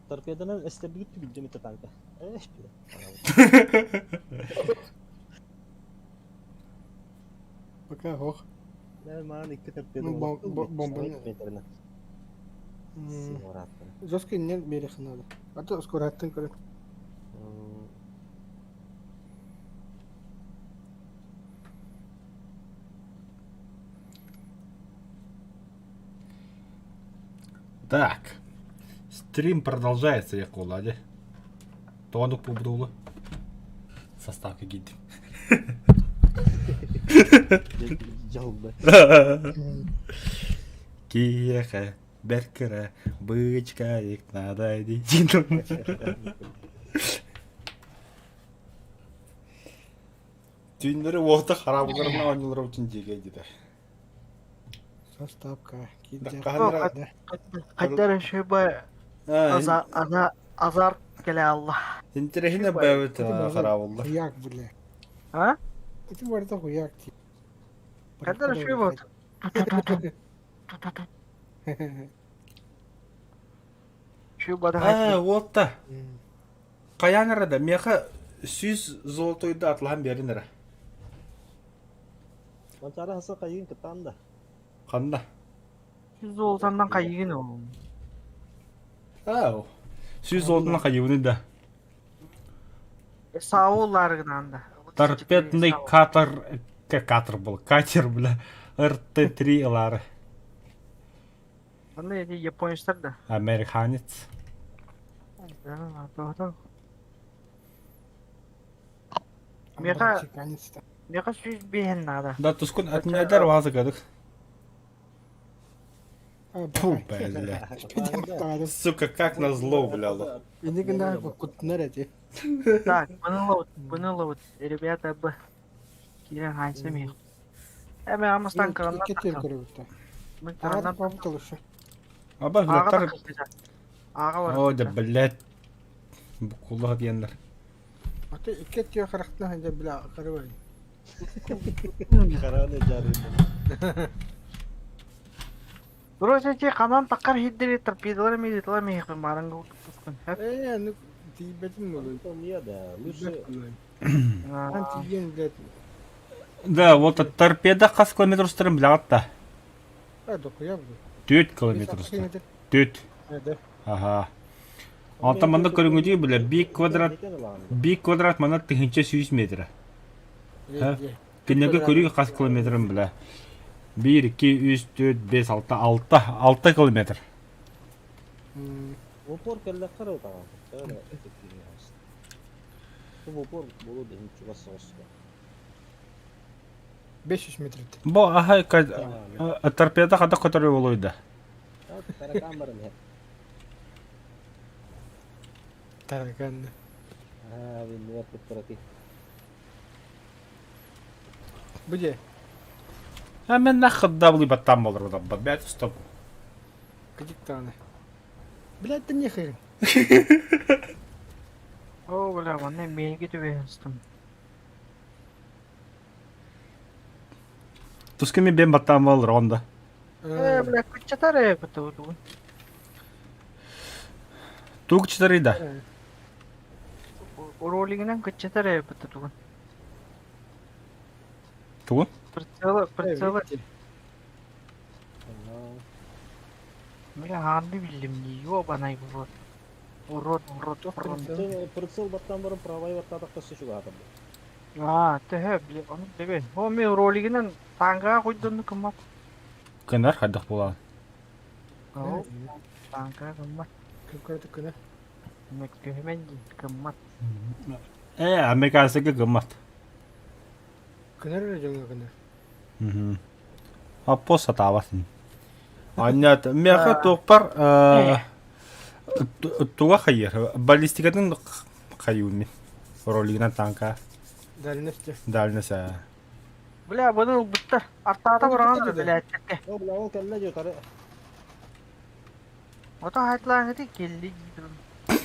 Торпеданан эстэрбит билдим это танка. Эх, бля. Пока ох. Да, маан икки торпеда. Ну, бомбаны. Жестко не берег надо. А то скоро аттын көрө. Так. Стрим продолжается, я куладе. Тоонук бубдулу. Составка гидим. Дьалба. Киэхэ бэркэрэ бычка их надо Түүннэри уота хараабыларына оонньуулара утун дьиэгэ дитэ. Составка. Хайдар шөбө азар келе алла. Интересно бэбит хараабыллар. Хуяк, бля. А? Ити барыта хуяк. Хайдар шөбө. Шөбө Аа, уотта. Хайаан эрэ да, миэхэ сүүс золотойду атылаһан биэрин эрэ. Манчаары хаса хайыгын кытаан да. Ханна? Золотаннан хайыгын ол. Ау. Сүүс золотунан хайыбыны да. Сауларгынан да. Торпедный катер, катер был, катер, бля, РТ-3 ылары. Онно эти японецтар да. Американец. Меха меха сүүс биэһин наада. Да, тускун отменядар вазы кадык. Фу, блядь. Сука, как назло, бля. Так, было вот, ребята, б. Кирен хайсам их. Эме амастан кыраннан Аба, О, да, блядь. Букуллах диэннэр. Аты икки тиө харахтан ханжа бля карыбай. Хараны жарыйын. Короче, ханан таккар хиддери торпедалар ми диталар ми маранга тускун. Э, ну тиибетин болу. да, лучше Антиген, блядь. Да, вот торпеда хас километр устарын билэҕит да. А, дохуя, блядь. Түөрт километр устар. Түөрт. Да. Аха. Онтон манна көрүҥүтүй билэр биир квадрат биир квадрат манна тыһыынча сүүс метр. Кинилэргэ көрүү хас километрын билэ. Биир, икки, үс, түөрт, бес, алта, алта, алта километр. Упор кэллэххэ эрэ утаҕан. Упор буолуо да чугас соҕус. 500 метр. Бу аһай торпеда хата көтөрү буолуой да. Таракан баран иһэр. Таракан. Аа, биллибэт куттарати. Бу же. А мен нахыдда баттан болор удаббат. Бэт стоп. Кыдык даҕаны. Блядь, да нехер. О, бля, манна миги түбэһэстим. Тусками бен баттан болор онда. Э, бля, кыччатар э буту. Туг чытарыйда. Ролигинен кыччатар э буту. Тугун? Прицела, прицела. Бля, ханды билдим не ёбаный в рот. Урод, урод, урод. Прицел баттан баран правай баттаатахха чугаатам. А, төһө, бля, ону билбэт. О, мен ролигинен танга койдонну кыммат. Кынар хайдах буолан. О, танга кыммат. Көкөрдүк кына. Мөккөһүмэн дии, кыммат. Э, американскайга гыммат. Кынар эрэ дьоҥҥо кынар. Аппос сатаабатын. Аннят, миэхэ туохпар туга хайыр. Баллистикатын хайыыммин. Ролигынан танка. Дальность. Дальность. Бля, бұны ылбыттар. Артаата бұраған да, бля, әттекке. Ол бля, ол кэллэ дьэ тары. Ото хайтлааҥыты келли диир.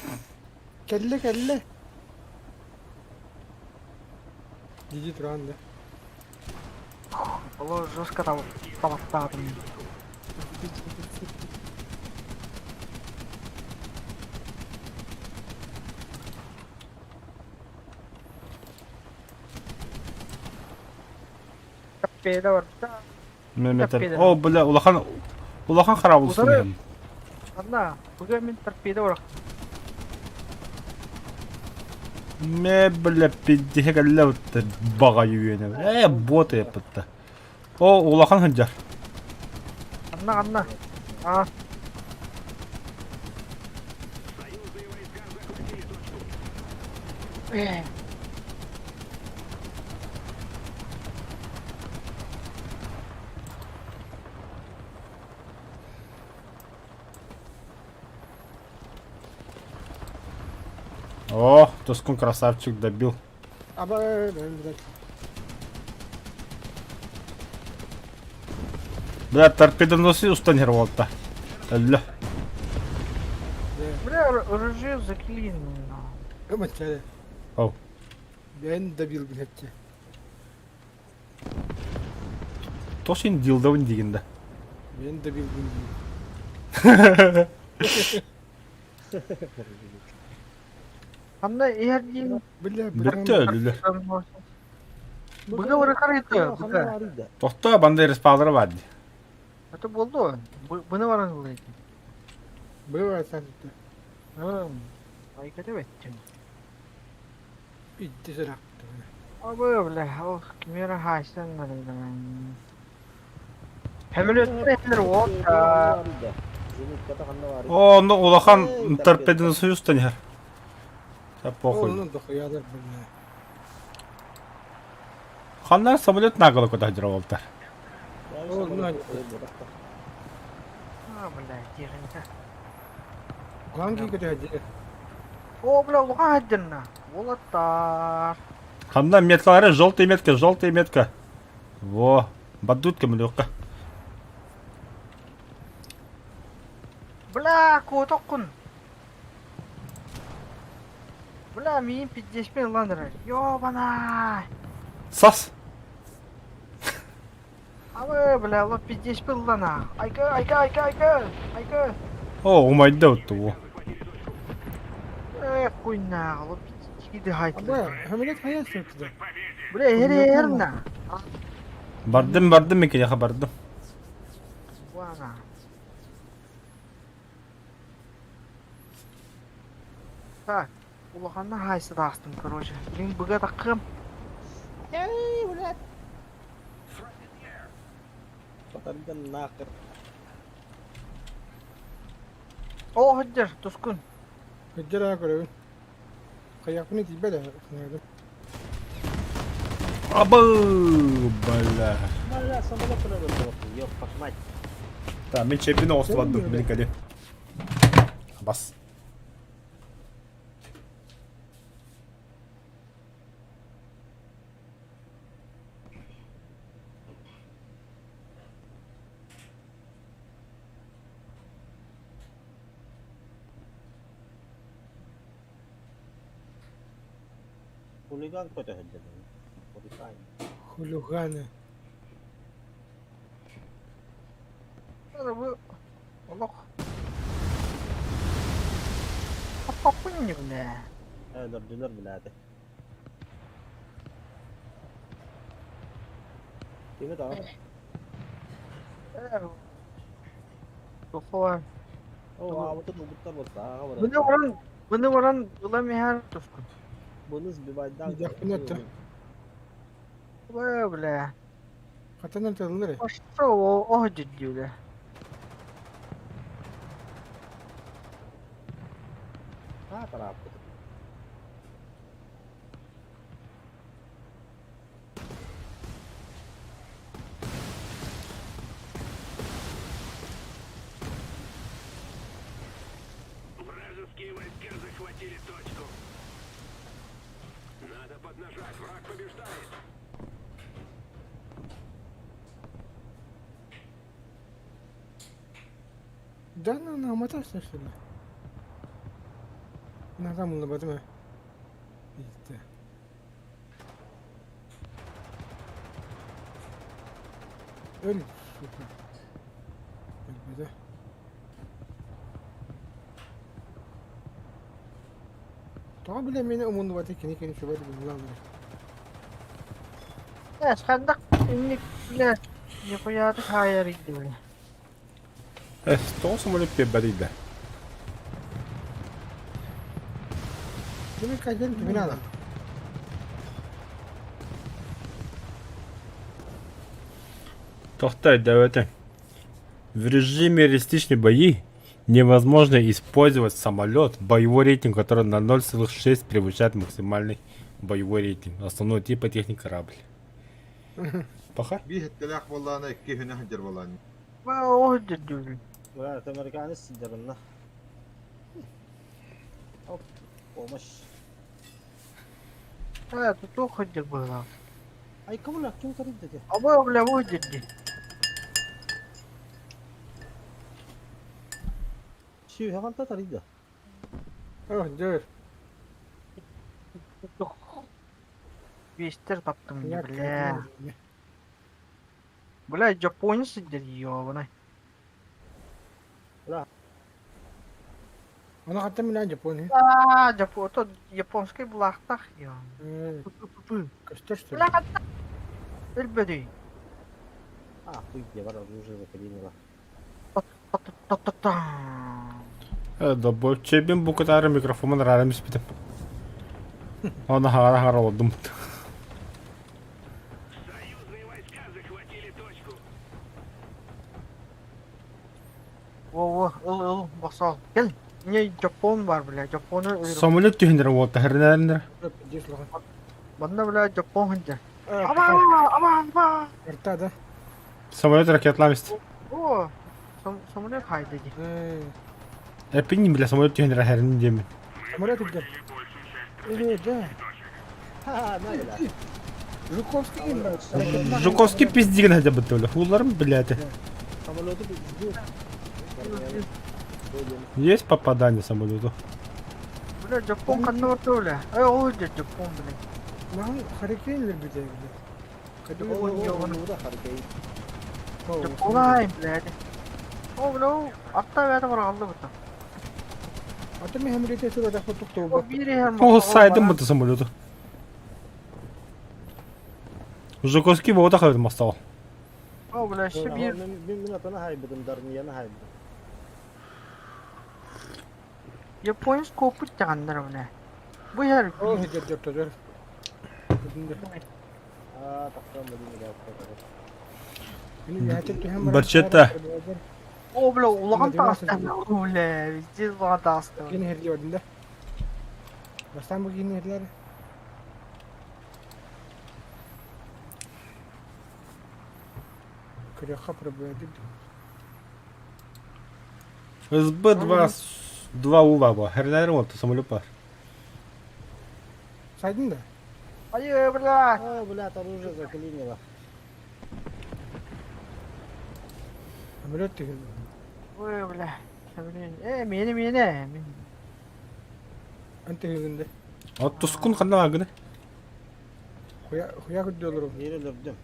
Кэллэ кэллэ. Диди туран да. Олох жестко табаттаатым. Торпеда барда. Меметер. О, бля, улахан улахан хараабыл Утары. Анна, бүгін мен торпеда барақ. Ме, бля, пиддиһэ кэллэ бытта баҕайы үөнэ. Э, бот эппитта. О, улахан сылдьар. Анна, анна. А. О, Тоскун красавчик добил. Аба, блядь. Бля, торпедоносы устан уолта. Өллө. Бля, ружье заклинено. Көмөччө. Оу. Бен добил билетче. Тосин дилдабын дигинде. Бен добил бин. Ханна иһэр диин Бля, Бүттэ өлүлөр. Быга баракар быга. Тохто банда респаунера бар ди. Это болду. Буну баран ылайт. Быва сатты. Айката беттим. Итти сырак. Абы бля, ох, кимера хайсан нарыйдан. Хемелеттер вот. О, ну улахан торпедоносы устан иһэр. Та похуй. Onun da хуялар бля. Ханна самолет наголо куда уолтар. А, бля, техника. Ганги көтәҗе. О, бля, улахан хаддырна. Болаттар. Ханна меткалары желтая метка, желтая метка. Во, бадутка мөлөккө. Бля, куотоккун. Бля, миин пиздешпен ландырар. Ёбана. Сас. Абы, бля, ло пиздешпен лана. Айка, айка, айка, айка. Айка. О, умайда отту. Во. Э, хуйна, ло пиздешпен хайт. Аба, хәмелет хаяс сатты. Бля, хер на. Бардым, бардым меке яха бардым. Вана. Так, улаханна хайсы астым, короче. Блин, быга такым. Батардан нахер. О, хаджар, тускун. Хәҗәрә көрәбен. Каякны тибә дә. Абы, бля. Бля, самолет өлөрдө. Ёб вашу мать. Та, мен чепини осландым, мен кале. Бас. Хулиган какой-то где-то. Хулиган. Хулиганы. Надо бы... Олох. Апапын бля. Өлөрдүлөр билээти. Кими даҕа? Тухуар. О, аабытын убуттар болса, ааҕа барар. Буну баран, буну баран ыла михар тускун. Буну сбивайдан. Якын Бля, бля. Катанар тыллары. Ошто о о дедүле. А, тараппыт. Вражеские войска захватили точку. Надо поднажать, враг побеждает. Да, на на маташна что ли? На там на батма. Пизда. Өл, сука. Өлбөтө. Тоҕо билэ мени умуннубата кини кини чугас буллаан Э, ханнык инник бля, нихуя ты хайарый бля. Тоҕо самолет биэрбэтий да? Кими кайден кимин ала? Тохтой, давайте. В режиме реалистичной бои невозможно использовать самолет, боевой рейтинг, который на 0,6 превышает максимальный боевой рейтинг основного типа техники корабль. Паха? Биир сэттэлээх буоллаҕына икки үһүнэ сылдьар буолаан. Оо, дедүл. Бля, это американец сидерна. Оп, помощь. Э, тут ходил было. Ай, кому ля, ким тарид дете? Абы, бля, выдерди. Чи хаванта тарид да. Ох, дör. Вестер таптым, бля. Бля, японец сидер, ёбаный. Она хатта мин Япония. А, Япон, то японский блахтах, ё. Көстөр что ли? Бля, хатта. Өлбөдүй. А, хуй где, вара, уже заклинило. Та-та-та-та. Да бо чебин бу кытары микрофонун рарым испитим. Оны хара хара олдум. Союзные войска захватили точку. Во-во, ыл, ыл, басал. Кел. Не Япон бар, бля, Японы. Самолет түһүндер уолта хернернер. Здесь лоха. Манна, бля, Япон хынжа. Ама, ама, ама. Арта да. Самолет ракетламист. О, самолет хайды. Эпин бля самолет түһүндер хернин демен. Самолет идет. Э, да. Ха, на, бля. Жуковский им Жуковский пиздигин хотя бы толя. Хуларым, блядь. Самолеты пизду. Есть попадание самолету? Бля, Япон ханна барты, бля. Эй, ол Япон, бля. Маған харикейнлер бите. Японай, бля. О, бля, атта бәді бар алды бұта. Ата мен хемрете сүрө да фоток О, бири хем. О, сайдым бұты самолету. Жуковский бота хабыр мастал. О, бля, ще бир. Мин атана хайбыдым, дарнияны хайбыдым. Японец копыт тағандар, бля. Бу хер. О, хедер деп төр. А, тақтан бөлім Барчетта. О, бля, улаған тағасты. О, бля, везде улаған тағасты. Кини херди ордында. Бастан бу кини херлер. Күрәхә пробуя дип. СБ-2 2 УВА ба. Хернер вот самолет бар. Сайдын да. Ай, бля. А, блядь, оружие заклинило. Самолет тигил. Ой, бля. Э, мені, мені. Анты хилинде. От тускун ханна агны. Хуя хуя күдөлөр. Yeri löpdüm.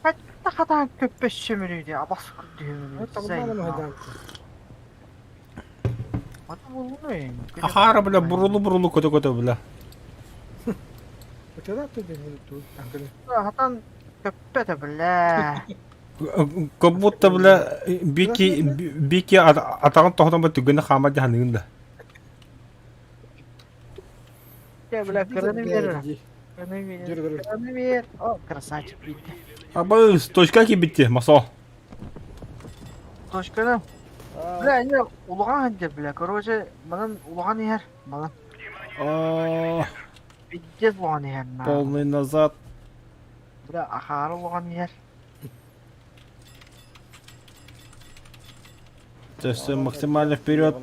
Хатта хатан көппөс сөмүрүйдү, абас күдү. Табылмады хайдан. Аты болуну. Ахара бля бурулу бурулу көтө көтө бля. Өтөдө төдө ту. Аңкылы. Хатан көппөтө бля. Как будто бля бики бики атагын тохтон ба түгөнө хама жаһаныгын да. Бля, кырыны бер. Кырыны бер. Кырыны бер. О, красавчик битти. Абы точка кибитти масо. Точканы. Бля, не улахан ханжа, бля. Короче, манан улахан ихер. Манан. Пиздец улахан ихер. Полный назад. Бля, ахары улахан ихер. Все максимально вперед.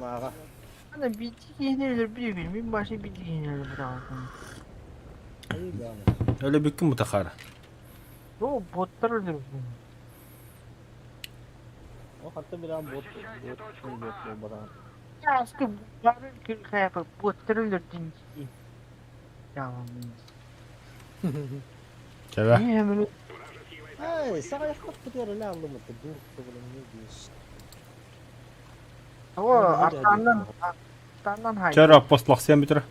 Ана бити киһини өлөр бир, мин башы бити киһини өлөр бир. Öyle бүккүн мутахара. О, боттар өлөр. О, хатта bir an bot bot bot bot bot. Яски бары күн хайпы боттар өлөр дин. Ялан. Чэбэ. Не хэмэл Вражеские Эй, саҕайахпыт эрэлэ аллымыт дур тубулумну диир. О, артаннан артаннан хай. Чара послахсыан бүтэр.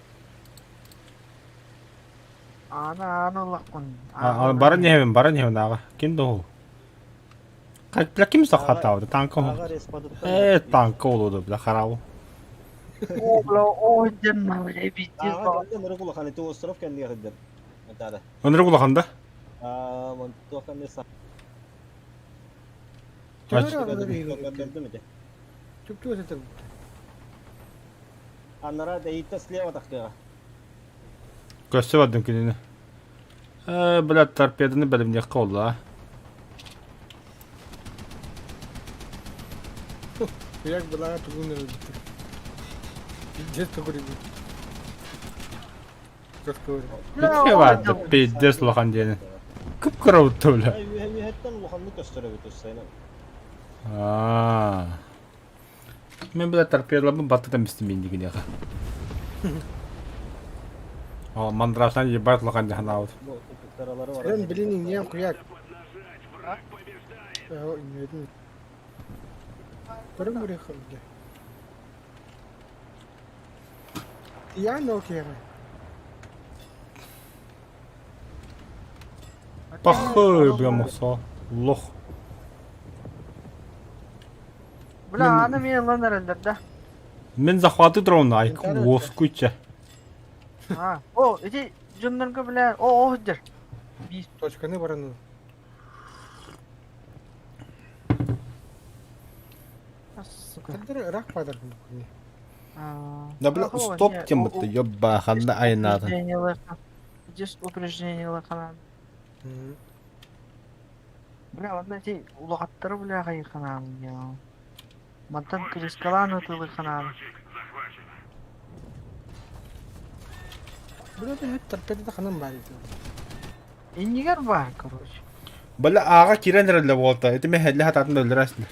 Аны аны ыллахпын. Баран иһэбин, баран иһэбин аҕа. Ким да ол? Как бля ким сахатаабыта танка Аҕа респадыттан Э, танка олуду бля харабы. О, бля, о, дьэн бля, пиздец. Аҕа кэннэ ынырык улахан ити остров кэннигэр сылдьар. Мантаада. Ынырык улахан да? Аа, туох кэннэ Чуптуу сытар. Аннара дэйиттэ слева тахтыаҕа. Көстө бардым кинини. Э, бля, торпеданы бэлэмниэххэ олла. Куяк былаҕа тугун өлбүтэ. Пиздец төгүрүгү. Битке барды, пиздец улахан диэни. Кып-кыра бутта, бля. Үөһэттэн улаханнык көстөр эбит өссө. Аа. Мен бля торпедаларбын баттатан бистим индигинеха. О, мандрашан ебать улахан дьаһанаабыт. Сен блин иньян куяк. Көрүм бүрэх бля. Ян окега. Пахы, бля, мохсо. Лох. Бля, аны мен ылан эрэллэр да. Мен захваты дрона, айка уоскуйча. А, о, ити дьоннорго, бля, о, о, дер. Точканы баран. Сука. Кадыр рак падар. Да, бля, стоп тем будто, ёбба, ханна айната. Здесь упреждение лаханан. Бля, ладно, ти улахаттары, бля, хайханан, я. Мантан крискалан ытылыханан. Бля, это торпеда ханан бар. Иннигер бар, короче. Бля, аға кирен эрэллэ буолта. Ити мен хэллэ хатаатын өллөрөсүлэр.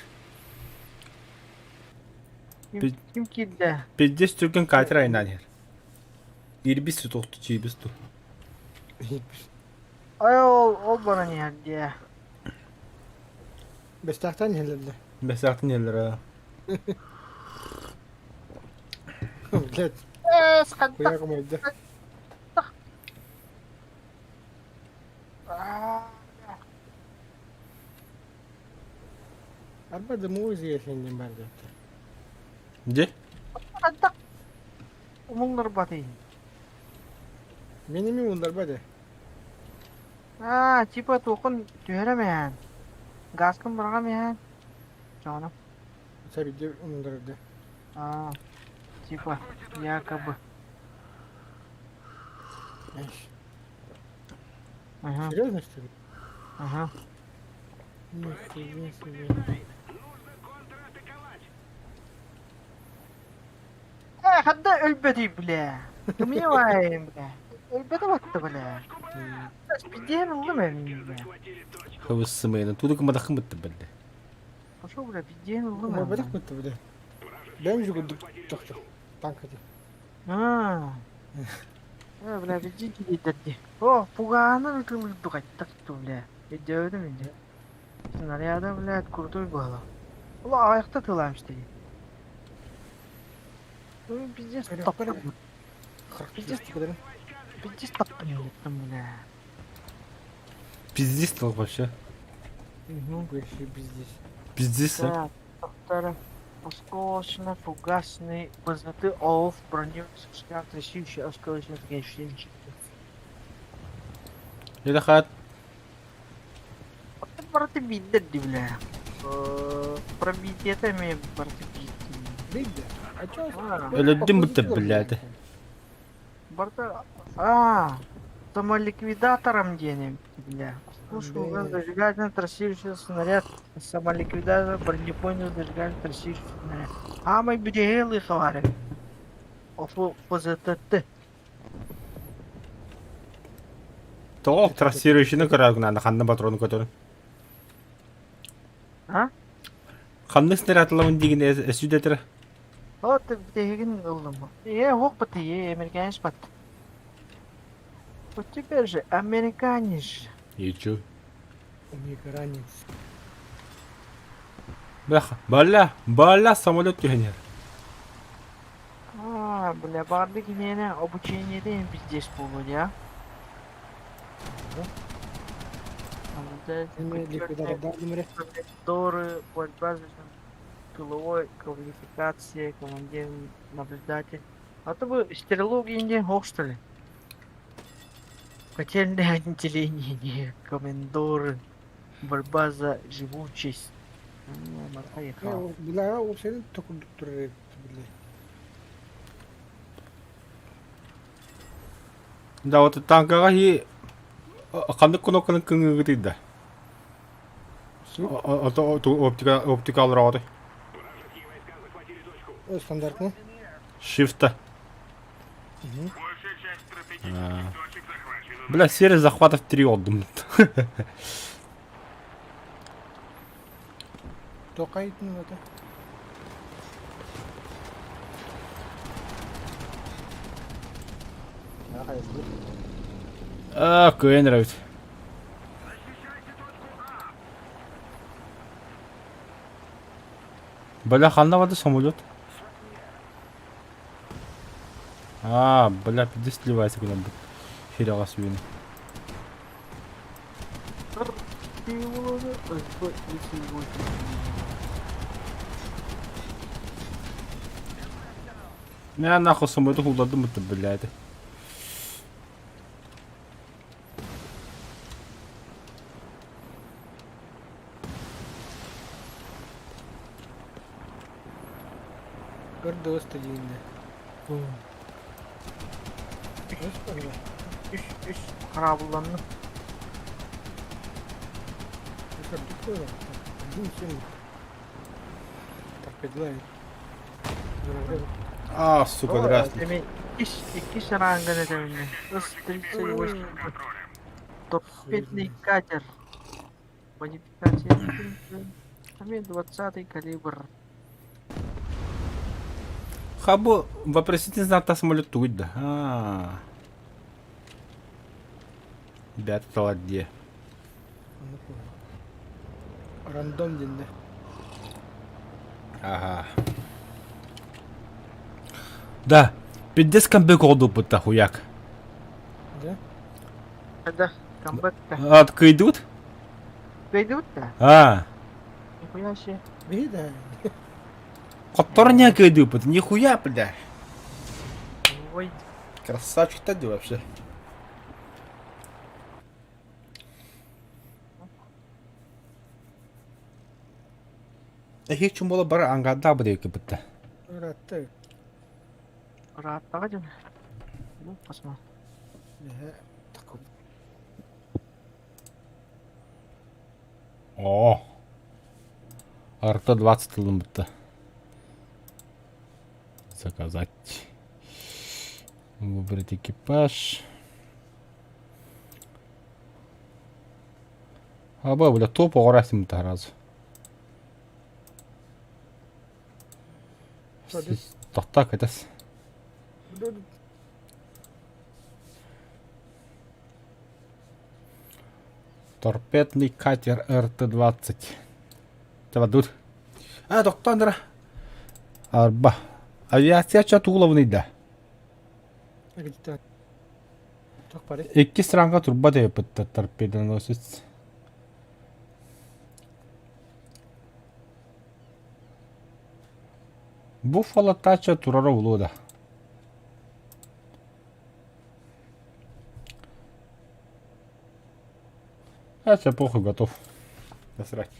Ким кирде? Пиздец түргэн катер айнан иһэр. Ирбис тохту чиибис ту. Ай, ол, ол баран иһэр Бестахтан хелле. Бэсэхтин иһэллэр. Блядь, Эс, хатта. куяк майда. Арба дымовый зиэхин бар деп. Де? Хатта. Умуңнар баты. Мени ми ундар бады. А, типа тоқын түһәрәмән. Газкын баргамән. Жаным. Сәбиде ундар да. А, типа, якобы. Ага, Серьезно, что ли? ага. Нихуя себе. Э, хадда өлбөтүй, бля. Кымьявайым, бля. Өлбөтө батты, бля. Пизден улы мен, бля. Хыбыс сымайна. Туду кымада хымытты бля. Пошел, бля, пизден улы Ма мен. бадах бутты, бля. Бэм жугу тохто. Танка ди. А. Э, бля, пизден кидерди. О, пуганы ытылы кайттак ту, бля. Өйдөдүм инде. Снаряда, бля, крутой было. Ула аяқта тыламыш деген. Ну, пиздец, Көрө, таптым. көрө. Пиздец, Пиздец таптым, еттім, бля. Пиздец тыл вообще. Ну, вообще пиздец. Пиздец. Так, повторю. Осколочно-фугасный ПЗТ ООФ бронированный трассирующий осколочно фугасный. Это хат. Браты биддер, бля. Пробитие это мне браты биддер. Бидде. А чё? Өлөддүм бутты, блядь. Барта... А, самоликвидатором денем, бля. Пушку Да. зажигательно трассирующий снаряд. Самоликвидатор бронебойный зажигательно трассирующий снаряд. А мы бдейлы хавары. Офу ПЗТТ. Тоқ трассирующийны көрәгін ханны патроны көтөрүн. А? Ханны снарядламын деген эсүдетер. Вот бдегин ылдым. Е, ох баты, е, американец бат. Вот теперь же американец. Ичу. Омегаранец. Бля, бля, бля, самолет түһэн иһэр. А, бля, баҕарда киниэнэ обучениетин пиздец буолуо дии, а? Доры, борьба за тыловой квалификация, командир, наблюдатель. А то бы стрелок инде ох что ли? Котельное отделение, комендоры, борьба за живучесть. Поехал. Бля, уопсайынан токурдук турар били. Да, вот танкаҕа и ханнык кнопканы кыҥыыгытый да? Оптика, оптика алраҕытай. Стандартный. Shift-та. Бля, серия захватов 3 отдым. Тоқайтын это. А, кыайан нравится. Бля, ханна барды самолет? А, бля, пиздец сливается куда-нибудь. Херяға сүйені. Мә нахуй самолеты кулдардым бутты, блядь. Көрдө дииннэ. Үс, үс хараабылланным. А, сука, здравствуй. Иккис, иккис рангын этэбиннэ. Ыс 38. Торпедный катер. Модификация. 20 калибр. Хабу вопросительный знак самолет тугуй да. А. Ребята, где? Рандом диэннэ. Ага. Да, пиздец камбэк оҕолдуппут хуяк. Да? Да, камбэк-то. А, кыйдут? Кыйдут-то? А. Нихуя себе. Биһи да. Хотторня кыйдыппыт, нихуя, бля. Ой. Красавчик-то ты вообще. Эхи чумола бар ангада бдейки бытта. Ыраатта. Ырааттаҕа дьон. Ну, посмотрим. О. Арта 20 тылын бытта. Заказать. Выбрать экипаж. Аба, бля, топ оҕорасым сразу. Тохтоо кэтэс. Торпедный катер РТ-20. Тавадут. А, тоқтондыра. Арба. Авиация ча тугулабын да. Иккис ранга турба деп торпедоносец. Буффало тача турара улуда. А, все, похуй, готов. Насрать.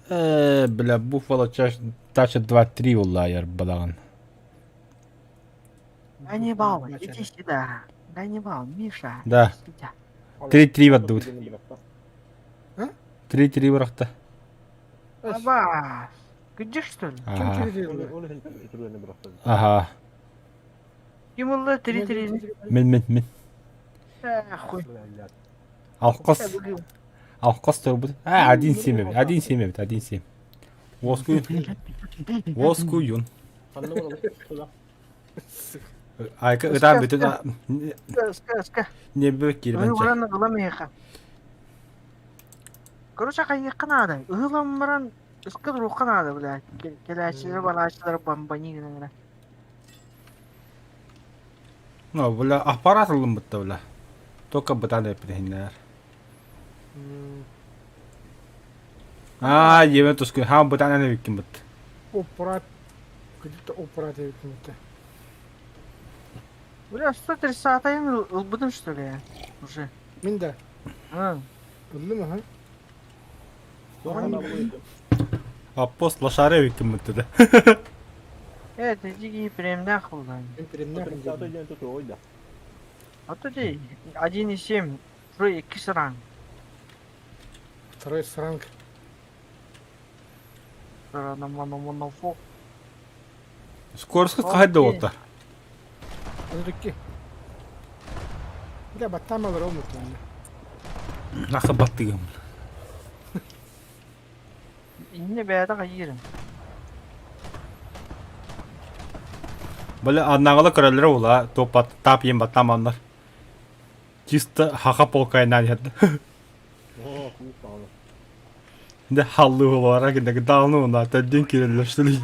Э, бля, Буффало чаш, тача 2-3 улайер, бадан. Ганнибал, иди сюда. Ганнибал, Миша. Да. 3-3 отдут. 3-3 бырахта. Аба, где что ли? Ага. Ага. Ким ылла 3-3? Мин, мин, мин. Хуй. Алқос. Алқос турбут. А, 1-7 эбит, 1-7 эбит, 1-7. Уоскуйун. Уоскуйун. Ханна буолабыт? Тула. Айка ытаан бүтүн Ыска, ыска. небе киирбэн Ыһы баран ылам эһиэхэ. Короче, хайыахха наада. Ыһылан баран ыска туруохха наада, блядь. Кэлээччилэр, барааччылар бомбани гына-гына. Ну, бля, аппарат ылыммытта, бля. Только бытан эппитиннэр. Аа, жебен туску, хаан бытан эбиккин быт. Упрат. Где-то упрат эбиккин бытта. Бля, 130-ын ылбытым, что ли, я? Уже. Мин да. А, Ыллым аха. Аппос лошары эбиккин бытты да. Это дикий премдах булган. Мин премнях 130 диэн туой да. А то дей 1,7 Второй иккис ранг. Второй сранг. Скорскай хаһай да уоттар. Аны Бля, баттаамалар ол мутуонна. Наха баттыгым. Инне бэйэтэ хайыырын. Бля, аннаҕала көрөллөрө була, туох таап иэн баттааманнар. Чисто хаха полкайнаан иһэрдэ. Оо, куус даҕаны. Дэ халлыы буолара киндэ даҕаны уна төрдүн киирэллэр что ли.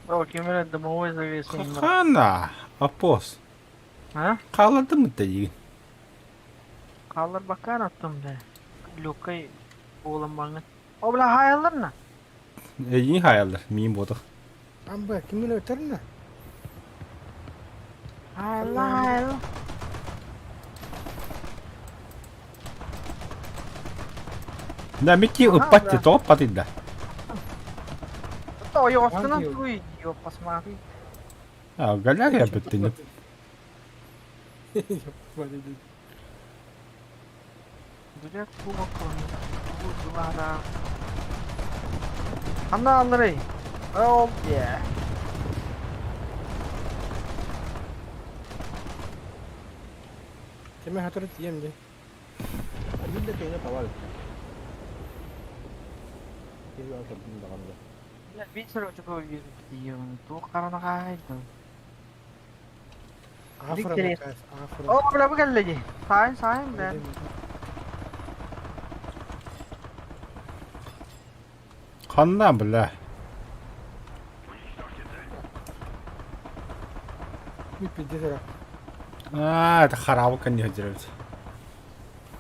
О, ким эрэ дымовой завесу. Хана, апос. А? Хааллардым да диигин. Хаалларбаккаан аттым да. Лёгкай буолан баҥҥын. О, бля, хаайаллар на? Эйиин хаайаллар, миин буотах. Амба, кимин өтөрнө? Хаайалла, хаайалла. Да, микки ыппат ти, тоҕо ыппат да. Это ойоҕостунан туй, ё, посмотри. А, галерия бүттүнү. Бля, кубок он. Ханна алларый? Ол yeah. Кеме хатыры тием де. Биир да киһини табар Киһи көрдүм даҕаны. Бля, биир очко вижу, туох харана хаайдым. Афра Виктори. кайф, афра. О, бля, бу кэллэ дии. Сайын, сайын, бля. Ханна, бля. Ми пиздец ра. А, это харабы конечно делать.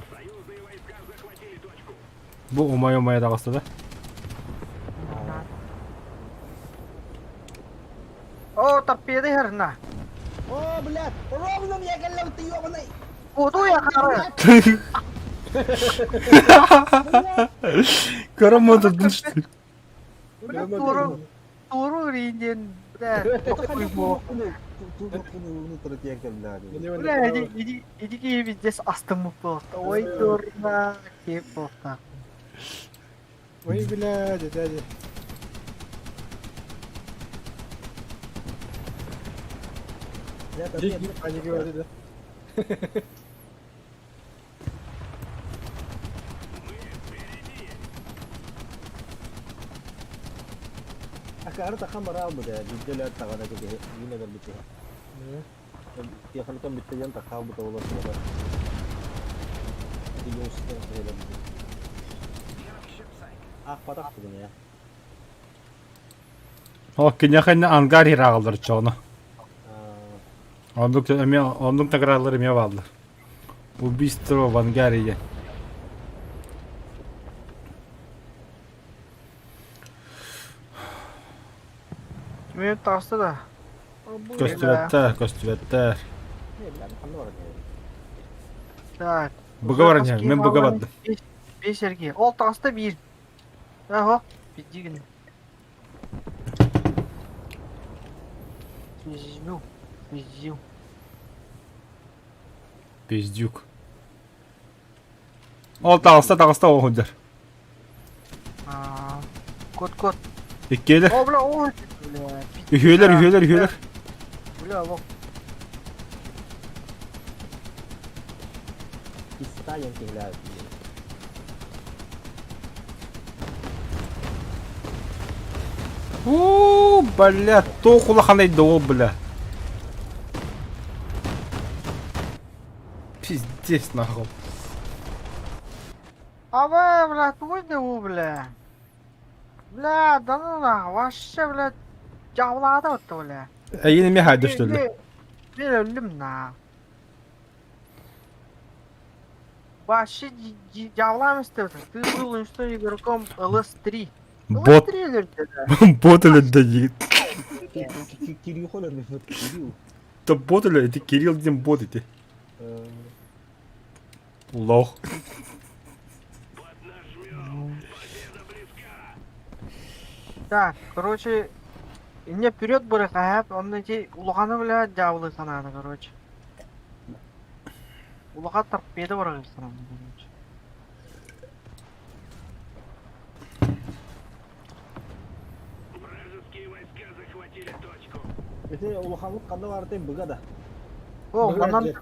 Союзные войска захватили точку. Бу умай-умай даҕаста да. О, торпеды херна. О, блядь, ровно мне кэллэм ты ёбаный! Уту я хары. Көрөм что Бля, туру, туру ринден, бля. Бля, иди, иди, иди ки пиздец астымы просто. Ой, дурна, кеп просто. Ой, бля, дядя. Они говорят, да. Акары тахан бара албыта, бүдделер тагана кеге, yine de bitti. Тиэхиньикам бүттэ диэн тахаалбыта буолар суоҕа. Ити Аахпатах бүгүн я. Ол киняхэнне ангар хирагалар чоно. Ондук эме ондук наградалар эме бааллар. Убийство в ангаре диэн. Мен таҕыста да. Көстүбэттэр, көстүбэттэр. Не, бля, ханна барар Так. Быга баран иһэр, мен быга бардым. Бес эрги. Ол таҕыста биир. Аһо, пиздигин. Пиздю. Пиздю. Пиздюк. Ол таҕыста таҕыста ол сылдьар. А, Кот кот. Иккиэлэр. О, бля, ой, бля. Үһүөлэр, үһүөлэр, үһүөлэр. Бля, лох. Киста диэн киһилээх. Уу, бля, туох улаханай да ол, бля. Пиздец, нахуй. Аба, бля, тугуй да уу, бля. Бля, да ну нахуй, вообще, бля, дьаабылаата батта, бля. Эйин эмиэ хайда что ли? Мен өллүм на. Вообще дьаабылаан истэбитин. Ты был уничтожен игроком ЛС-3. Бот, ЛС-3 өлөрдө да. бот өлөрдө дии. Кирилл өлөрбүт, Кирилл. Да бот өлөр, ити Кирилл диэн бот ити. Лох. Так, короче, инне вперед бырахаап, онно ити улаханы бля дьаабылыы санаата, короче. Улахан торпеда быраҕыы санаата, короче. Вражеские войска захватили точку. Ити улаханлык ханна баарытай быга да. О, Быга манан, дьэ.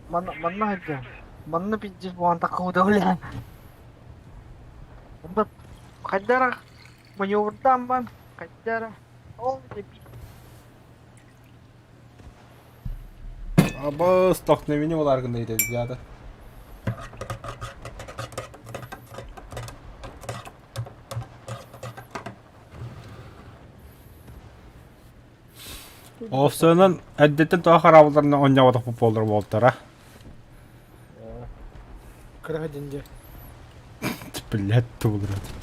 манна, манна сылдьар. Манна пиздец буолан таххыбыта, бля. Онно хайда эрэ маневрдаан бан, хайда эрэ ол Абы столкновение болар гына деді. Офсонан әддеттен тоға харабларына онняватық болдыр болтара. Кыраха дьиндэ. Блядь, тулырат.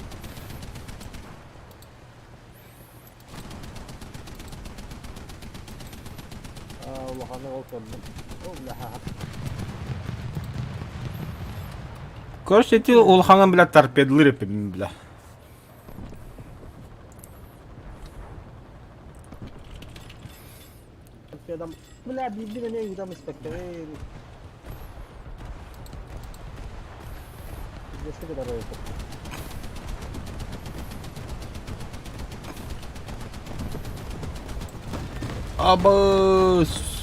Улаханы ол көрдүм. Ол бля. Короче, эти улаханын, бля, торпедалар эппин, бля. Торпедам. Бля, биирдим эмиэ ыытам испэктэри. Пиздецкэ кытары Абыс.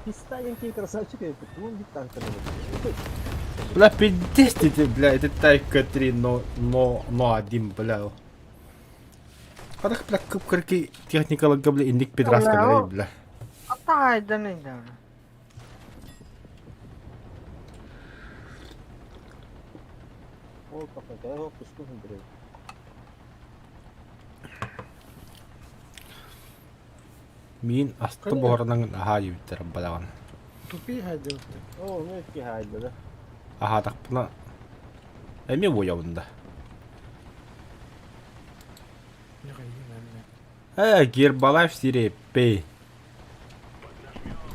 Писталенький красавчик, он бит танками. Бля, пиздец ты, бля, это Тайка 3, но, но, но один, бля. Kadar бля, кып-кырки техникалыгы, бля, индик пидраска, бля, бля. Ата айдан инде. Ол такой, ол кускун хындыры. Мин асты буһарынан аһаа диэбиттэр балаҕан. Тупи хайдыбыт. Оо, ну икки хайда да. Аһаатахпына эмиэ буойабын да. Э, Гербалайф серия П.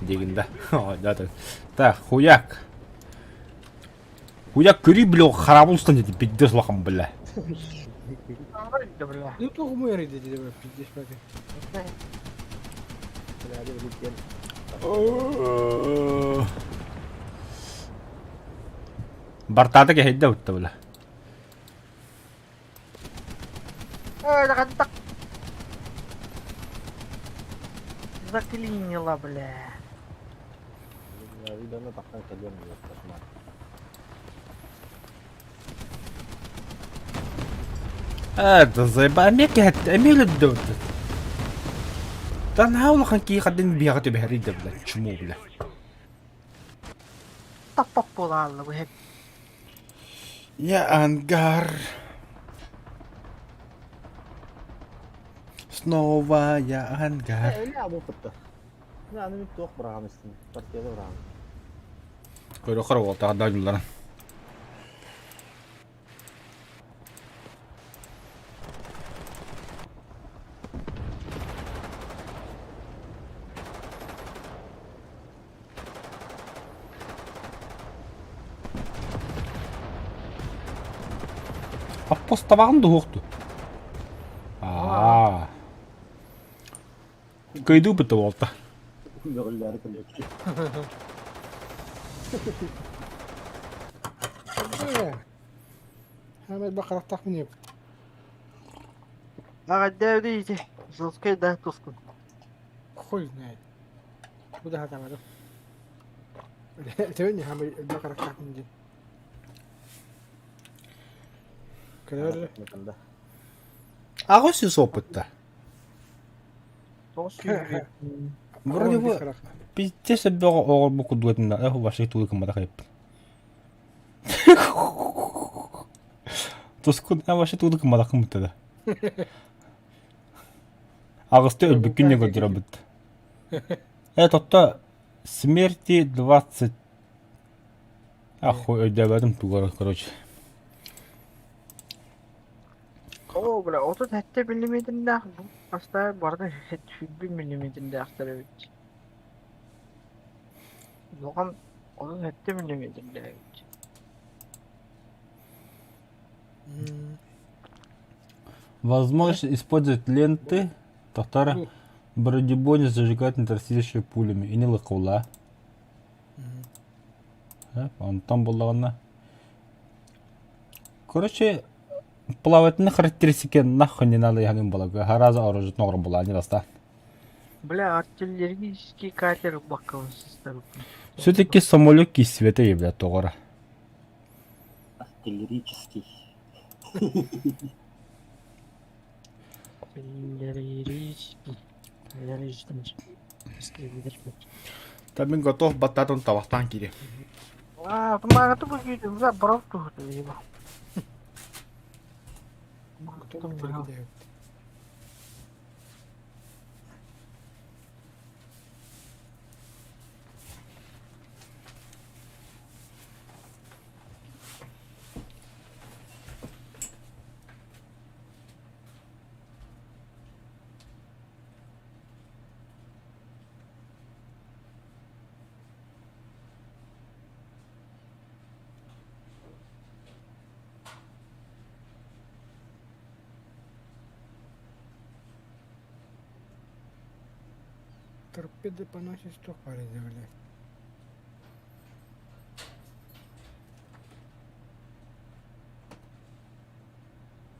Диигин да. Да, Так, хуяк. Хуяк көрүй бля, харабыл устан деді, пиздец улахан бля. Бля. Ну туох умуйар диэти бля, пиздец бля. Бля, бля, Бартаата кэһэйдэ утта бля. Ой, да так. Заклинила, бля. Видеоны таххан кэлиэм диэт Э, да заеба, эмиэ кэһэттэ, эмиэ өлөрдө утта. Та наһаа улахан киһи хардын биэҕэ түбэһэрий да бля, чуму бля. Таппап буолаалла бу хэп. Я ангар. Снова я ангар. Э, абы кытта. Аны мин туох быраҕам истин. Партияда быраҕам. Көрө уолтаҕа дойдуларын. Аппостабаҕын дуһуохту. Аа. Кыйдыы бытты уолта. Мөҕүллээри кэлиэкчи. Хамед бакарахтах минеп. Аҕа ити. Жесткай да тускун. Хуй знает. Куда хатамады? Тебен хамед бакарахтах мин. Кэлэр Мытанда. 800 опытта. Вроде бы пиздец бөҕө оҕорбу курдук да вообще тугу гымматах эбиппин. Тускун вообще тугу гымматаххын бутта да. Аҕыста өлбүккүн не көрдөрөбүт. Э тотто смерти 20 Ахуй өйдөөбөтүм тугу короче. Оо, бля, 37 миллиметрдээх бу бастаан барыта 120 миллиметрдээхтэр эбит. Улахан 37 миллиметрдээх эбит. Возможность использовать ленты, татара, бронебойни с зажигательно трассирующими пулями и не лыкула. Онтон буллаҕына Короче, плавательные характеристики нахуй не надо яһанын балага. Хараза оружит ногром була не баста. Бля, артиллерийский катер баккабын сыстарып. Все-таки самолет кисвете ебля тоҕора. Артиллерический. Артиллерийский. Та мин готов баттатын табахтан кире. А, тумаҕаты бу киирдим, бля, барап туһута еба. Торпеды поносишь, что пары блядь.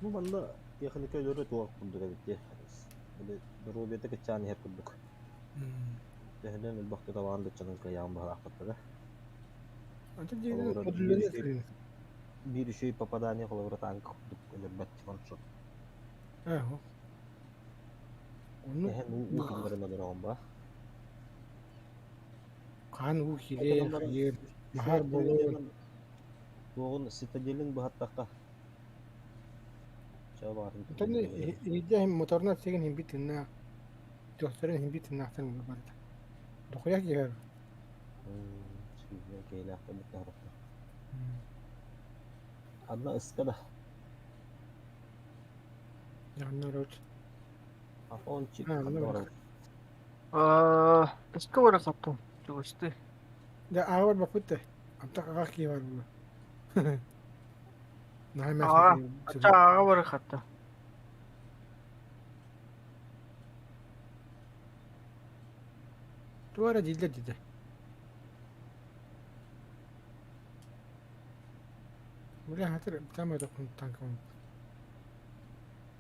Бу манна тиэхиникэ өлөрө туох курдук эбит дии. Били доруобуйата кыччаан иһэр курдук. Төһөнөн элбэхтик табаҕын да ыччатын кыайаҕын быһалаахпыттара. Аты диэн модулларын сырыын. Биир үчүгэй попадание холобура танка курдук өлөрбөт ваншот. Ааһо. Ону Эһэн уу уу киллэрэн олороҕун ба. хаан уу киирэн хайыр, маһар буолуон. Туоҕун цитаделин быһаттахха Чэ баарын Оттон иһирдьэ моторунан сиген иһин тыыннаах, туохтарын иһин тыыннаахтар барыта. Дохуя киһи Киһилээхтэр бүттэ Одна ыска да. Народ. Афончик. Ыска бара саттым. Чугасты. Да аҕабар баппыт Антах аҕа киһи бар була. Аҕа, ача аҕа бары хатта. Туора дииллэр дии. Бля, хатыр там это танком.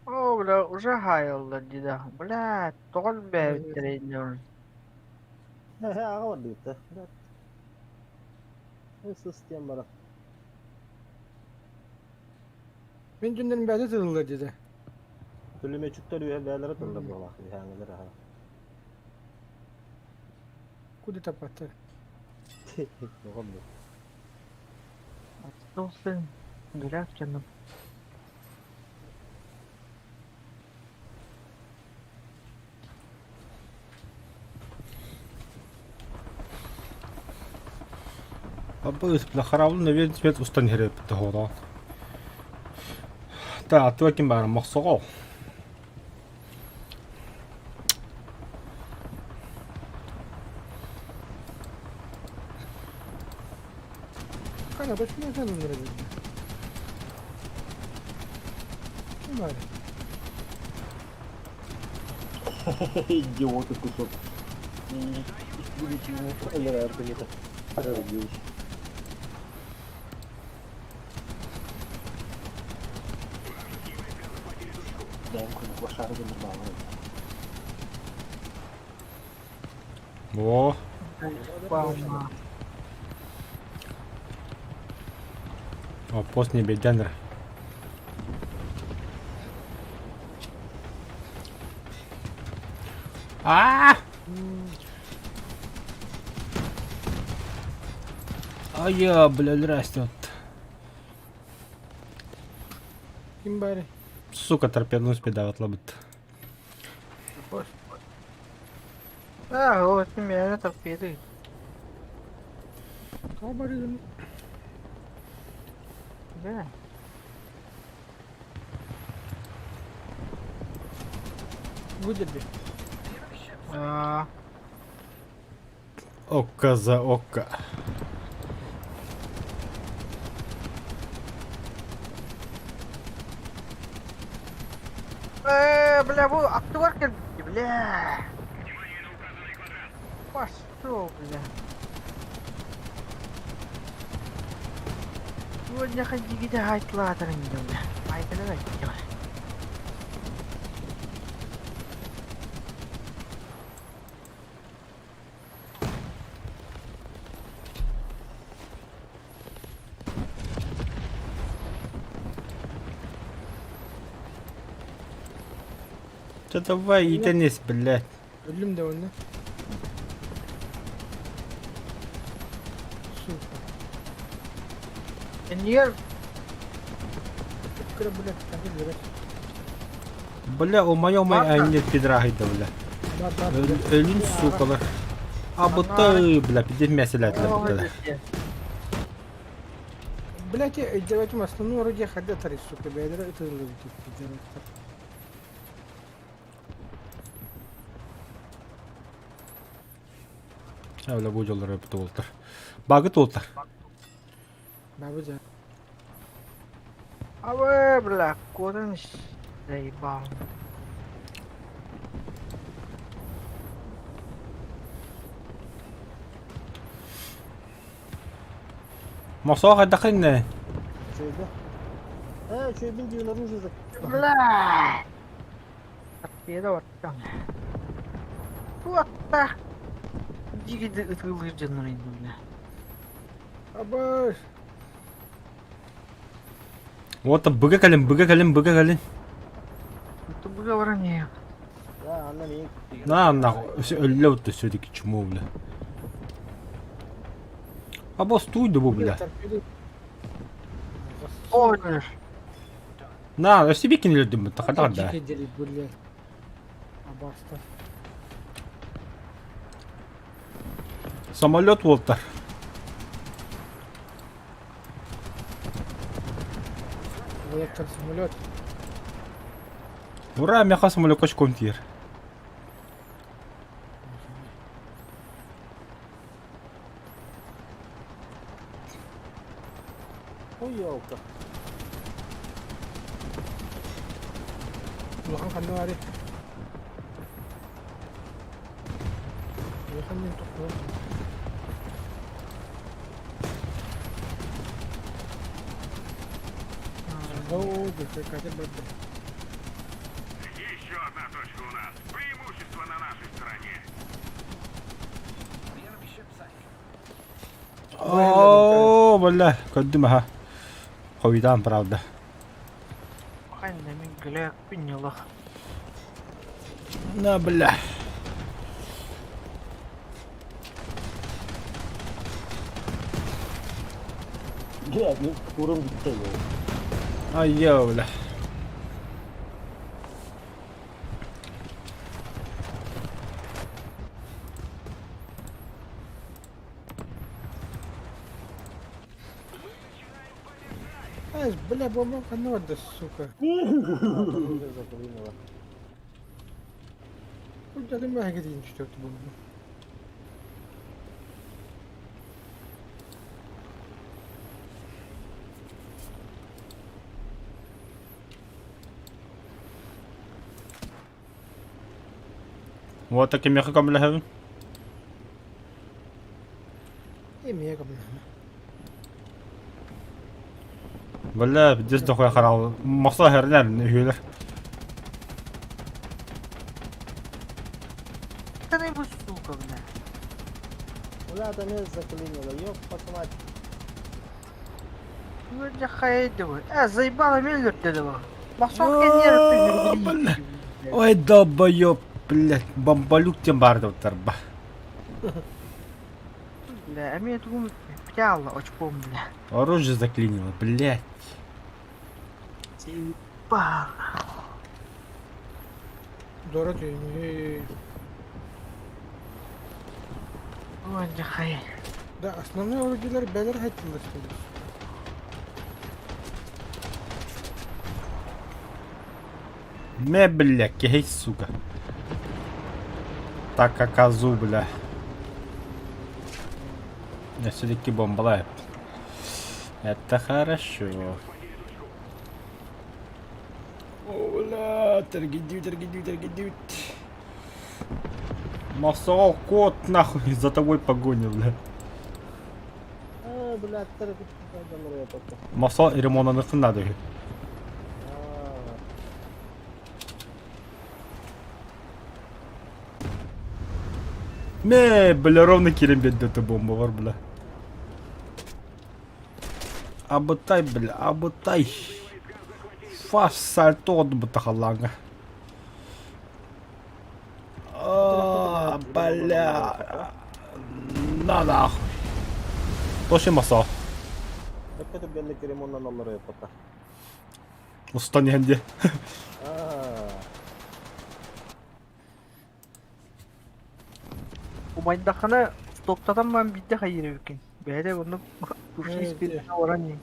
О, бля, уже хаайаллар дии да. Бля, тоҕо элбээбиттэрэй диэн. Аҕа бардыбыт да. Сыстыам бара. Мин дьүннэрин бэйэтэ тылыллар диэтэ. Пулеметчиктар үөһэ бэйэлэрэ тыллар буолаах үһээҥилэр аһа. Куда таппаттар? Оҕом бу. Толстый, гуляк тянул. Абы хараабын наверное свет устан иһэр тоһоҕо. Та атыа ким баар мохсоҕо. Kana başına sen onlara dedi. Kim var? Идиоты кусок. О, о, пост не бедянер. А! А я, бля, здрасте. Вот. Ким бары? Сука, торпеду спидават лабыт. А, вот меня торпеды. Кого бары? Да. Будет ли? А, Ока за око. Бля, бу аттыгар кэлбит, бля. Пошел, бля. Сегодня ходили айтлаатар инде, бля. Айтылар айтты. Да давай, итенис, блядь. Өллүм да онно. Сука. Эннигер Кыра, блядь, так и блядь. Бля, у моё мой Ладно. а нет пидраги, да, бля. Бар, бар, блядь. Өлүн, сукалар. А будто, бля, пиздец мясо бля. Блядь, я давайте основную орудие ходят, сука, блядь, это А, бля, бу жоллар өпүт болтар. Багы толтар. Бабы жа. Абы, бля, кудан заебал. Мосоға дақын Чөйбө. Э, чөйбүн диэн оружие за. Бля! Торпеда баттан. Туатта! Дигиди ытылыр жаныр инде, бля. Абаш. Вот быга калин, быга калин, быга калин. Это было не. Да, анна мен. На, нахуй, все өллө все-таки чмо, бля. А босс туй да бу, бля. Торпеды. Ой, На, себе кинули, думаю, так да. Дикие блядь. Абаста. Самолет Уолтер. Электр самолет. Ура, мяха самолет кочком тир. Ой, ёлка. Улахан ханна бары. Улахан мен тоқтоо. Оо, катер барды. Еще одна точка у нас. Преимущество на нашей стороне. О, бля, көддүм аха. Хойдан, правда. Ханна мин гүләк пиньялах. На, бля. Блядь, ну курум битте yo. Ай, я, бля. Ай, бля, бомба ханна барды, сука. Заклинило. Куда мы хотим что-то бомбу. Вот таки меха комля. И мега, бля. Бля, пиздец дохуя харал. Мохса херлер, хүлер. Да не сука, бля. Бля, там я заклинило. Ёб, мать. Сегодня хайды. А, заебало миллер деді бу. Мақсат Бля. Ой, долбоёб. Блядь, бомбалюк диэн баар да Бля, эмиэ тугум пятяла очком, бля. Оружие заклинило, блядь. Заебал. Дора түйүнү. Ой, дьахай. Да, основной орудиелар бэлэр хайтылар. Мэ, бля, кей, сука. Так как козу, бля. Я все-таки бомбала. Это хорошо. О, бля, таргидют, таргидют, таргидют. Масол, кот, нахуй, за тобой погоня, бля. Э, бля, Масол ремонтаныхын надо. Мэ, бля, ровно кирен бедде бомба бар, бля. Абытай, бля, абытай. Фас сальто бутахаланга. А, бля. На нахуй. Тоше маса. Өккө түргэнник ремоннан аллар ойоппоттар. Устан иһэн Умайдаххына стоптатан баран биирдэ хайыыр эбиккин. Бэйэтэ оннук туши испииргэ баран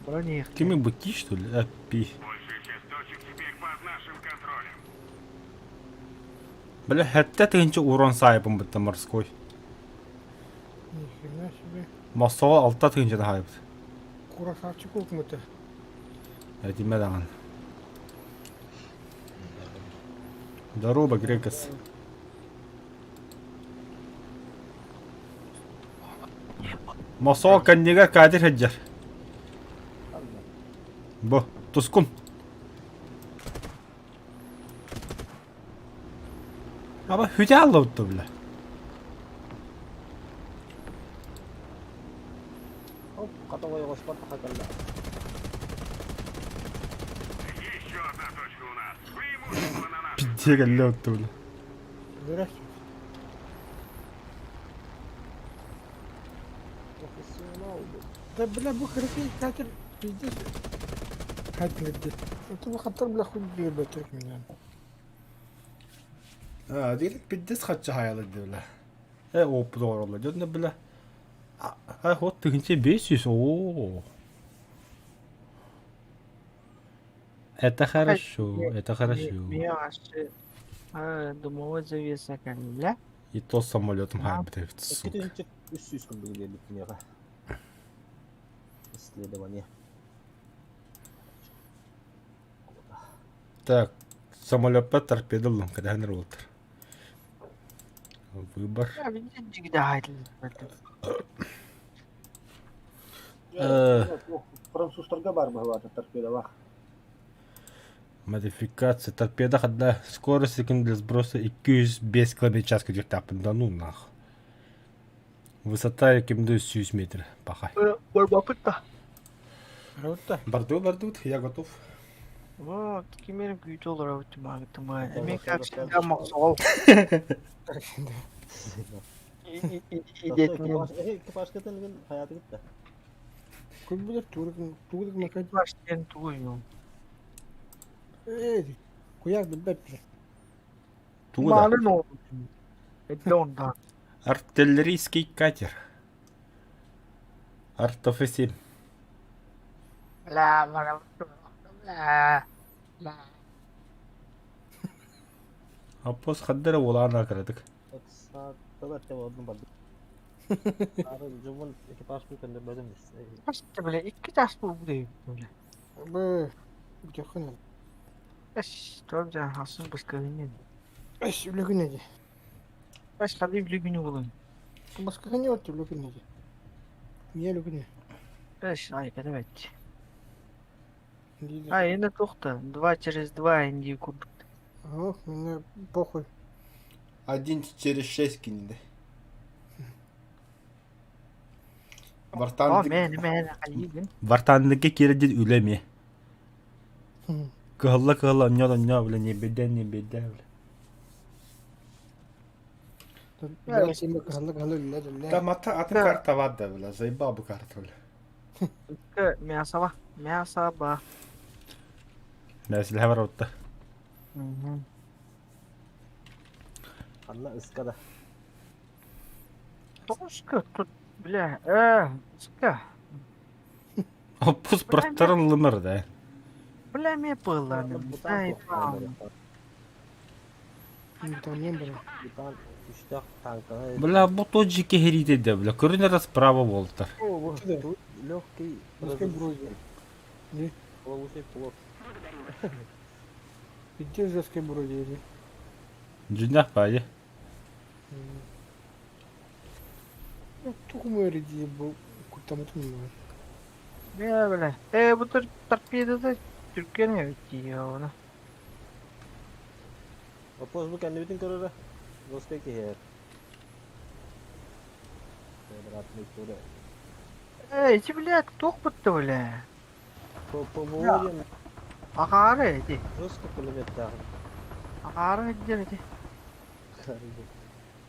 баран иһиэхтэрэ. Кими быки, что ли? А, пи. Большая часть точек теперь под нашим контролем. Бля, хәтта тыгынча урон сайыбын бітті морской. Нихрена себе. Мосол алта тыгынча да хайып. Курасавчик укмыты. Әтиме даган. Здорово, Грекос. Мосол каннига кадир хаджар. Бу, тускун. Аба хүтэ аллабытта бля. Оп, катовой оспар тахакалла. Еще одна точка у нас. Преимущество на нашей Пиздец аллабытта бля. Здрасте. Профессионал. Да бля, бу хрипи катер пиздец. Хайтылар. Это хаттар бля хуй бля меня. А, диlik пиздец хатча хаялы бля. Э, оп doğru Дедне бля. А, вот тыгынча 500. О. Это хорошо, это хорошо. Меня аж дымовой завеса кэллэ. И то самолетом хайбыт, сука. Икки үс сүүс курдук диэбит киниэхэ. Исследование. Так, самолетпа торпеда буллум, когда болтыр. Выбор. Французтарга бар баһылаата торпедалах. Модификация торпеда хода скорость секунд для сброса 205 км в час где-то да ну нах. Высота рекомендую 100 метров. Пахай. Барбапытта. Работа. Барду, барду, я готов. Вот, кимерим күйті олар өтті мағытыма. Эми как всегда мақсол. Идетмин. Экипажкатын мен хаяты гитте. Күн билер турык турык макат. Баштен тугуйум. Эй, куяк билбеп бля. Туда. Малын oldu. Это онда. Артиллерийский катер. Артов 7. Бля, бля, бля. Бля. Апос хаддара улаана кырадык. Саатталар те болдум барды. Ары жумун экипаж бу көндө бөдүм. Башта бля, икки тас бу дейм. Бля. Б. Жакын. Эш, тоже хасын башка не. Эш, үлөгүнө. Баш хады үлөгүнө болун. Башка не от үлөгүнө. Не үлөгүнө. Эш, ай, давайте. А, энэ тухта. Два через два инди курдук. Ох, мне похуй. Один через шесть кинеди. О, мен, мен, хайыгын. Вартандыгы киредин үлеме. Кыһалла кыһалла онньо онньо бля не беде не беде бля. Да мата атын карта бар да, бля, заебал бы карта, бля. Мясова. Мясоба. Мәсіле бар отта. Анна ыскада. Тоҕуска тут, бля, ыска. Оппус быраттарын лымыр да. Бля, ме пылланым. Ай, Бля, бу тоже кehiriydi да, бля. Көрүнэр справа болтар. Легкий. Плавучий плот. Где жесткой вроде? Дьүннэх баайы. Тухмы дии бу куттамытын мı? Бля, бля. Э, бу торпедада түрккен эбит дии оны. Вопрос бу кэннибитин көрөрө. Жесткий киһи. Квадратный туре. Э, ити, блядь, туох бутта, бля. По поводьям Ахаары эти. жестко пулеметтаах. Ахаары эддер эти.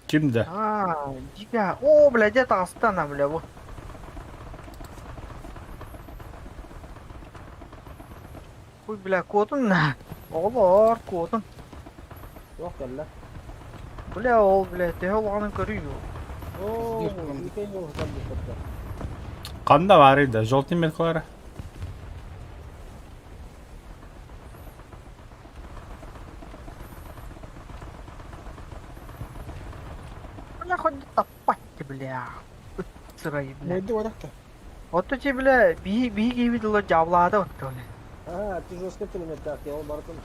Ким да? А, дига. О, бля, дьэ таҕыстана, бля, бу. Хуй, бля, куотун на. Оҕолоор, куотун. Туох кэллэ? Бля, ол, бля, төһө улаҕанын көрүй Оо, икей олуһутан бүппэттэр. Қанда бар еді, желтый меткалары. Бля, хоть таппать, бля. Сырай, бля. Мойду барахта. Отто ти, бля, биһи биһи киһибит ыла дьаблаата отто, бля. А, ти жестко пулеметтаах, я ол бартын.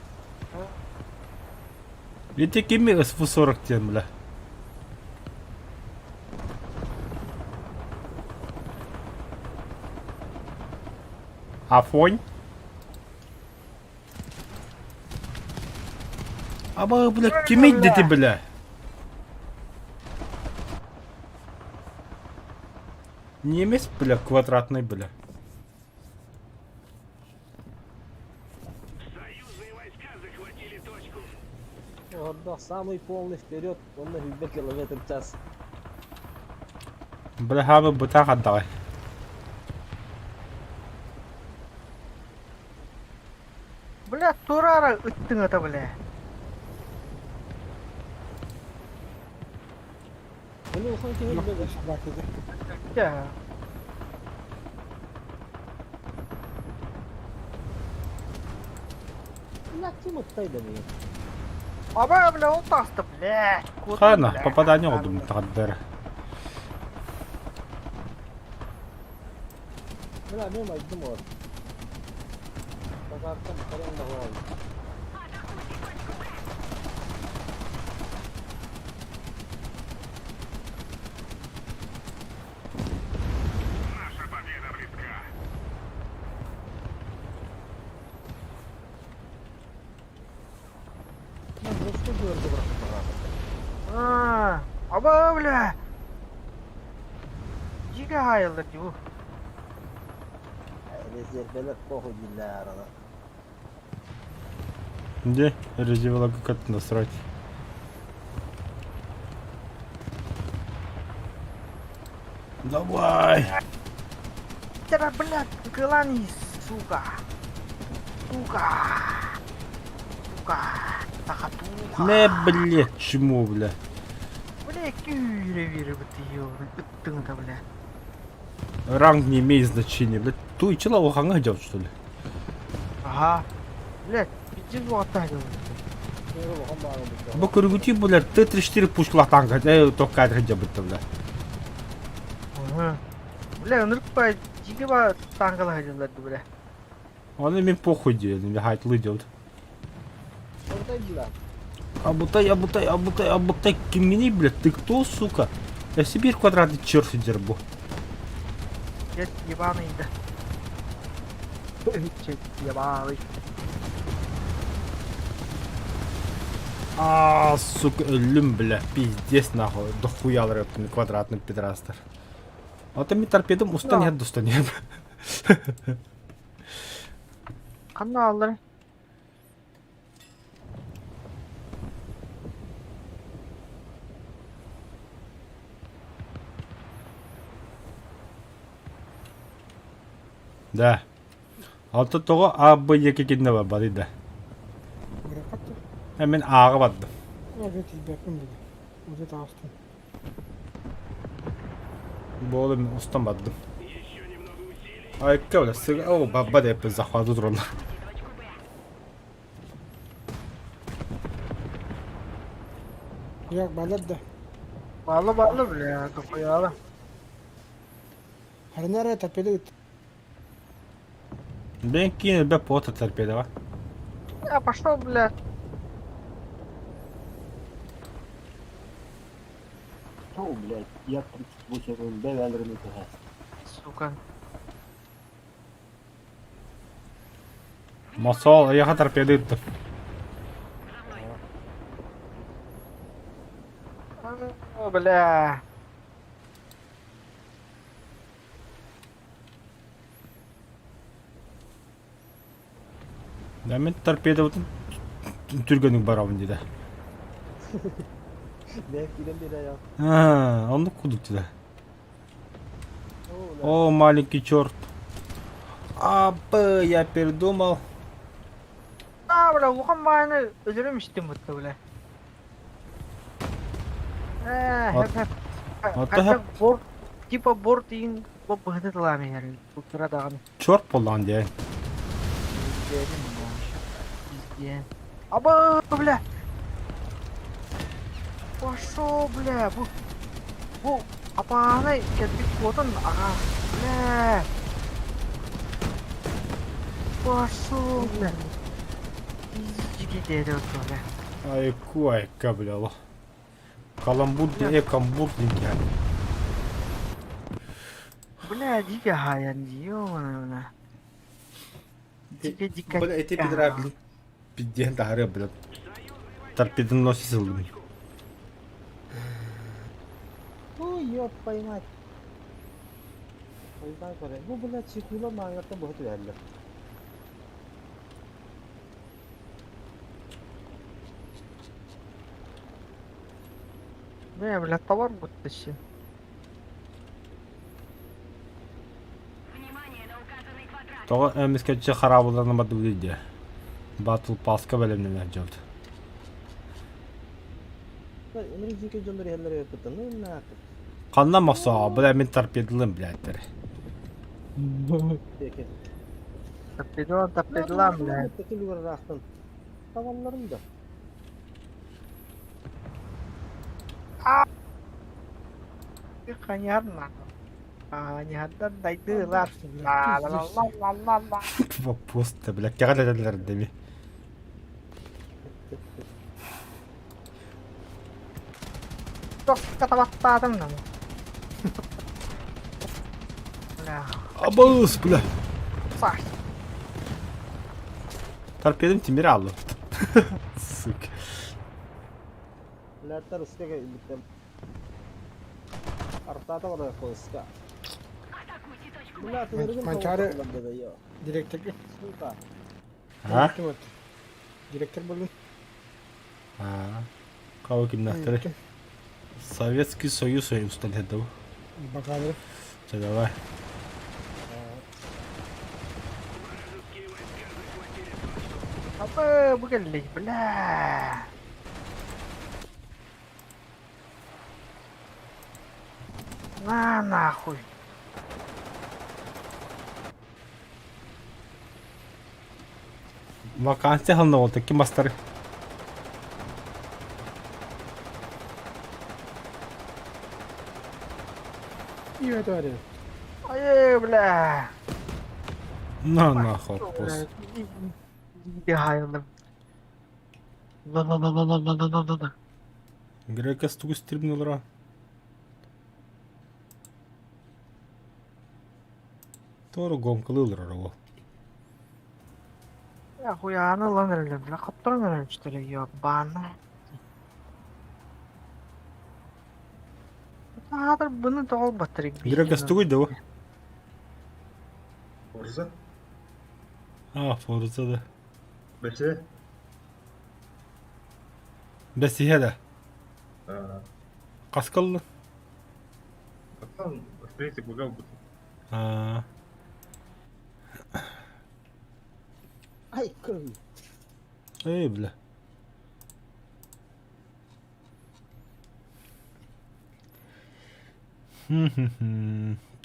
Ити кими СВ-40 диэн, бля. Афонь? Аба, бля, кими дети, бля? Немец, бля, квадратный, бля. Союзные войска захватили точку. Ордох самый полный вперед, он на 2 километр в час. Бля, хабы бытах отдавай. Бля, турара ыттыҥ ата, бля. Били ухан киһи билбэт. Дьэ. Бля, ким ыттай да миин. Аба, бля, ол таҕыста, бля. Куотун, Хана, бля. попадание олдум тағдыр. Бля, мен айдым олар. Базартан каран да ол. Наша победа близка. Бля, жестко көрді бірақ баға. А, аба, бля. Дьигэ хаайыллар дии бу. Резервелер похуй дииллэр ана. Где? Резервела как это насрать. Давай! Тара, бля, кылани, сука. Сука. Сука. Тахатуха. Не, блядь, чему, бля? Бля, күүрэ вирэ быты ёбаный ыттыҥ ата, бля. Ранг не имеет значения, блядь. Туй чела уханга идет, что ли? Ага. Бля, пиздец уҕаттаах дьон. Бу көрүгүтүй, блядь, Т-34 пушкалаах танка, э, только кадр бытта, бля. Ага. Бля, ынырык ба, дьигэ ба танкалаах дьоннор бля. Он мне похуй делает, мне хайтлы делает. Ордай бля. Абутай, абутай, абутай, абутай, кимини, блядь, ты кто, сука? Я Сибирь квадратный черт дербу. Дед ебаный да. Чет ебаный. А, сука, өллүм, бля, пиздец, нахуй, дохуя квадратный пидорастер. А ты мне торпедом устан нет, достан нет. Ханна аллар. Да. Алта тоҕо А, Б диэки кинне барбатый да? Бырахат да. Э, мин ааҕа бардым. Ага тиийбэппин бүгүн. Уже таҕыстым. Буолу мин устан бардым. Айка бля, сыга, о, бабба деп захвату тураллар. Yok балар да. Bağlı bağlı бля, тохуяла. Харына эрэ торпеда ыт. Мен киин элбэх пота торпедаҕа. Я пошел, блядь. О, блядь, я 38 МБ вялрын ТГ. Сука. Мосол, эйиэхэ торпеда ыыттым. О, бля. Да мин торпедабытын түргэнник барабын диде. Бэйэм киирэн биэрэ А, оннук курдук диде. О, маленький черт. А, Б, я передумал. А, бля, улахан баайыны өлөрөм истим бутта, бля. Э, Вот. хэп хэп. Вот Хотя хэп. борт, типа борт иин бу быһыты тылаам иһэр. Кутура даҕаны. Черт буоллаҕын диэн. Пиздец. Аба, бля! Пошел, бля! Бу, бу, апаанай кэлбит куотун, ага, бля! Пошел, бля! Пиздец, бля. Айку айка, бля, лох. Каламбур э, камбур диэн. Бля, дико хаян, ёбаная, бля. Дико, дико. Бля, эти пидора, блин. Пиздец, тахары, бля. Торпедоносец ыллым. Ой, ёб поймать. Ойдан көрө. Бу бля чекула маңаттан бу түһэллэр. Бля, бля, товар будто ще. Тоҕо эмискэччи хараабыларынан бардыбыт дии. Батл паска бэлэмнэнэр дьон. Ынырык дьиэкэ дьоннор иһэллэр эбиппит ну наахыр. Ханна мохсоҕо, бля, мин торпедалыым, блядь. Диэки. Торпедон, торпедолам, бля. Текил ыраахтан. Табалларым да. Понятно. А, не отдай ла ла ла ла ла ла ла. Вопрос-то, бля, кэҕэ дэми. Катабаттаатым да. Бля, Абыс, бля. Саш. Торпедам тимир аллым. Сука. Ләттер үскә биттем. Артата бар қойска. Бля, Манчары- Директор. Сука. А? Директор буоллун. А. Кого кимнахтары? Советский Союз устан это. Бакалавр. Все, давай. Апа, бу кэллик, бля. На нахуй. Вакансия ханна ол таким бастары. И это арен. Ай, бля. На нахуй пос. Идеально. Ла ла ла ла ла ла ла ла ла. Грека стугус трибнулра. Тору гомкалылыр ол. Я хуяны лан эрэлэр, бля, хопторон эрэлчтэрэ, ёбана. Аатар бұны тоғыл батырык. Грека стугуй да Forza? А, Форза да. Бэсэ? Бэсиһэ да. А, Хаскаллы. Потом, в принципе, бугал бы. А. Ай, кырыы. Эй, бля.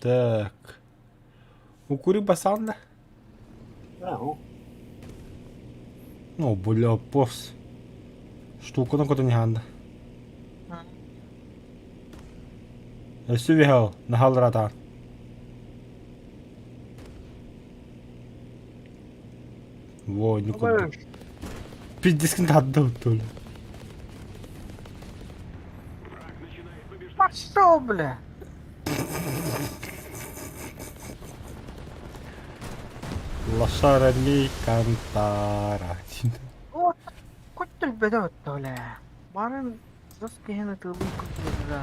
Так. Укури басан да? Ну, бля, пос. Штуканы көтөн иһаанда. Өссө биһэл, наһалларатаан. Во, не курдук. Пиздец тадды тули. Пошел, бля! Лошара ми кантара. Вот, хоть төлбөтө отто, бля. Барын сос киһини тылын кутулуга.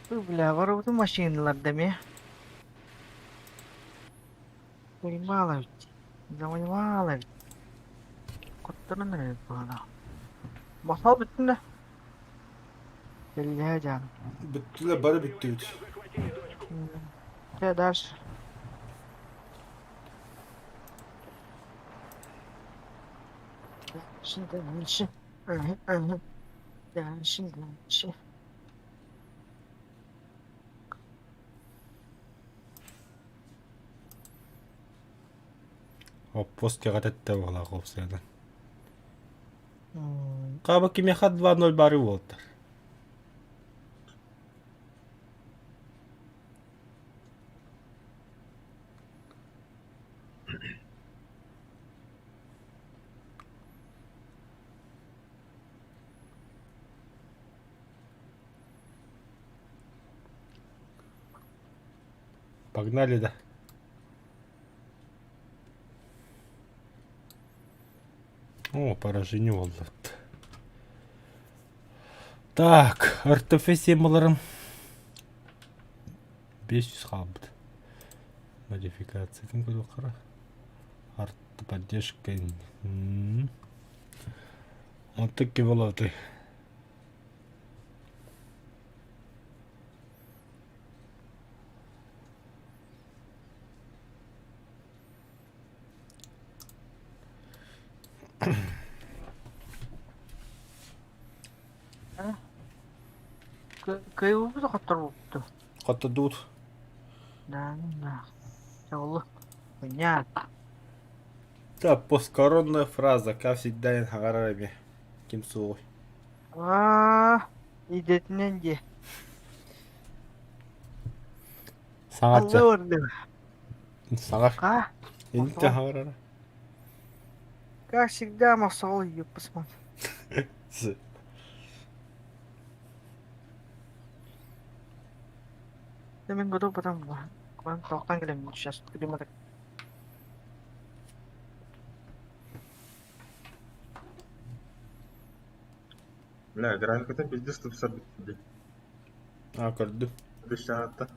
Бу, бля, барыбытын машиналар дами. Понимала ведь. Заманивала ведь. Куттаран эрэр буолла. Махал бүттүн да. Кэллээ дьаам. Бүттүлэр бары бүттүбүт. Чэ, дальше. Дальше, дальше. Ага, ага. Дальше, дальше. Оппос кэҕэтэттэ буолаах уопсайынан. Хаба кимиэхэ 2-0 бары буолтар. Погнали, да. О, поражение буоллут. Так, РТФ семаларым 500 хаалбыт. Модификациятын көрүөххэ Арт поддержка. Онтон ким болоотуй? Кыайбыппыт хотторбуппут. Хоттордубут. Да, да. Чоҕулу. Понятно. Да, посткоронная фраза, как всегда хагарар эми. Ким суоҕуй? Аа, идэтинэн дии. Саҥарча. Алла ордук. Саҥар. А? Инте хагарара. Как всегда, мосол юппусман. Да мен готов потом Вам тоқтан келемін сейчас климат. Бля, графиката пиздец тупсар бит. А, көрдүм. Дышаатта.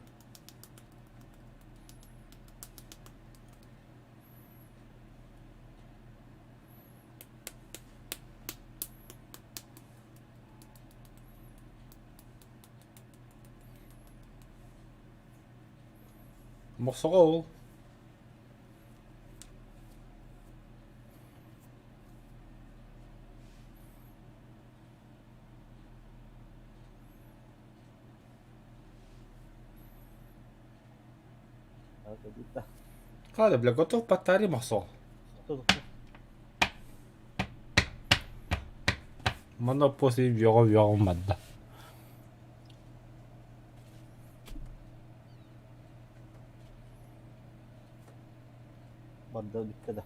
Мохсоҕо ол. Хада, бля, готов потари мохсоҕо. Манна после вёҕө-вёҕүм барда. Барда бүттэ да.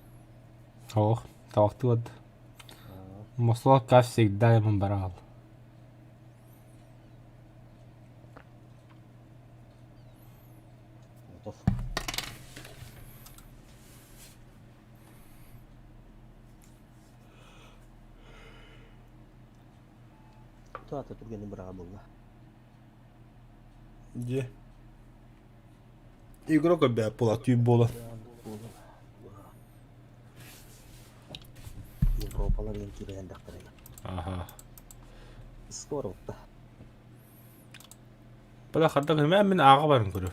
Ох, табахтыы барда. Мохсоҕо как всегда ему бараал. Готов. Туата түргэнин быраҕа буолла. Дьэ. Игрок опять полатыы буолан. Европалар диэн киирэн дэхтэрэ. Аха. Скоро утта. Бля, хардак мин мин ааҕа баран көрүм.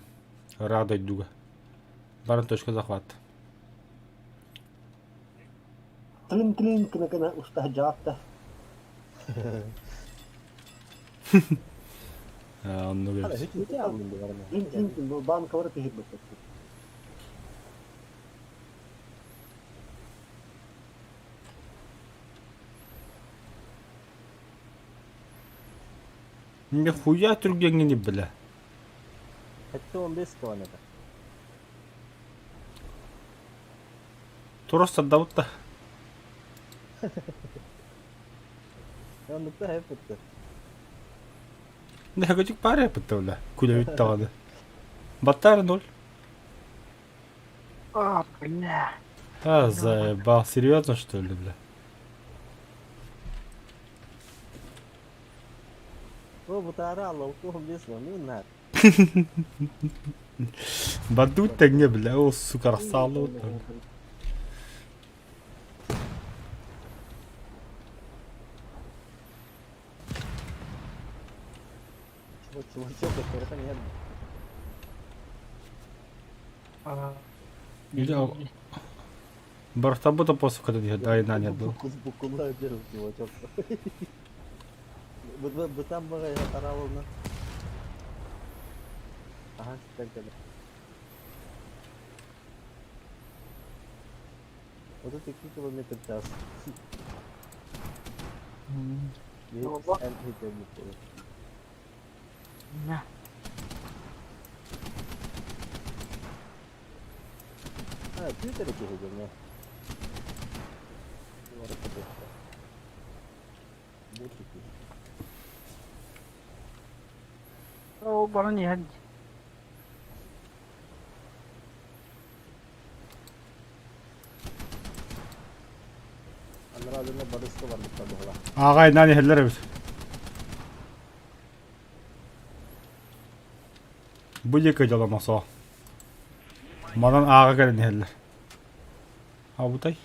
Ыраах дойдуга. Баран точка захват. Трин-трин гына-гына уста сылдьаҕат да. Оннук эбит. Трин-трин банкалары түһэрбэттэр. Нихуя түргэҥҥин бля. 75 километр. Турос сардабыт да. Оннукта хэппиттэр. Нэһэгэчик паар эппиттэ бля. Күлэбит даҕаны. Баттаар ноль. А, бля. А, заебал. Серьезно, что ли, бля? О, бутаара алла 15 ну на. Бадут тэҥҥэ, бля. О, сука, рассааллыбыт. Чувачок, это нет. Или Бартабыта после когда дай на нет был. Букула беру, чувачок. Бытам бага я таралына. Ага, так это. Вот это 2 километр в час. На. А, Твиттере киһи Ол баран иһэн Анараа дьоно барыска барбыттар быһыылаах. Ааҕайнаан иһэллэр эбит. Бу диэки дьоломосоо. Манан ааҕа кэлэн иһэллэр. Абытай.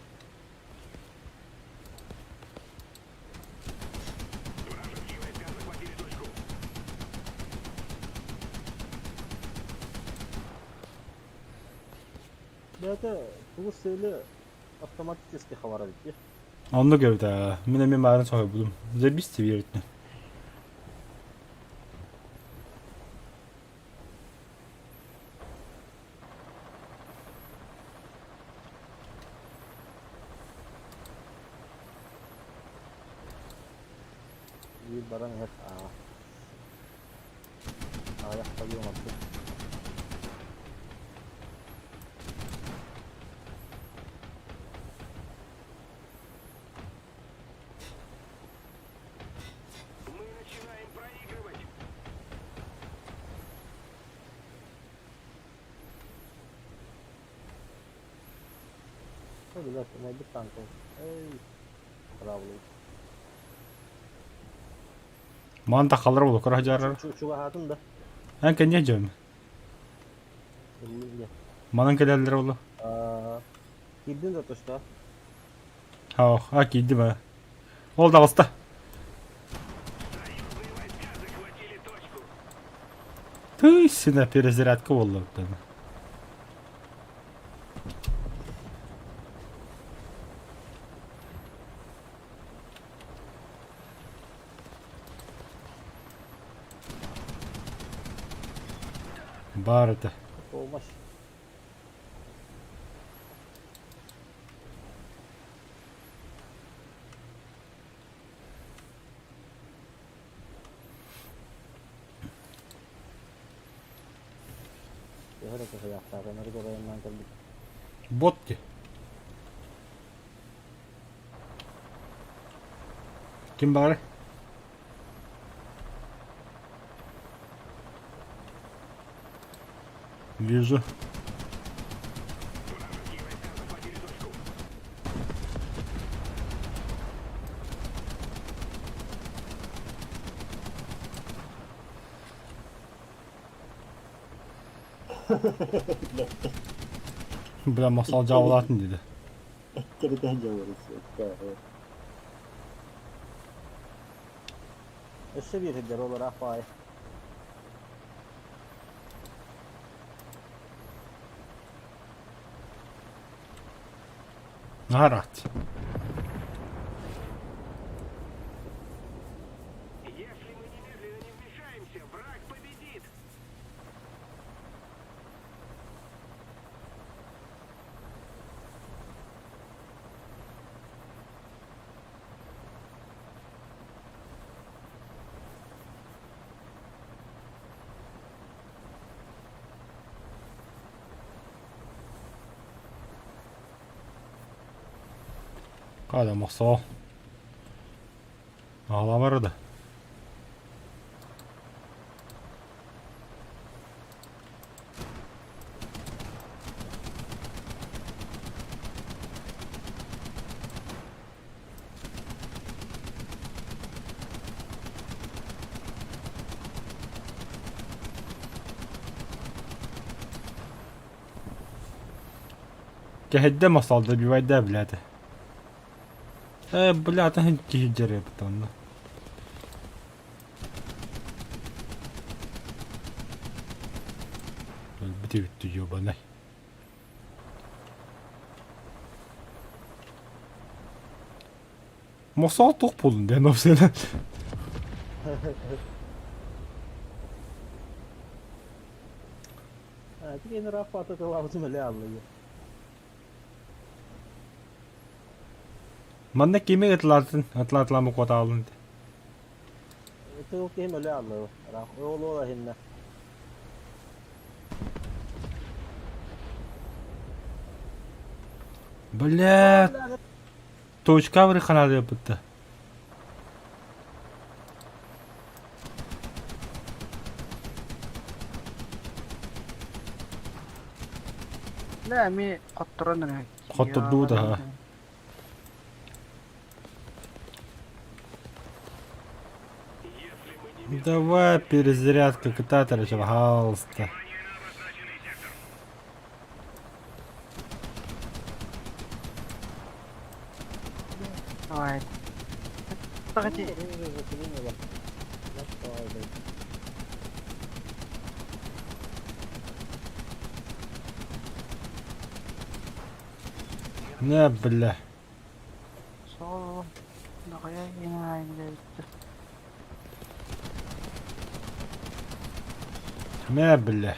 Бэйэтэ тугу сыалы автоматически хабар эбит дии. Оннук эбит ээ. Мин эмиэ баарын соһуйбутум. Забись тебе эбит. Биир баран иһэр ааҕа. Аҕыйах хойуу оҥорбут. Мы начинаем проигрывать. Ой, блядь, умайбыт танк ол. Эй, браво. Маан тахалар буолуо кыра дьаарар. Чугаһаатын да. Эн кэнниэ дьон. Ыллын диэ. Манан кэлэллэр буолуо. Киирдин да точно. Ох, а киирдим ээ. Ол таҕыста. Союзные войска захватили точку. Тыый, сина перезарядка буолла эбит. Баар этэ. Помощь. Төһө эрэ кыһыйаахтаата, нары оройуннаан кэлбит. Бот дии. Ким баарый? Вижу. Вражеские войска захватили точку. Бля, масал дьаабылаатын диде. Өссө биир сирдэр олор баай. Наһаа ыраат. Хада мохсоо. Аҕалабар да. Кэһэйдэ мохсоол добивайда блядь. Э, бля, атын киһи дьарыйбыт онно. Өлбүт эбит ёбанай. Мохсоол туох буоллун диэн опсена. Тигэн ыраах паататылаабытым эле аллайы. Манна кими ытлаатын, ытлаатылаамы куотаалын Тыл киһим өлө аллайы. Ыраах оолуола иһиннэ. Бля, точка вырыханаадыппытта. Бля, эмиэ хотторон эрэ. Хоттордубут аха. Давай перезарядка кататора, пожалуйста. Давай. Погоди. Не, бля. Сол. Не, бля.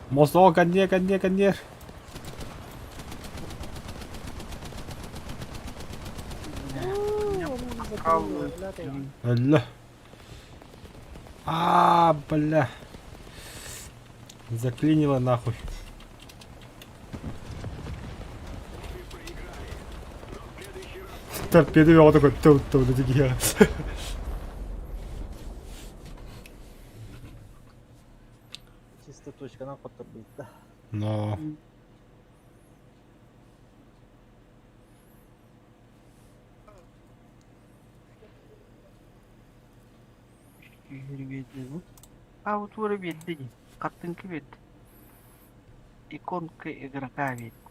Мосол, коньер, коньер, коньер. Алла. А, бля. Заклинило нахуй. Торпеду я вот такой тут тут такие. Чисто точканан хотторбут да. Но. А вот туора биэрдэ дии. Хартыҥка биэрдэ. Иконка игрока биэрдэ.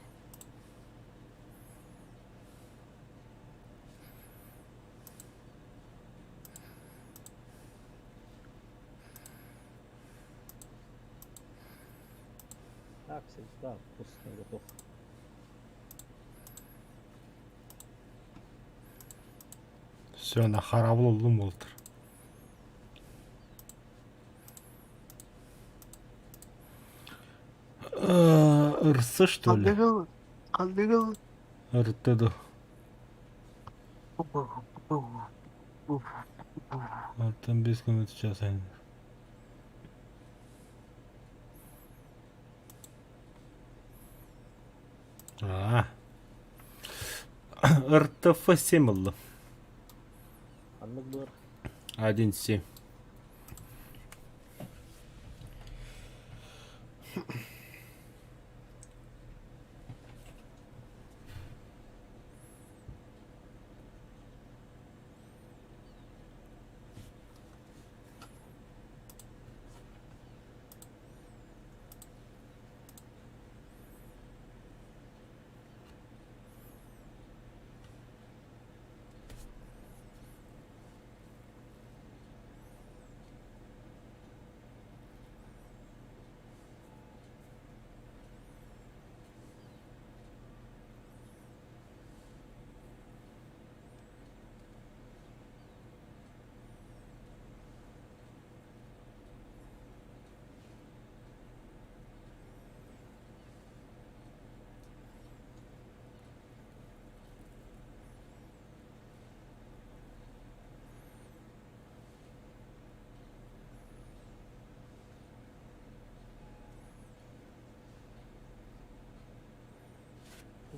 Так, всегда вкусно готов. Все, на харабыл уллум болтыр. Ырсы, что ли? Хандыгыл. Хандыгыл. Ыртыду. Алтан 5 минут сейчас. А. РТФ 7 ыллым. Ханнык быр. 1.7.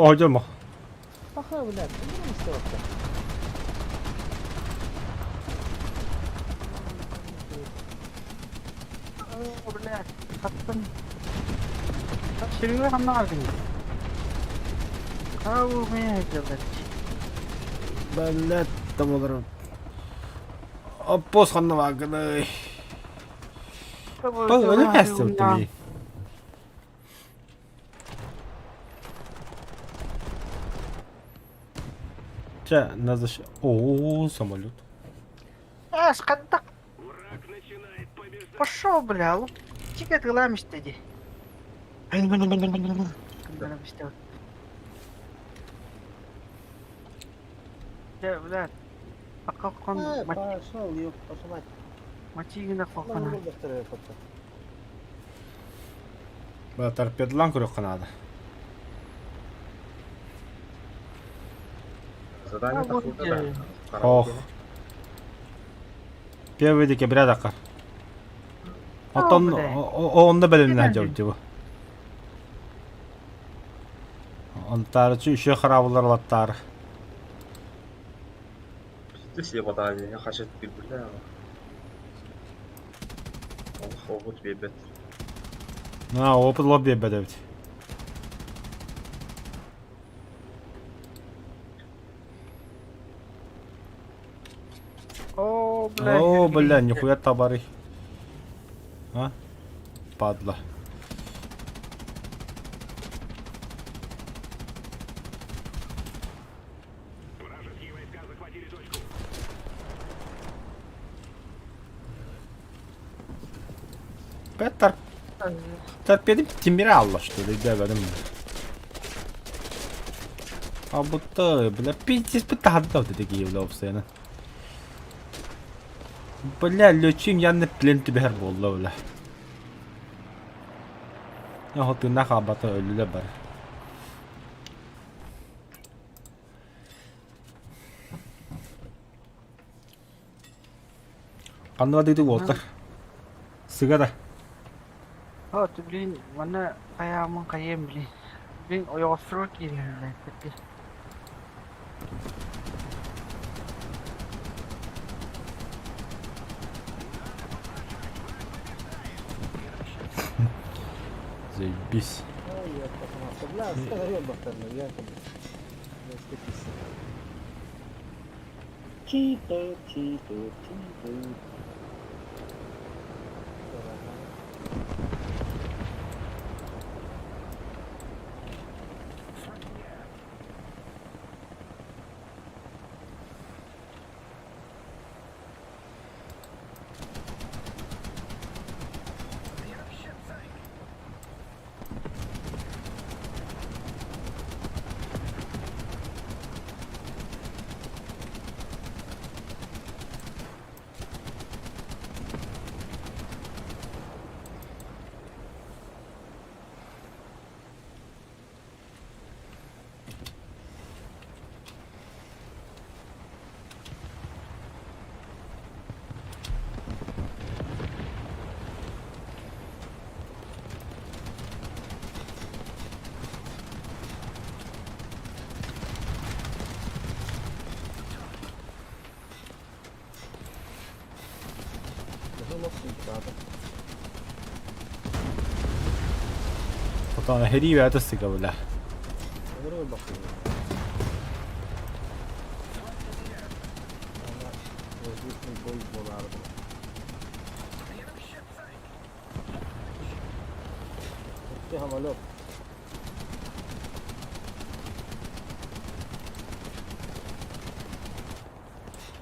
О, дьомо. Паха, блядь, ну не вообще. О, блядь, хаттым. Серега ханна бардың? Ау, мен делать. Блядь, там олорор. Оппос ханна бааргыный. Өлө кэстибит Чэ, на защ... О, самолет. Ас, хаттак. Пошел, бля, чика тыламиште ди. Дьэ, бля, акка Э, пошел, ёб, пошла мать. мачигина Ну, хохана. Бля, торпедлан көрүөххэ наада. Задание А, вот такое, где. да. Ох. Первый декабря дакар. Оттон бля. онно бэлэмнээх Кэнэн дьон дьыбы. Онтаарычы үшө хараабылар латтаар. Пиздец, я вода, я хочу теперь, бля. Ох, опыт бебет. На, опыт лоб биэрбэт эбит. О, бля. О, бля, нихуя табары. А? Падла. Вражеские войска захватили точку. Бля, тор... торпеды тимире алла, что ли, да, бля. А будто, бля, пиздец, пытарды вот такие, бля, постоянно. Бля, лечим я не плен тебе буолла, бля. Я хотына хабата өлүлэ бар. Ханна дыды уолтар. Сыга да. О, ты, блин, манна хайаамын хайыам, блин. Блин, ойоҕосторго киирэн, блин, кэппи. Заебись. Ой, ёб, пошла мать. Бля, скажи, ёб, я там. Читер, читер, читер. Потом хери это сыга, бля. Самолет.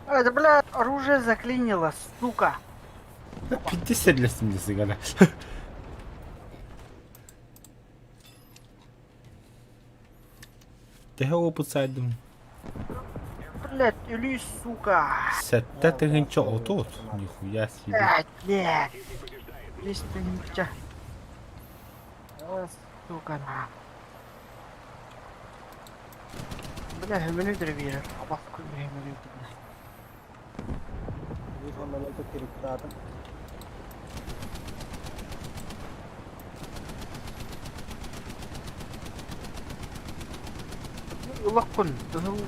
Это, бля, оружие заклинило, сука. Пиздец серлестим сыга, бля. Тэһэ опыт сайдым. Блядь, или, сука. Сэттэ тыһыынча отут. Нихуя себе. Блядь, блядь. Лезь ты не мча. Сука, на. Бля, хөмөнү биэрэр. Абас күн хөмөнү Bir самолета перекатом. Улахпын кыһыл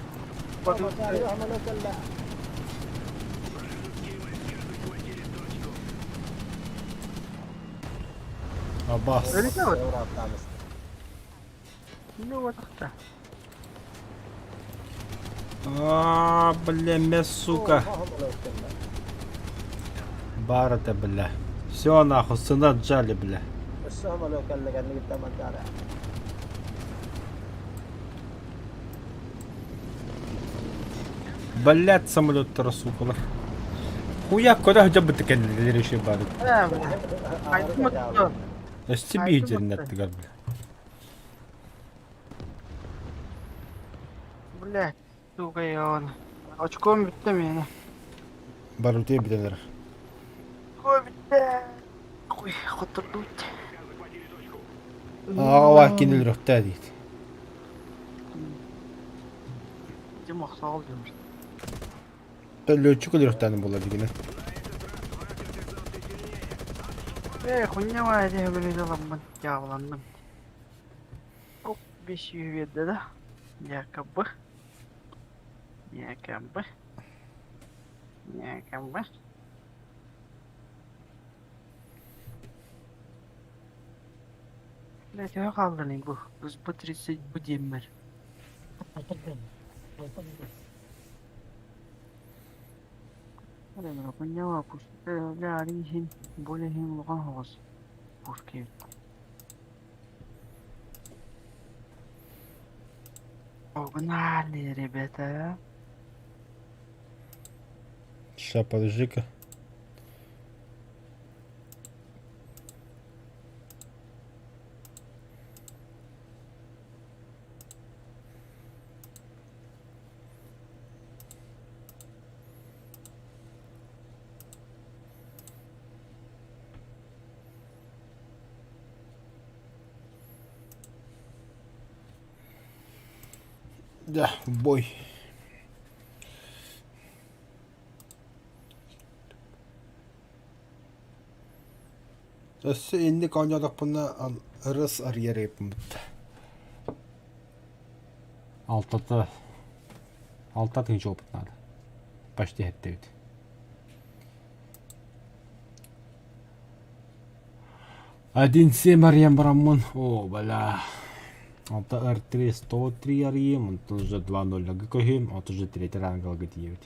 Абас. А, бля, мя, сука. Бар это, бля. Все, нахуй, сына отжали, бля. Блядь, самолеттара, сукалар. Хуя, куда хотя бы ты кэллилэр еще бары. Өссө биирдэрин бля. Блядь, сука, он. Очком бүттэ миэнэ. Барытыа бүтэн эрэр. Очком бүттэ. Ой, хоттордубут. Аҕа кинилэр диит. Дим охсоол диир. Летчик өлөрөхтөөнү буолла дигинэ. Ээ, хуйня баа диэ өлөрү дьаабыланным. Оп, 500 биэрдэ да. Якобы. Якобы. Якобы. Бля, төһө хаалланый бу? Бу 30 бу диэммэр. Хуйня бля, арыый более улахан соҕус пушки. Погнали, ребята. Ща, подожди-ка. Да, в бой. Өссө инник оонньоотохпуна ырыс арыйар эбиппин Алтата алта тыһыынча опыт наада. Почти эттибит. 1.7 арыйан бараммын. О, бля. Алта R3 103 арыйым, онтон уже 2.0 көһүм, от уже третий рангалга тиийэбит.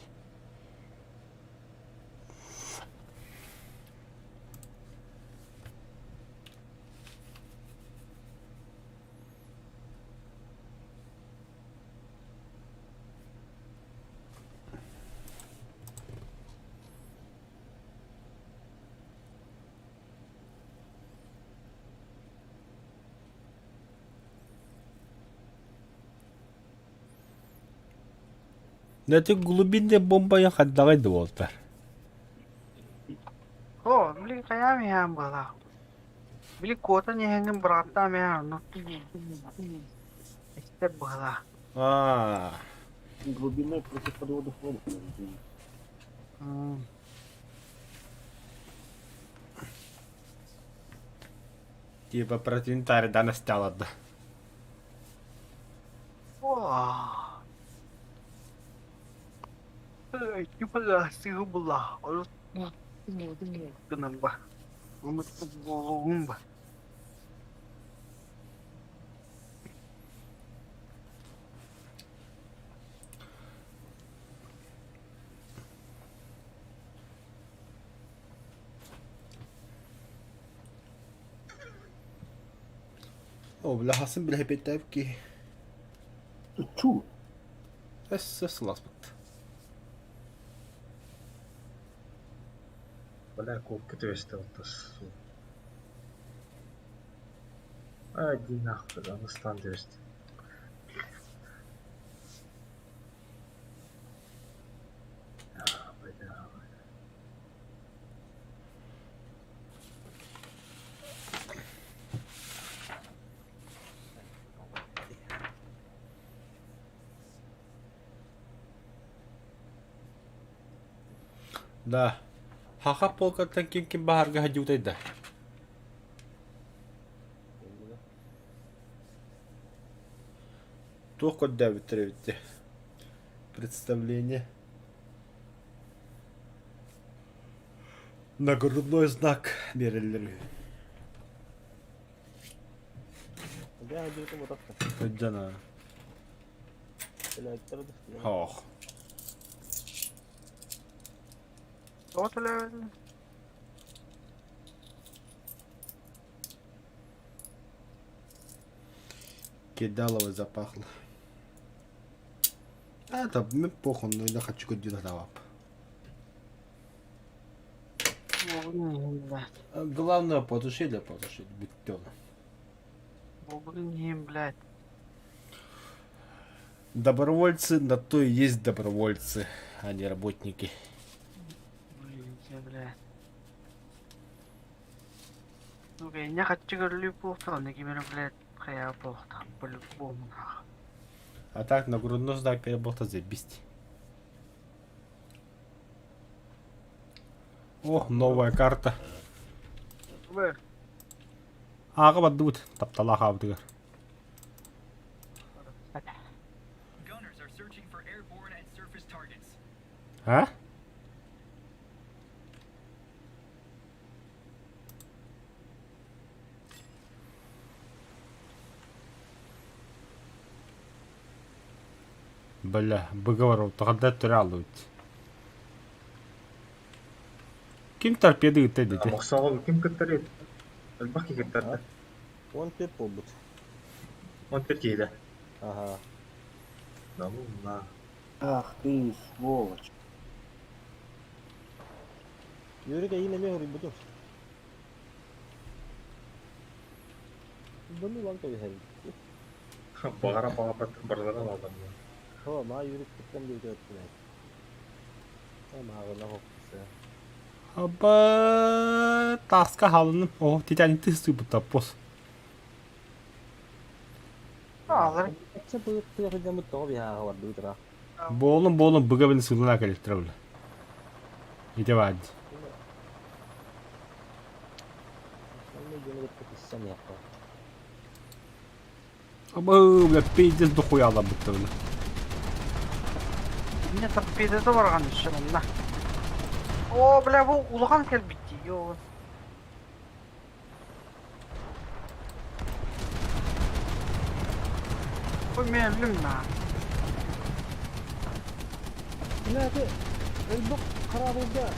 Это глубинная бомба я хайдаҕай да буолтар. О, блин, хайаам иһээн быһалаах. Били куотан иһэҥҥин бырааттаам иһэн онно истэр быһалаах. А, Глубиной против подводных лодок. Типа против да настала да. О. Эй, типа сыгы була. Гынан ба. Умут ба. О, бля, хасым бля бетепки. Чу! Эс ласпыт. Бля, копка түбэстэ оттос. Иди нахуй, Астан түбэстэ. Бля. Да. Хаха полкаттан ким ким баһарга хадьутайда. Туох көрдөөбүттэр эбит дии? Представление. Нагрудной знак биэрэллэр үһү. Сылдьан Ох. Тоҕо төлөөбөтүн? Кидалово запахло. А, это мне похуй, но я хочу кудина давап. Буолбун иһин, блядь. Главное потушили, потушить, бүттэ Буолбун иһин, блядь. Добровольцы на то и есть добровольцы, а не работники. Блин, блядь. Сука, хочу көрүлүү буолуохтаах, ким эрэ, блядь, хайаа буолуохтаах, по-любому нахуй. А так на грудной знак переболта заебись. О, новая карта. Б. Ааҕа бардыбыт, тапталаах аабытыгар. А? Бля, выговор тогда түралыбыт. Ким торпеды ыытта дите? Мохсоҕол ким кыттар Элбэх киһи кыттар 14 буолбут. 14 киһи Аха. Да ну на. Ах ты, сволочь. Юрик эйин эмиэ хоруйбутум. Бұны лан кэбиһэбит. Баҕара баҕарбат барыларын алдан. Хо, маа Юрик кыттан диэки өттүнэ. Мааҕына хоппуса. Аба таска халыным. О, Титаник тысты пос. Алар. Чэ бу тыа сылдьаммыт тоҕо биһааҕа бардыбыт ыраах. Буолун буолун быга бин сылына кэлиттэр бile. Ити баар. Онно дьону кытта киссэн иһэххэ. Аба, бля, пиздец дохуя алабытта бile. Мне торпедата барган еще онно. О, бля, бу улахан кэлбит дии, йоо. Бу мен өллүм на. Бля, это элбэх хараабылга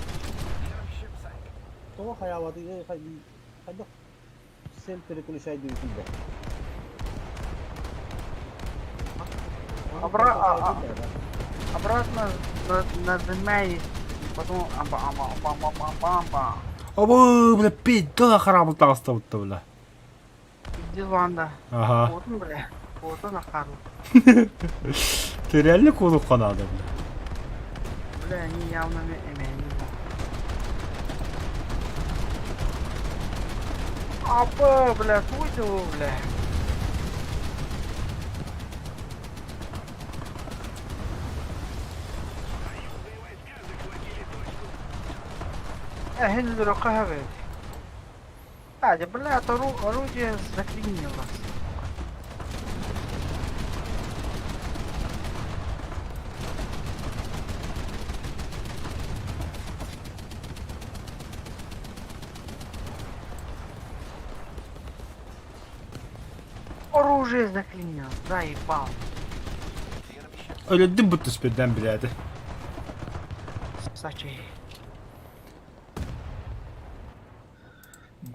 тоҕо хайаабатый хайдах сел переключай диэбитий да. Обра обратно нажимай, потом аба аба аба аба аба аба. Аба, бля, пиздец хараабыл таҕыстабытта бile. Пиздец да. Ага. Отун, бля. Отун ахару. Ты реально кулукка надо, бля? Бля, они явно эмени. Апа, бля, туйду, бля. Эһин рукавы. А, да, бля, это орудие заклинило. Оружие заклинило, заебал. Өлөдүм бу түспүдэн билээти. Сачи.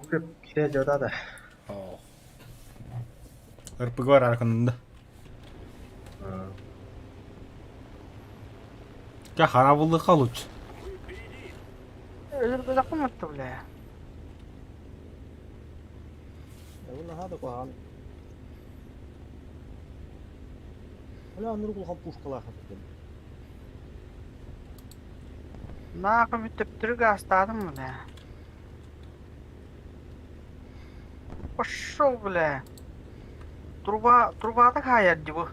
Гуреп кире жада да. РПГ бар арканында. Ча харабыллыкка лучше. Өлөргө бля. Бу наһаа да куһаҕан. Бля, оннук улахан пушкалаах этим. Нахуй бүттүптүрү астадым, бля. Пошел, бля. Труба, трубата хайар дибу.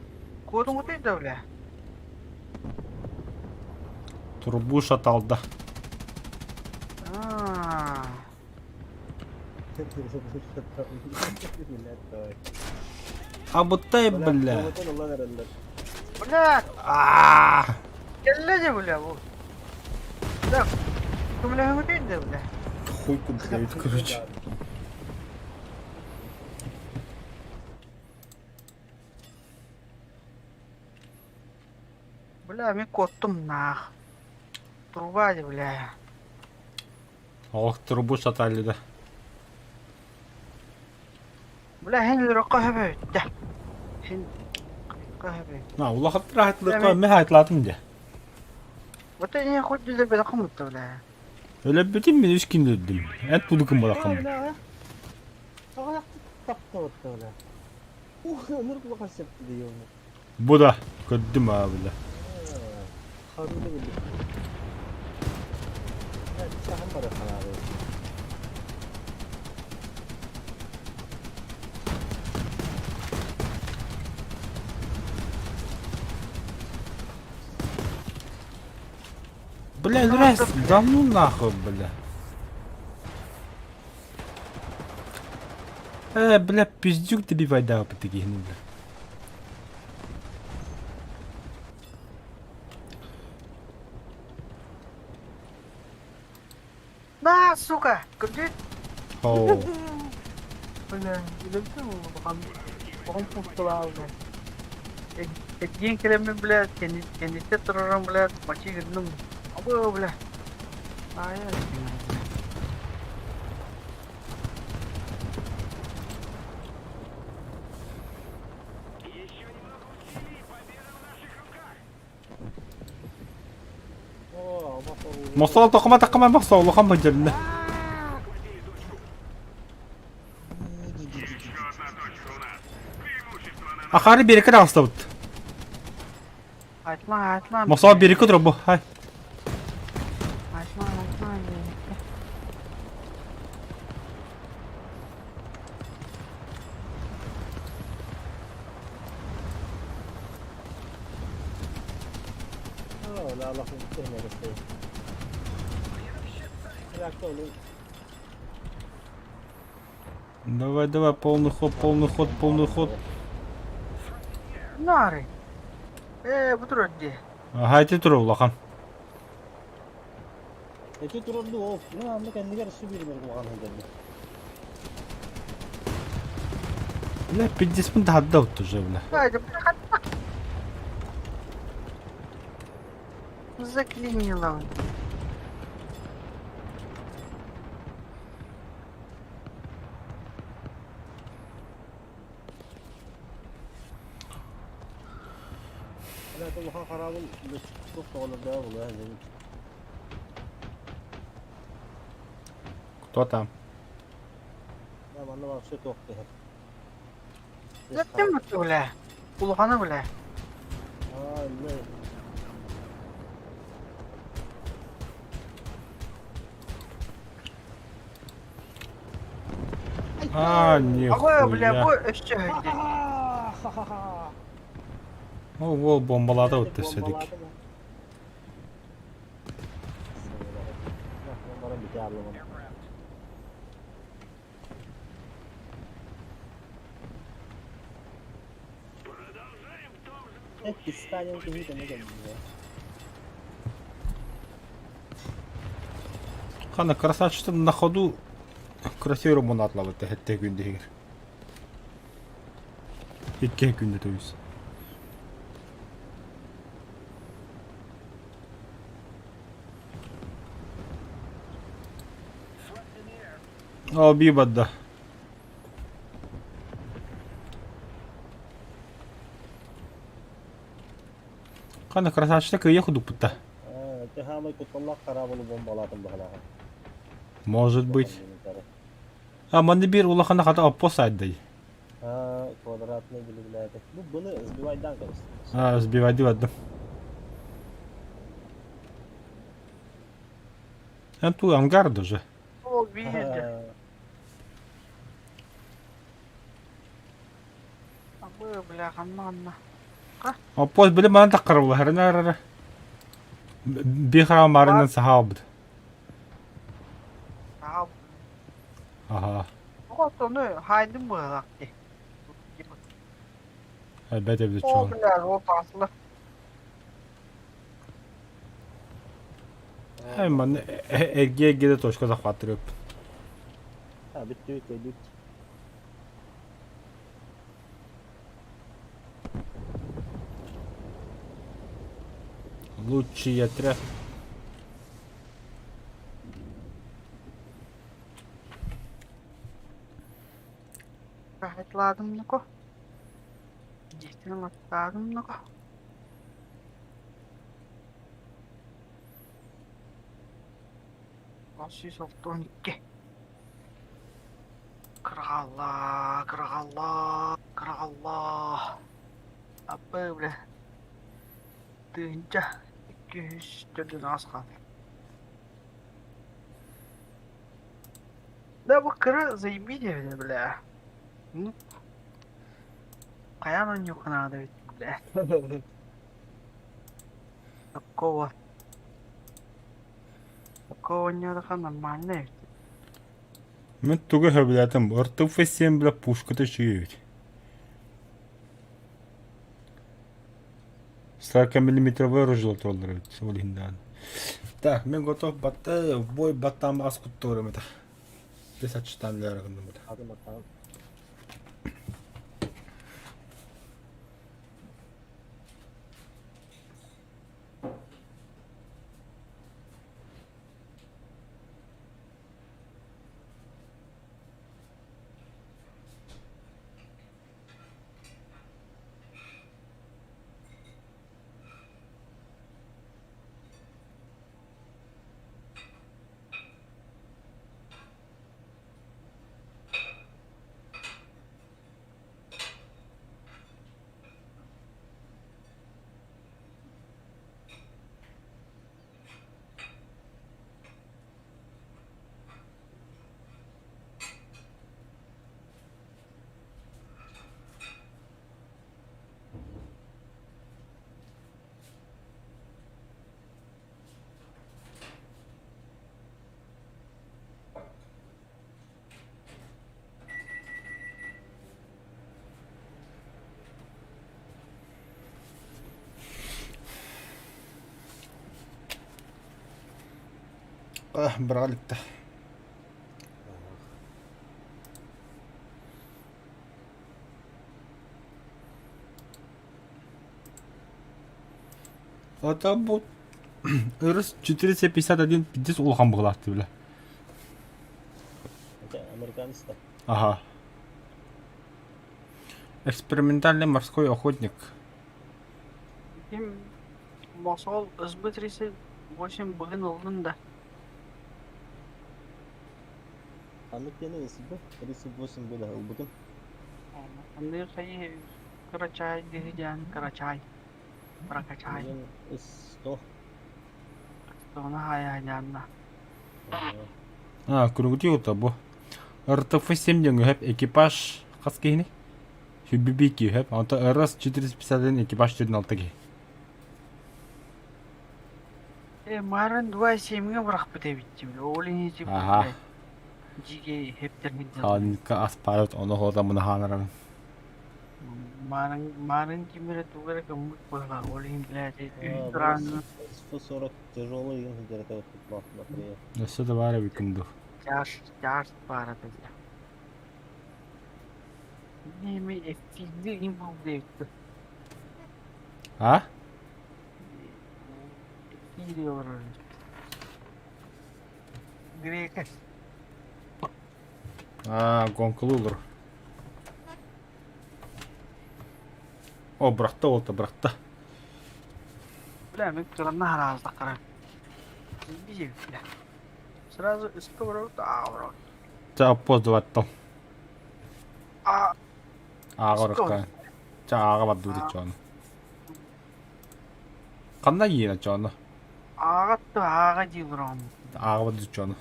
Кодун да, бля. Трубу шаталда. А. Абытай, бля. Бля. ылан эрэллэр. Бля, Аа! кэллэ дьэ, бля, бу. Бля, көмөлөһүҥүтүй да, бля. Хуй кудряет, короче. Бля, мин куоттум наах. Труба дьэ, бля. Ох, трубу шатали, да. Бля, һин өлөрөххө сөбөйүттэ. Һин сөбөй. На, улахаттар аһатлыкка мен хатлатым дьэ. Вот не хоть билэр бэлэххин бутта, бля. Өлөбүтүм мин үс күн өлдүм. Эт тудукум балакам. Таптабытта, бля. Ух, ынырык улахан сөптү дейм. Бу да көрдүм аа бля. Харыны билдим. Сахан бара харабы. Бля, раз, да ну нахуй, бля. Бля, пиздюк добивай да, таких, бля. На, сука! Көрдүт? О, Бля, үлэлтэн улахан оҕом кутталаах, бля. Эргиэн кэлэммин, бля, кэнниттэн турарым, бля, мачи гынным. Абы, бля. Ай, Еще немного усилий, и победа в наших руках. О, Мосол токума такама мосол улахан бадьарна. Захватили точку. Еще одна точка у нас. Преимущество на Ахары береке тагыстабыт. Айтма, айтма. Мосол береке турбу. Хай. Айтма, айтма. О, ла Аллах tehmedi. Давай, давай, полный ход, полный ход, полный ход. Нары. Бу турар дии. Ага, эти тур улахан. Эти турарды ол. Мына анда кэннигэр су биример кулахан хылдырды. Бля, пиздец, мин тахадда уже, бля. Бля, бля, Заклинило. Бля, улахан харабыл тух тоҕолордоо була. Кто там? Да, манна вообще туох кэхэр. Зачем это, бля? Улахана, бля. Аа, не. А, Ага, бля, нихуя. бу өссө өйдө. О, вол бомбалады вот все-таки. Продолжаем в том же Станем киһи кэннэ кэллэ. Хана красавчик на ходу красиво монатлабыт хетте күндегер. Икки күндө то есть. О, бибадда. Хана красавчик кыйа худуппутта. Тэхамай кутталлах харабылы бомбалатын бахалаха. Может быть. А манны бир улахана хата оппо сайдай. А, квадратный билигләде. Бу буны сбивайдан кабыс. А, сбивайды бадым. А ту ангар даже. О, видите. Абы, бля, ханна, ханна. Оппос биле мана таккарбы харына ара. Бихара марынан сахабыт. Аа, Ага. оҕотону хайдым быһалаах дии. Опять О, облегчен. бля, вот аслы. Эй, манна эргиэ-эргиэ точка захватывает. Ha bitti bitti bitti. Лучший отряд. Rahatladım Niko. Дьиэтин ылаттаатым Niko. 662. Кырҕалла, кырҕалла, кырҕалла. Аппы, бля. Тыһыынча 248 хаалла. Да бу кыра заебись бля. Ну, хайаан оонньуохха наада эбит бля. Такого. Такого оонньоотоххо нормально эбит. Мен тугу сөбүлээтим, РТФ-7 бля пушката үчүгэй эбит. 40-миллиметровое оружие тураллар эбит, ол иһин даҕаны. Так, мен готов батта, в бой баттаан ас куттуурум этэ. Десять читаем для гынным этэ. Adım atalım. Быралыкта. Это бу РС 451 пиздец улахан быһыылаах бля. Это американец да. Ага. Экспериментальный морской охотник. Ким Мосол СБ-38 быгын ыллын да. Ханнык диэни СБ 38 было ылбытым. Анды хайы Карачай диһидян Карачай. Прокачай. Билигин С100. Тона хайа дьаанна. А, кругутиута бу. РТФ-7 диэн үһэп экипаж хас киһини? Сүбүбии үһэп. Онто РС-451 экипаж 46 киһи. Э, марын 2 семье бырахпыт эбиттим. Ол ини тип. Аха. Жиге хептермин. Хаанка аспарат ону хота муна хаанаран. Марын марын кимере тугара кыммыт быһла. Ол иһин блядь, үс С-40 тяжелый игин сылдьар этэ батарея. Өссө да баар эбиккин дуу. Тяж, тяж баар этэ. Неме эффизди им был дейт. А? Эфири олорор. Грека. А, гонкалуулар. О, бырахта ол бырахта. Бля, мен кыранна хараазда карам. Бижи, бля. Сразу сковород, а, бро. Ча опоздаваттал. А, Ааҕа орохтоон. Ча ааҕа бардыбыт чоону. Ханна иена чоону? ааҕатты ааҕа дии олороҕун. Ааҕа бардыбыт чоону.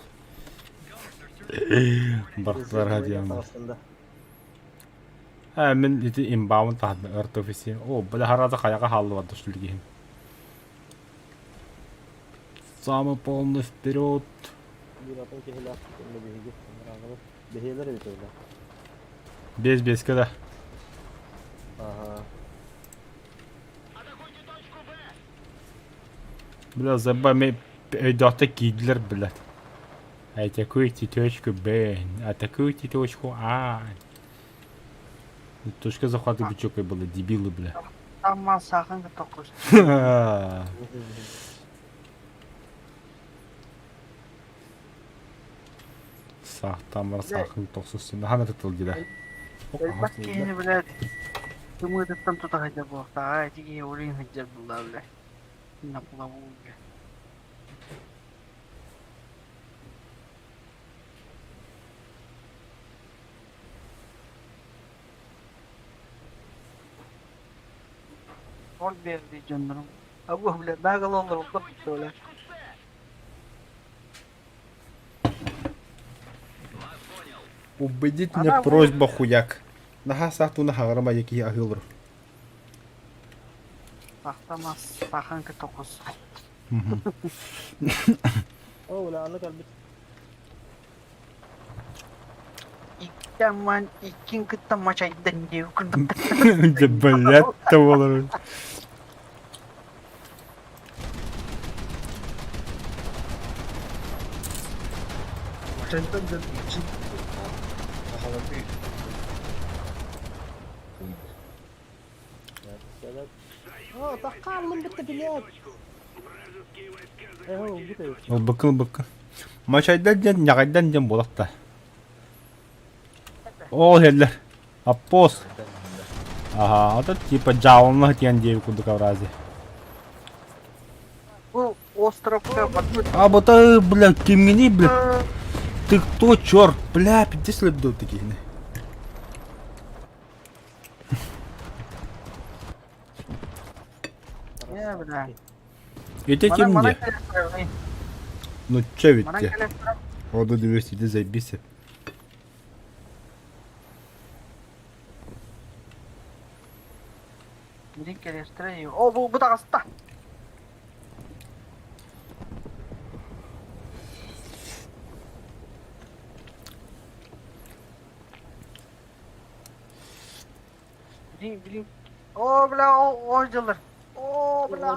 Бартылар хадиям. Aslında. Ә, мин ити имбаун таһын РТФС. О, бля хараза хаяга халлы барды шүлгиһин. Самый полный вперед. Bir атын киһилээх кэннэ биһиги араҥалар бэһиэлэр эбит эбилэр. Без беске да. Аха. Бля, забами өйдөөхтө киирдилэр, блядь. Атакуйте точку Б, атакуйте точку А. Точка захвата бичокой была, дебилы, бля. Тамман саахын токус. Саахтамар саахын тохсустун хаnar тыл диле. Элбэх киһини блядь тымыытыттан тута сылдьар буолуохтааҕа ити киһи урин сылдьар буолла блядь на плаву блядь Ол биэрди дьоннорум. Абы блядь наҕыл олорбут бля. Убедительная просьба хуяк. Наһаа саах туна хаҕарама киһи аһыы олорор. Сахтамас саханка токус. О, бля, аны кэлбит. Иккаман иккин кытта мачайдан диэу курдук. Дьэ, блядь, олорор. Мачайдан дьэн мачай сахалардыы. О, таххааллым битте, блядь. Э, ол бит. Ылбыккын ылбыккын. Мачайдан диэн ньаҕайдан диэн буолахта. Ол иһэллэр. Аппос. Аха, ата типа дьаалына диэн диэби курдук аврази. Бу островка барбыт. А бута, бля, кимҥиний, бля? Ты кто, черт, бля, пиздец лебдо такие. Не, бля. Ити Манан ким манан де? кэлэстэрэ. Ну че ведь Манан те? кэлэстэрэ. Оду 200 иди заебись. Билин кэлэстэрэ. О, бу бу таҕыста. Билин билин. О, бля, о, о дьыллар. О, бля.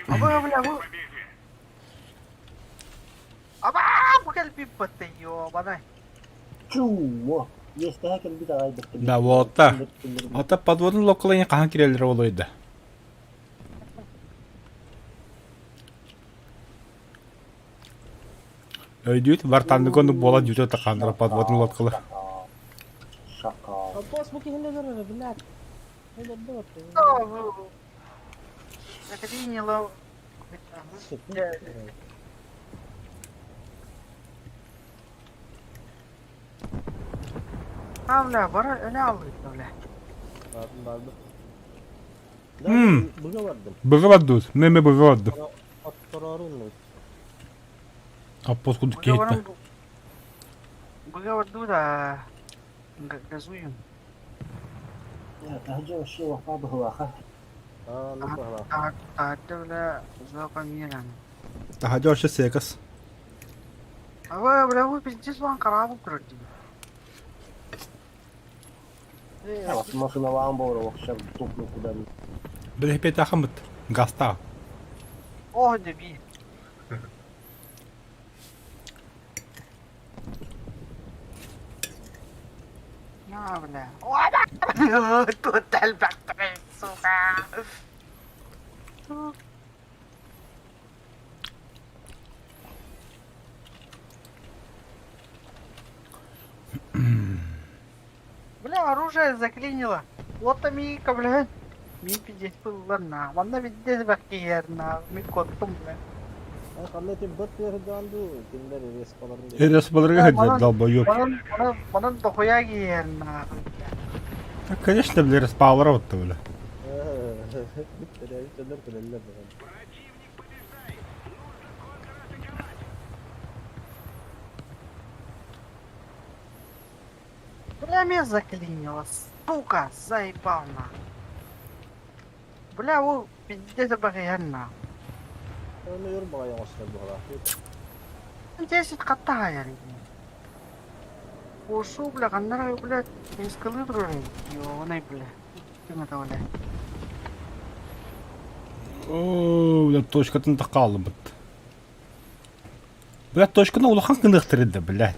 Аба, бля, бу. Аба, бу кэлбит баттay, ёбаный. Чумо. Иэстэһэ кэлбит аҕай бэрт Да, вот та. Ата подводный локалайын хаһан кирэллэр олойда. Өйдүүт вартаннык оннук буола дьүтэ тахааннара подводный лодкалар. Шакал. Аппос бу киһини өлөрөр, блядь. Өлөрдө вот. О, бу. Заклинило. А, бля, бара öne aldı, бля. Бардым, бардым. М. Быга бардым. Быга бардыбыт. Меме быга барды. Отторорун. Аппос курдук Быга киһиттэ. баран быга барды да газуем. Таһдьа вообще лапа быһылаха. Аа, ну баһла. Таһырдьа бля зоопа миэран. Таһдьа вообще секас. Аба, бля, бу пиздец лан карабы турар дии. Машиналаан буолар вообще тупну куда Били петахамыт. Гаста. О, деби. На, бля. О, да! Тут элбэхтэрэй, сука. Бля, оружие заклинило. Вот там и, бля. Ми пиздец был на. Манна пиздец баккиер на. Ми коттум, бля. Ханна тим бат берданду, киндер респаларын. Эрес балырга хадзар долбоёб. Манан, манан, манан дохуя киер на. Да, конечно, бля, распалара вот бля. Дөнөр көлөллөр баар. Противник побеждает! Нужно контратаковать! Бля, меня заклинило, сука, заебал на. Бля, ол пиздец баккиер на. Оны өр баҕайы оҥостор буолаах. 10 хаттаайар. Ушу, бля, ханнара, бля, скалы турар. Ёбаный, бля. Тыҥата бля. Оо, бля, точкатын да хааллыбыт. Бля, точканы улахан гыныахтарын да, бля.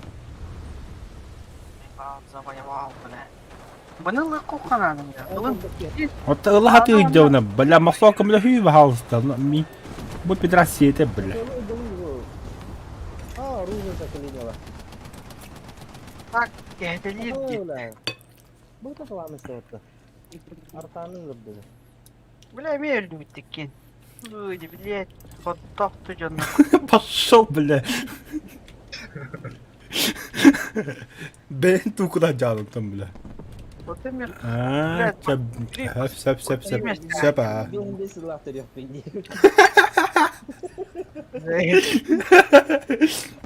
Завоевал, бля. Быны лыкку хананым, бля. Ылын. Оттон ыла хатыы дьоно, бля, махсока, бля, хүү баһаалыста. Ми бу педрас сиэтэ, бля. А, оружие заклинило. Так, кэһэтэлиир дии. Бу да талааны сыатта. Артааны ылырдыгы. Бля, эмиэ өлдүбүттиккин. Ой, блядь, хоттохту дьонно. Пошел, бля. Бэйэн туукуна дьаалыктан, бля. Вот ты мне... Аа, сөп, сөп, сөп, сөп, сөп, аа. Бин бес сыллаах төрүөхпүн дии.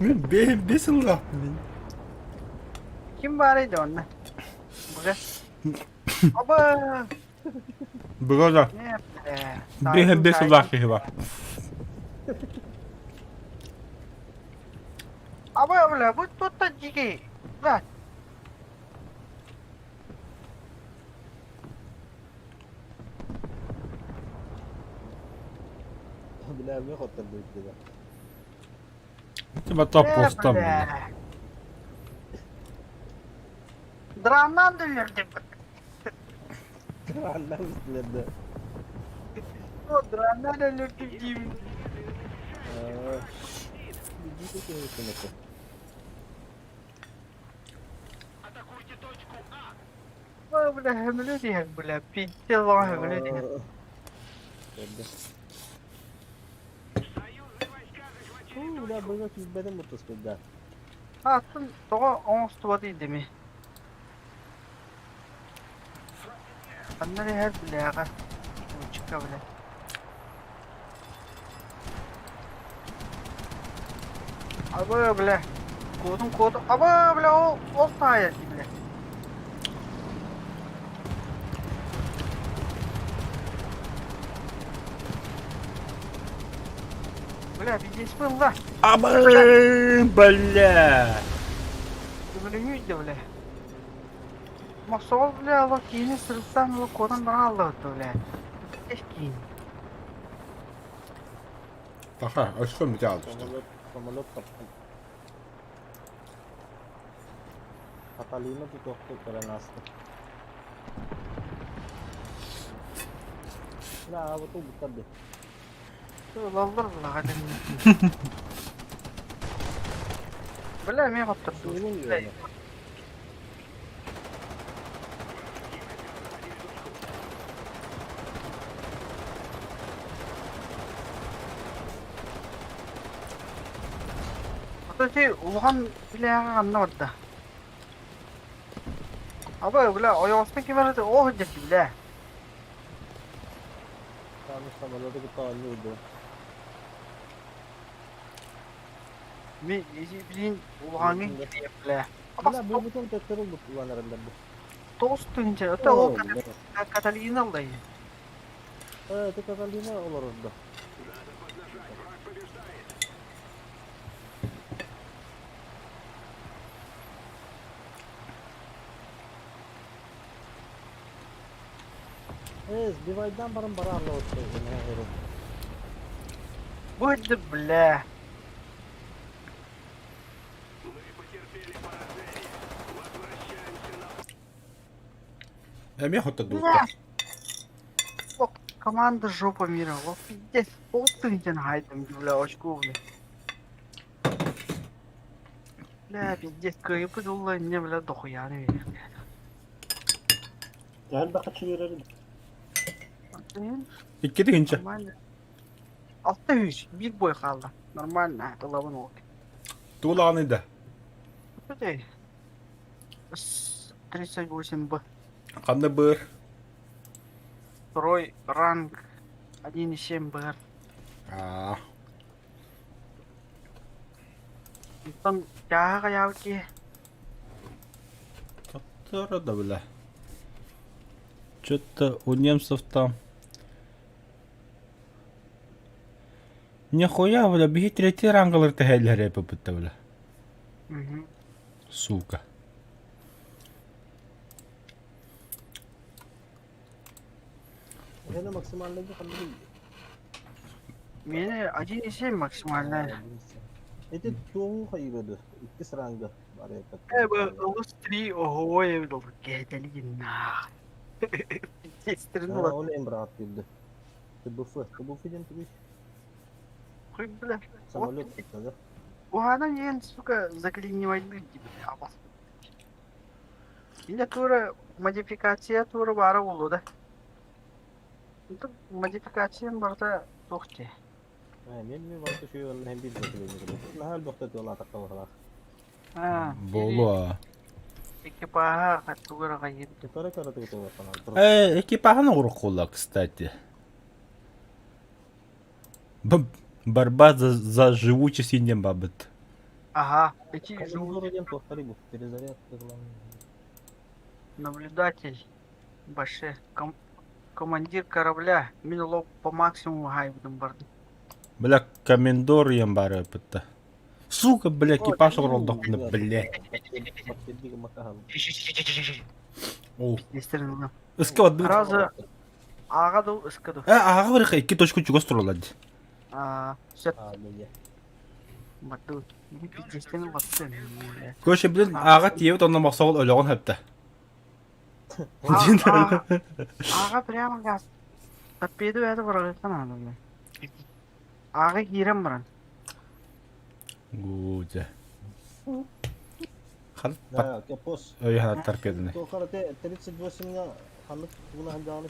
Мин бэйэм бес сыллаахпын. Ким баарый да онно? Быга. Оба! Быга да. Бэйэм бес сыллаах киһи бар. Аба, бля, будь тут дикий. Да. Бля, мне хотел бы Тима топ постам. Драмнан дүллэрдим. Драмнан үстүлэрдэ. Драмнан өлөрдүм диибин. Атакуйте точку А! Бля, хөмөлө диэн, бля, пиздец лоҕо хөмөлө диэн. Союзные войска захватили Бля, быга күүрбэтин бутуспут да. Атын тоҕо оҥостубат идими. Ханна иһэр бляҕа. Ручка, бля. Абы, бля. Куотум, куотум. Абы, бля, ол, ол таайар бля. Бля, пиздец был, Абы, бля. Көмөлөҥүй да бля. Мохсоҕол бля олох киһини сырыттан олох куотан баран аллабыт бля. Киин. Таха, өскө бүтэ алышты. Самолет, самолет таптым. Каталина тутуохту кэлэн ааста. Да, вот убуттар ди. Ылаллар бля Бля, эмиэ хоттордум. Ото ити улахан билээҕэ ханна барда? Аба, бля, ойоҕостон ким эрэ оох дьэки, бля. Тааны самолету кытта оонньуу Ми билин улаҕаҥҥа киирия, бля. Бля, бу бүтүн төттөрү бут уланарылар бу. Тоҕус тыһыынча, ото ол Каталина ыллай. Э, ты Каталина олорордо. Надо поднажать, враг побеждает! Э, сбивайдан баран бара алла Будет, бля. Мы потерпели поражение. Возвращаемся на Эмиэ хоттордубуттар. Команда жопа мира. О, пиздец. Тоҕус тыһыынчаны хаайдым, бля, очко, бля. Бля, пиздец, кыайыппыт улла инньэ, бля, дохуяны Төһөн бакаччы үөрэрин? Икки тыһыынча. Нормально. 600, биир бой хаалла. Нормально, ылабын ол. Туулаҕаный да. С 38 Б. Ханна быыр? Второй ранг 1,7 БР. Аа. Онтон чааһа хайаабыт киһи. Таптара да бля. Что-то у немцев там. Нихуя, бля, биһи третий рангалар тэһэллэр эппитте, бля. Мгм. Сука. Эһэне максимальныйга ханныгый? Миэнэ 1,7 максимальная. Ити туоҕу хайыыга ду? Иккис ранга барыаппат. Э, бу Лус 3 ого эбит ол кэтэли нах. Сестрин А, ол эм брат кирди. ТБФ. ТБФ диэн тугуй? Хуй, бля. Самолет кытта да? Уһаанан иһэн, сука, заклинивайдыр дии, бля, абас. Инде тура модификация тура баара буолуо да. Модификациям барыта туох дии. Мен мен барыта үчүгэй уонна биир заклинивай. Наһаа элбэхтэ тыалаатахха баҕалаах. Буолуо. Экипаһа тугу эрэ Кара кара тугу Э, экипаһын оҥороххула, кстати. Борьба за, за живучесть иннем бабыт. Ага, эти живучесть. Туохтары бу перезарядка главное. Наблюдатель. Баше. Ком командир корабля. Мин олох по максимуму хаайбытым бардым. Бля, комендор ем бары бытта. Сука, бля, экипаж оҥоролдохпуна, блядь. О. Ыска бардыбыт. Сразу ааҕа дуу, ыска дуу. Э, ааҕа барыха икки точка чугас тураллар дии. Аа, сөп. Бардыбыт. Пиздецтэн баттым. Короче, блин, ааҕа тиийэбит онно мохсоҕол өлөҕүн хөптө. Ааҕа прямо газ. Торпеду это бырагыттан аанылла. Ааҕа киирэн баран. Гудя. Хан Да, кепос. Ой, ха торпеданы. Тоқарате 38-га ханнык тугуна хандааны?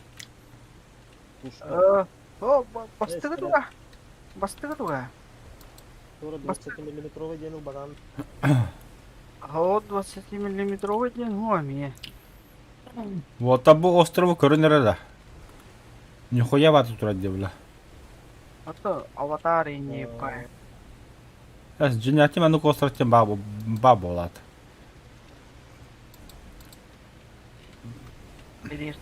Пушка. О, бастыгы туга. Бастыгы туга. Тура 20 миллиметровый диэн ылбатан. О, 20 миллиметровый диэн хуа мие. Вот бу острову көрөн эрэ да. Нихуя баты турар диэбила. А то аватар и не пай. Эс дьиҥнээхтик маннык остров диэн баа баа буолаат.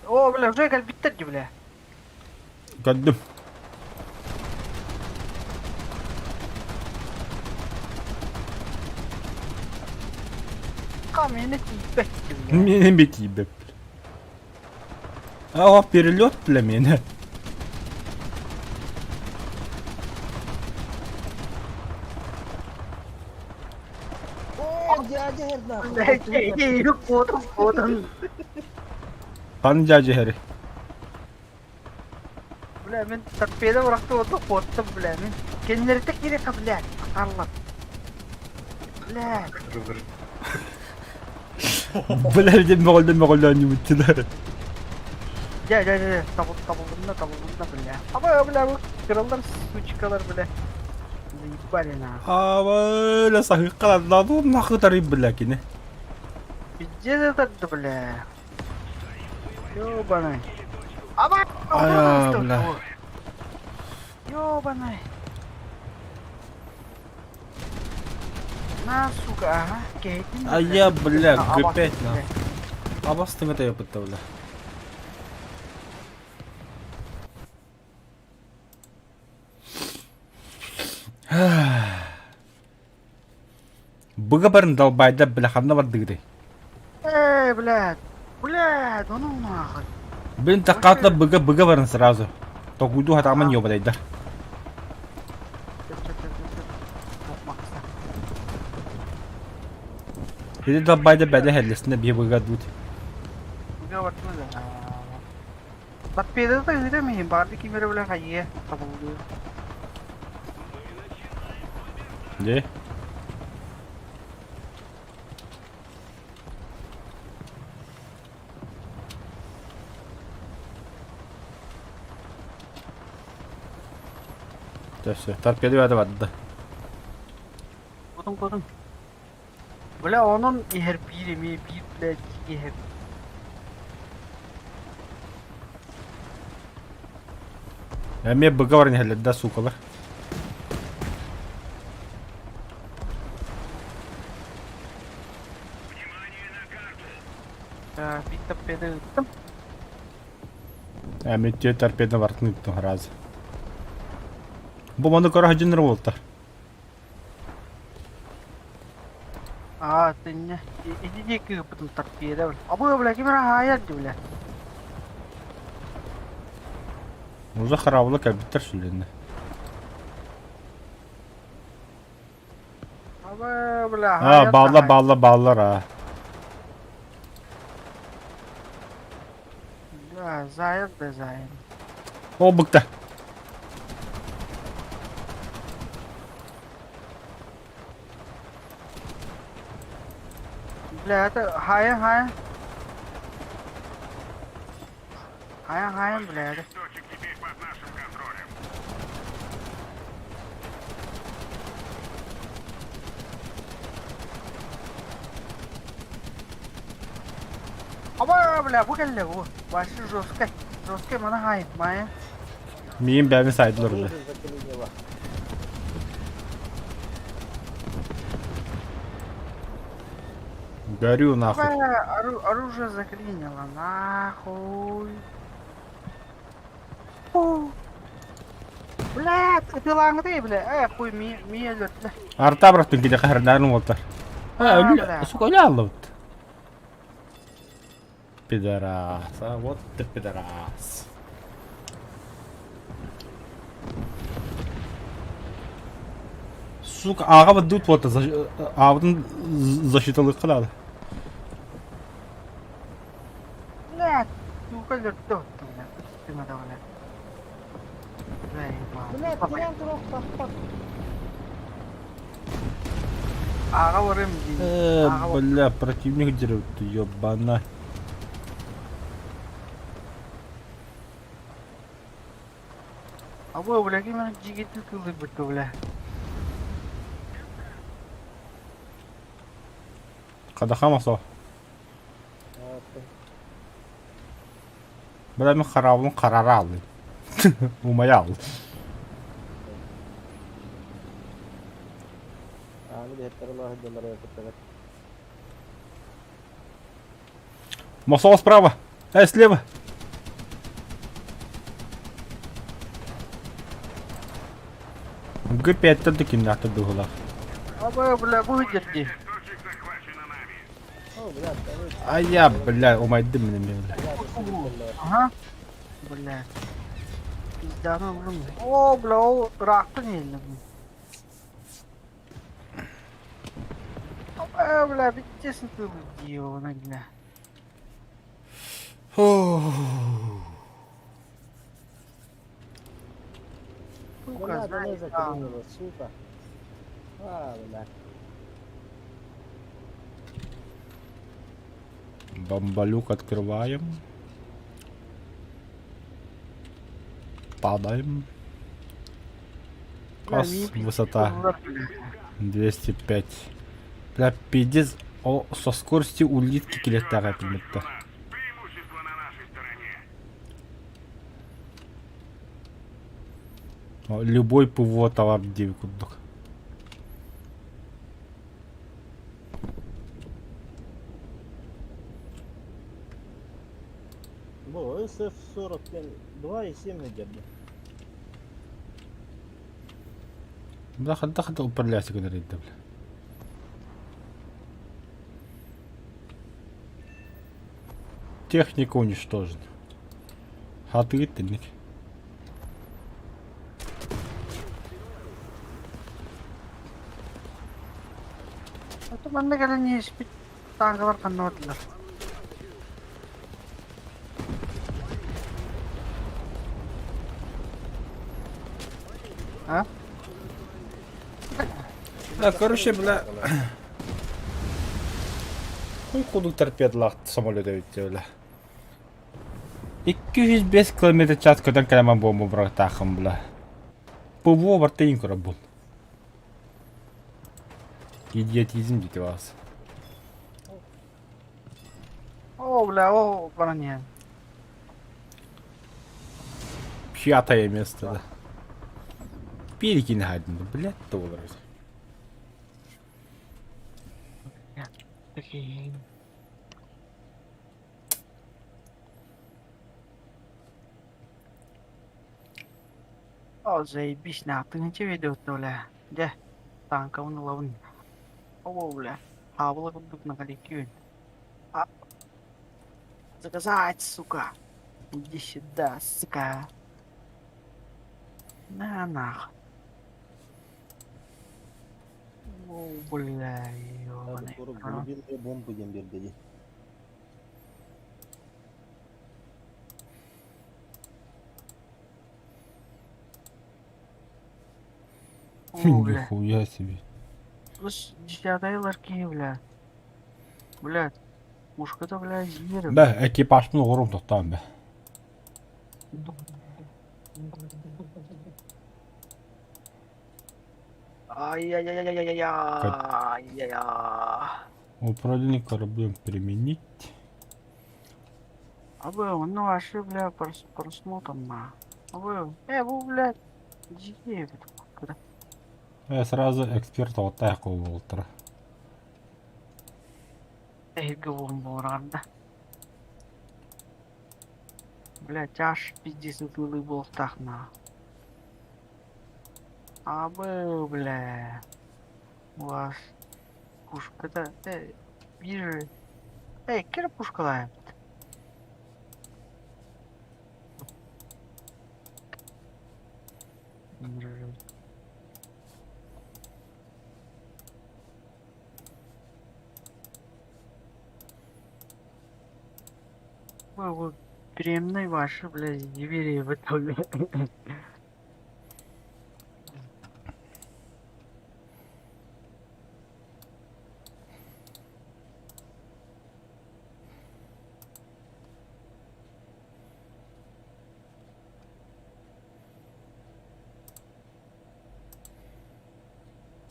О, бля, уже кэлбиттэр дии, бля. Көрдүм. Камень тиийбэт дии, бля. Миэнэ эмиэ тиийбэт. А, перелет для меня. О, дядя нахуй. Куотун, куотун. Пан дядя Harry. Бля, мин торпеда бырахты оту куоттум, бля, мин. Кэннэритэ кириэхэ, бля, Арлан. Бля. Бля, дем мөҕүллэн мөҕүллэн ньубуттилар. Дьэ, дьэ, дьэ, табыл, табылынна, табылынна, бля. Аба, бля, бу кыраллар, сучкалар, бля. Заебали нахуй. Аба, саһыыккалардаду нахытары бля кини. Пиздец это, бля. Ёбаный. Аба! Ая, бля. Ёбаный. На, сука, ага, кейтин. А я, бля, Г5 на. Абастың это ёпта, бля. Быга барын далбайда, бля, ханна бардыгыты. Эй, блядь, блядь, ну ну нахуй. Блин, такатла быга быга барын сразу. Токуйду хатаман ёбадайдар. Сөп, сөп, сөп, сөп, сөп. Макса. Или далбайда бәле хәллесіне бие быга дут. Быга бартына да. Торпеда да ыыта миһин барды кимере бля хайе табылды. Де? Да все, торпеда бәді барды. Кутун кутун. Бля, онон иһэр биир эмиэ биир блядь иһэр. Эмиэ быга баран иһэллэр да, сукалар. Биир торпеда ыыттым. Эми түө торпеда бартын ыттым сразу. Бу маны көрө хадьыннар буолтар. Аа, тинне. Ити диэки ыыппытым торпеда бля. Абы, бля, ким эрэ хаайар дии, бля. Уже хараабыла кэлбиттэр сүлэннэ. Абы, бля, А, хайа бааллар, да бааллар, бааллар, а. Бля, заяц да заяц. Ол быкта. Бля, это хая, хая. Хая, хая, бля, это. Точек теперь под нашим контролем. Аба, бля, бу кэллэ бу. Вообще жестко. Жестко мана хай, мая. Миин бэйэбин сайдылар уже. Заклинило. Горю нахуй. Бля, ору- оружие заклинило, нахуй. Фу. Бля, ты лаңды, бля. Э, хуй, ми, ми өлөрт, бля. Арта бырахтын киде кахарнарын уолтар. А, А, бля. сука, өлө аллыбыт. Пидорас, а вот ты пидорас. Сука, аҕа дут вот аабытын защиталык кылаады. Бля, сука, өлөрттө, бля. Ты надо, бля. Бля, ебал. Бля, тирэн туруох тахпат. Аҕа барым дии. Э, Аҕа бар- бля, противник дерет, ёбана. Абы, бля, ким аны жигитин кылдык битти, бля. Кадахама со. Бля, мен харабын карара алды. Умая алды. Аны биһэттэр олоһу дьоннор кыттыгар. Мосол справа. Э, слева. Г5 да кимнәхтер дуһулар. Абы, бля, бу дии. Точек захвачено нами. О, бля, короче, А я, бля, умайдым мені, бля. бля, Ага. Бля. Пизданы блин. О, бля, ол ыраахтан иһиллэ. Э, бля, бүттесин тылы дии, оны, бля. Сука, Бля, знаешь, да заклинило, сука. А, бля. Бомбалюк открываем. Падаем. бля, Кас, мин высота пиздец, бля. 205. Бля, пиздец, о, со скоростью улитки келеттаға билметті. Преимущество на нашей стороне. Любой ПВО товар деп курдук. Бу SF-40 2,7 идет. Бля, хадда хадда управляйся гынар бля. Техника уничтожена. Хатыгыт тинник. Ото манна кэлэн иһиспит тааҥкалар ханна бардылар. А? Да, короче, бля. Хуй кудук торпедалаах самолет эбит бля. 205 километр час көтөн кэлэмэн буомба бырахтааххын бля. ПВО барта иин көрөр бул. Идиотизм диэти баас. О, бля, о, баран иһэн. Пятое место, да. Перекинь один, блядь, доллар. Такие. О, заебись, нахуй, ты не видео, бля. Де, танка он ловын. О, бля. Хабыла курдук на коллективе. А. Заказать, сука. Иди сюда, сука. На нах. О, бля, ёбаный. Скоро глубинные бомбы диэн биэрдэ дии. О, бля. Нихуя себе. Слышь, десятая ларки, бля. Блядь, пушка-то, бля, зверь. Бә, экипажпын оҕорум тохтоон бэ. Ай-яй-яй-яй-яй-яй. Управление кораблем применить. А вы, он вообще, бля, просмотр на. А вы, вы, блядь, дикие, куда? Я сразу эксперт оттаах буолтара. Эһиги буолан да. Блядь, аж пиздец ытылы буолтах на. А вы, бля. У вас пушка-то, вижу. Эй, кем пушка лает? Вы, вы Приемной ваши, блядь, двери в итоге.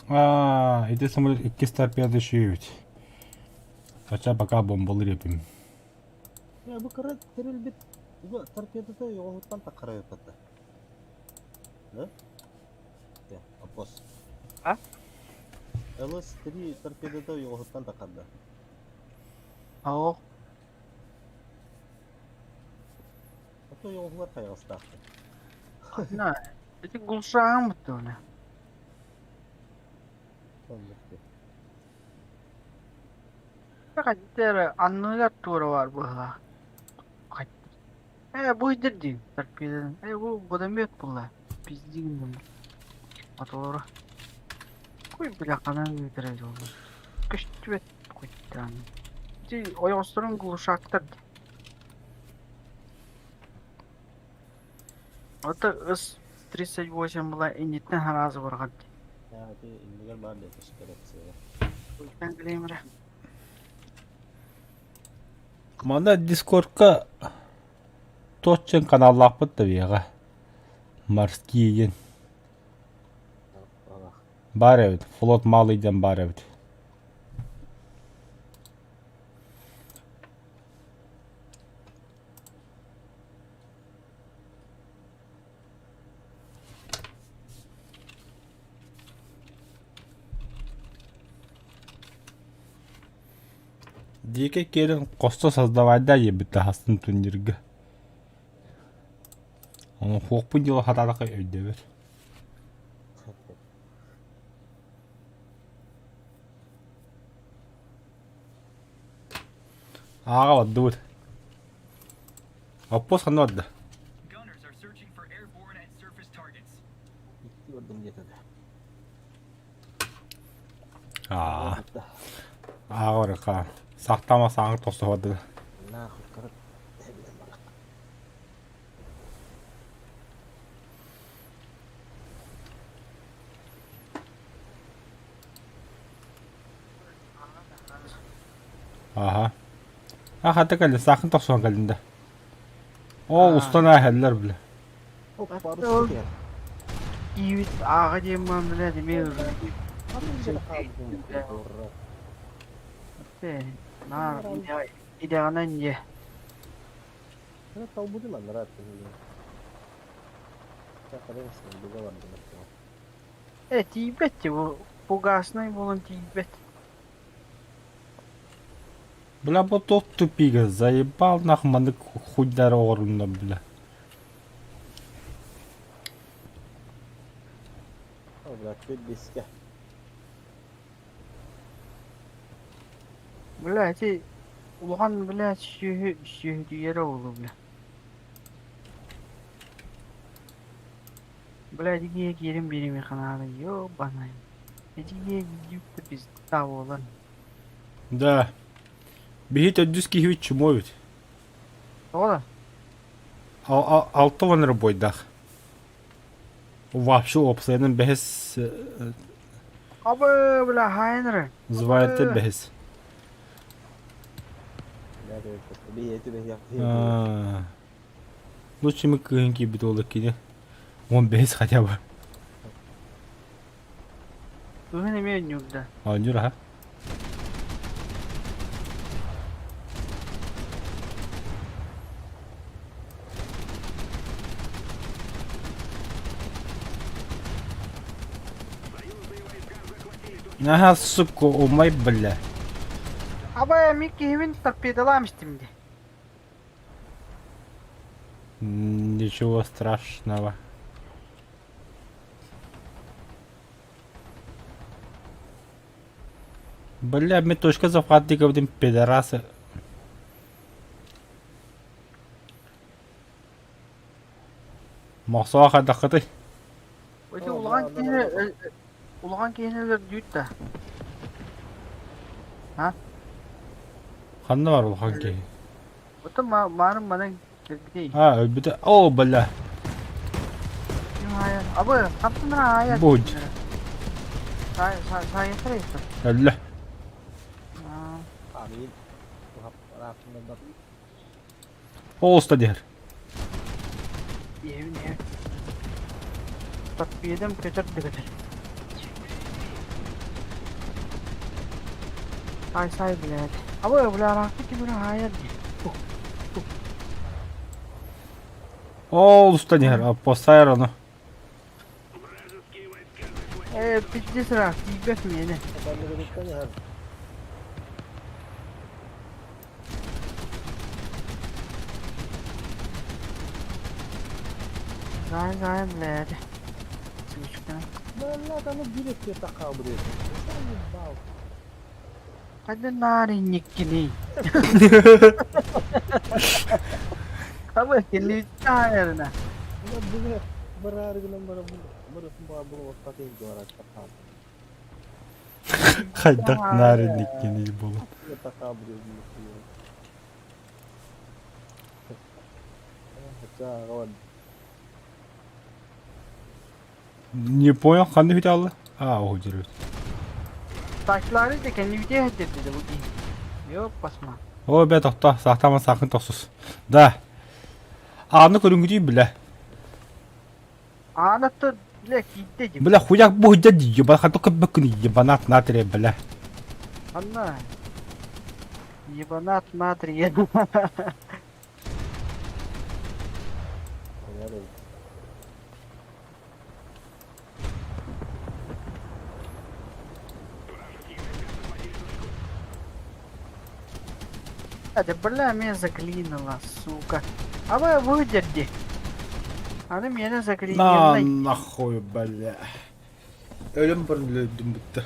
А, ити самолет иккис торпеда үчүгэй Хотя пока бомбалыр этим. Я бу кыра тэрилбит бу торпедата йоҕуһуттан таххара ыппатта. Да? Я, опос. А? ЛС-3 торпедата йоҕуһуттан таххарда. Оо, Ото йоҕуһугар хайаҕастаахтар. на, ити гулшаҕым буттуна. Оннук дии. Хаттер анныгар туора бар быһылаах. Э, бу идер дии, торпедадан. Э, бу водомет буолла. Пиздигин Мотору. Куй бля ханан ыытара дьоллор. Көстүбэт куйдаан. Ити ойоҕосторун глушактар дии. Ото С-38 была инниттэн хараазы барҕар дии. Я ити иннигэр баар диэки коррекция. Куйдаан кэлиэмэрэ. Манна Дискордка туох каналлаахпыт да биэҕэ. Морские диэн. Баар эбит, флот малый диэн баар эбит. Диэки киирэн хосто создавайда диэбит таһастын турнирга. Ону хуохпун дьыла хатаатахха өйдөбөр. Ааҕа бардыбыт. Оппуос ханна барда? Икки бардым диэтэ да. Аа. Ааҕа барыха. Сахтама сааҥ тохсо барда. Нахуй карат. Эбилен барах. Аха. А хата кэллэ, саахын тохсуон кэллин да. Оо, устан ааһаллар бile. Иибит ааҕа диэн баан билэ эмиэ Наар идэҕинэн дьэ. Э тиийбэт дии бу фугаснай буолан тиийбэт. Бля, бу туох тупига, заебал нахуй маннык хуйдары оҕорунна бля. Бля ити улахан бля сүөһү сүөһүтүйэрэ буолуо бля. Бля, дигиэ киирин биэримиэхэ ханаада, ёбаный. Эдигиэ дьүктэ пизда буолан. Да. Биһи төрдүс киһибит чмо эбит. Тоҕо да? Алта уон эрэ буойдаах. Вообще уопсайынан бэһис Абы, бля, хаайан эрэ. звайрты бэһис. Лучше мы кыһын киирбит уола кини. Он бэһис хотя бы. Кыһын эмиэ өнньүрдэ. Оонньуур аха. Наһаа сука, умай бля. Абы, мин киһибин торпедалаам истим дии. Ничего страшного. Бля, мне точка захват говорим, пидорасы. Мохсоох хайдаххытый? Ити улахан киһини улахан киһини өлөрдүүт да. А? Ханна бар улахан киһи? Ото маарын манан кэлбитий. А, өлбүтэ. О, бля. Абы, хапсынра аайа. Будь. Саайатар эйсэ. Өллө. Амин. Оста диэр. Иэбин иэ. Торпедам көтөр да көтөр. Ай сай блядь. Абы, бля, ракы тебе хаайар дии. Ол уста диэр, посайр ону. Э, пиздец рак, тиийбэт миэнэ. Зай, зай, блядь. Сучка. Хайда нааринниккиний? Абы, кини таайарына. Хайдах нааринниккиний буолан. Не понял, ханна бүтэ алла? А, ол дьөрү. Ташлары да кэннибитэ хэддэрдэ бу киһи. Йоп басма. О, бэ тохто, саахтаама саахын тохсус. Да. Ааны көрүҥүтүй бля. Аанатта бля киирдэ дии. Бля, хуяк бу дьэ ебан хату көббөккүн ебанат натрия бля. Анна. Ебанат натрия. А, да бля, меня заклинило, сука. А вы выдерди. Аны меня На заклинило. нахуй, бля. Өлөм барын өлдүм бутта.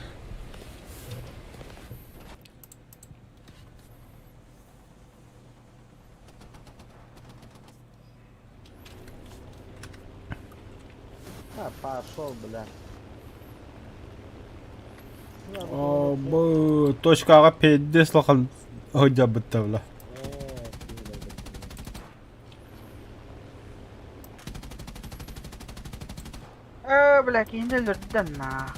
А, пошел, бля. О, бу точкаҕа пиздец лахан сылдьабытта бля. Э, бля, киһини өлөрдөн на.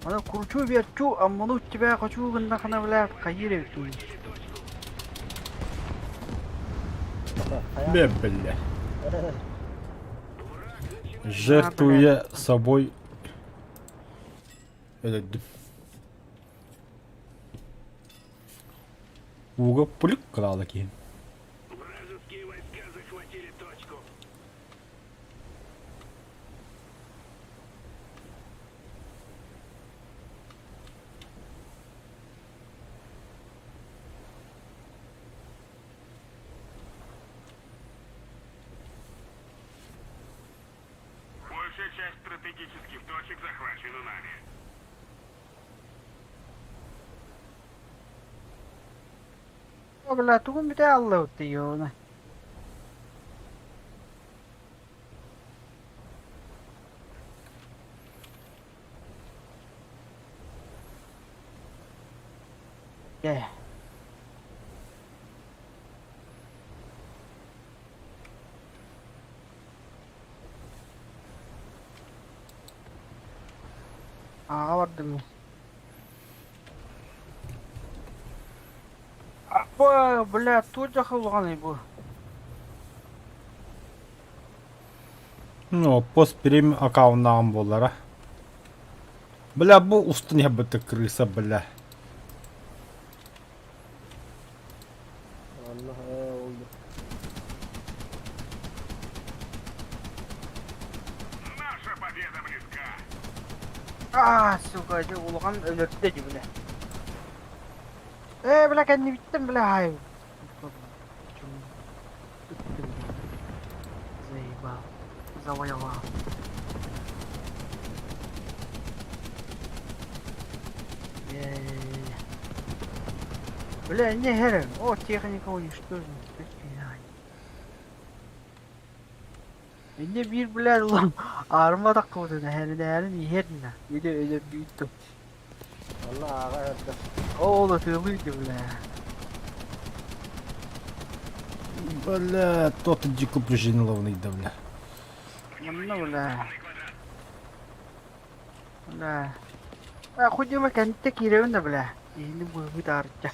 Аны курчу берчу, а муну тебя хочу гындахана, бля, хайыр эбит. Бе, бля. Жертвуя собой өлөрдүм. Ууга пулик кылаала киһин. Вражеские войска захватили точку. Большая часть стратегических точек захвачена нами. Бля, тугун бүтэ аллабыт ёна. Э. Ааҕа бардым мин. Аппа, бля, туох дьахаллаҕаный бу? Ну, пост прим аккауннаҕым буоллара. Бля, бу устун иһэбит крыса, бля. Онно ээ ол Наша победа близка. Аа, сука, дьэ улахан өлөрдө дии, бля. Ээ, бля, кэннибиттэн, бля, ай. Заебал. Завоевал. Э, Бля, не херен. О, техника уничтожена. Инне биир бля улам аарыма таххыбытын эһэринээрин иһэрнэ. Или өлөрдүүттүм. Онно ааҕа эрдэ. Ол ытыалыйды бля. Бля, тот дико пружинилованный, да, бля. Манна бля. Бля. А хуйдема кэнтэ киирэбин да бля. Иһини быһыы таарычча.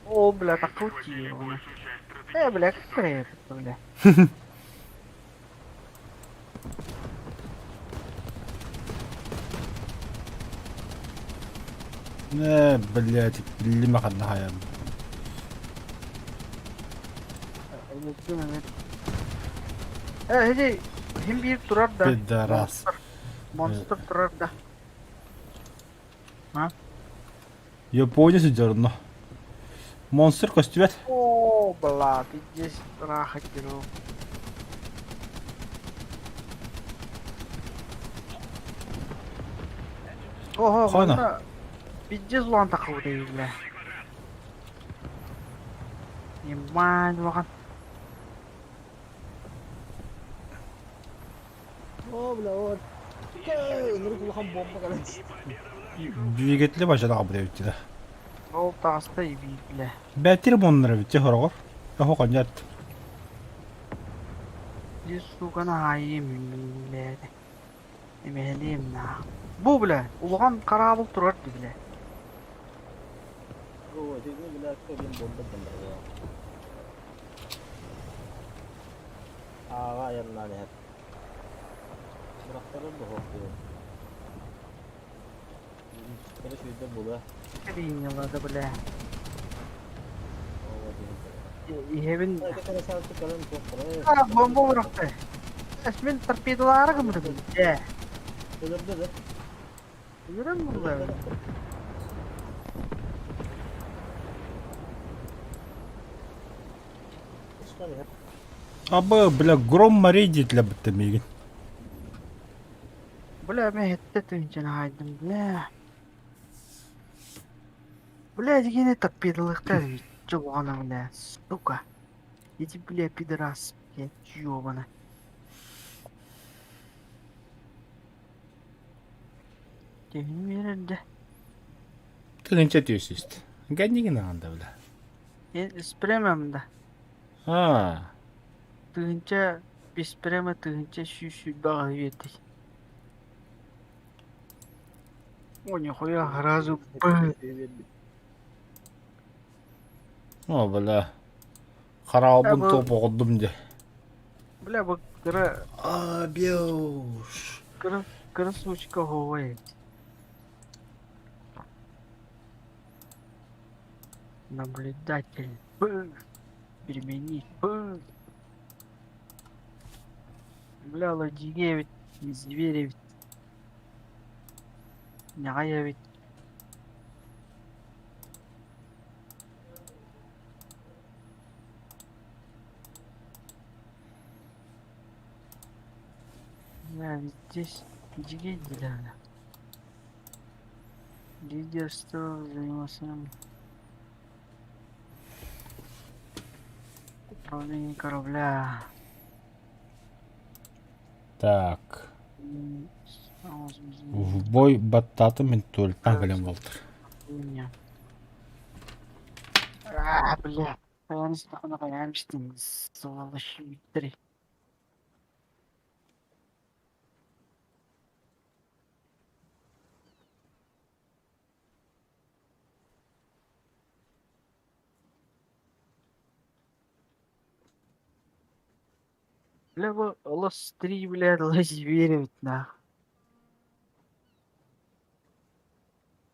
О, бля, Увеличили такую большую часть Э, бля, как приехать, бля. Э, блядь, билимэ ханна хайам. Э, иди, хим биир турар да. Пидорас. Монстр. Монстр турар да. Япония сидерно. Монстр көстүбэт. О, бла, пиздец, рахать беру. Ого, Хана. манна пиздец улахан таххыбыт бля. Ебать, улахан. Оо, бля, оо. Ынырык улахан бомба кэлэн. Двигатели бажана абыда бүттү. Ол таҕыста ибиир, бля. Бәтир моннар бүттү хорогор. Охо конят. Дьэ, суканы хаайыым бля. Эмэһэлиэм наа. Бу, бля, улахан хараабыл турар дии, бля. Оо, итини бля, кэлин бомба дэннэр. Ааҕа айаннаан иһэр. Бырахтарар да суох диэн. Короче, була. Приняла да, бля. Оо, диэн. Иһэбин... Кэлэн туохтара. А, бомба бырахта. Мин торпедалаары гыммытым. Дьэ. Өлөрдө да. Өлөрөн булла. Устан иһэр. Абы, бля, гром морей диэтилэр бытта миигин. Бля, мен хетте тыынчан хаайдым, бля. Бля, дигени торпедалыктар чулҕана, бля, сука. Иди, бля, пидорас, блядь, ёбана. Киһини биэрэрдэ. Тыгынча түөсүст. Гэннигин аанда, бля. Спремем да. А, Тыһынча беспрема тыһынча сүүс сүүрбэҕэ үөтүй. О, нихуя, сразу б. О, бля. Хараабын топ оҕордум дьэ. Бля, бу кыра Абиош. кыра кыра сучка хоой. Наблюдатель. Б. Переменить. Б. Бля, ладье ведь, зверя ведь. Ньаҕай эбит. Бля, ведь здесь дьигей да. Лидерство взаимосвязано. Управление корабля. Так. В бой баттаатым мин туалеттан кэлэн буолтар. А, бля. Хайаан сволочи. Бля, бу олус три, бля, зверь ведь нах.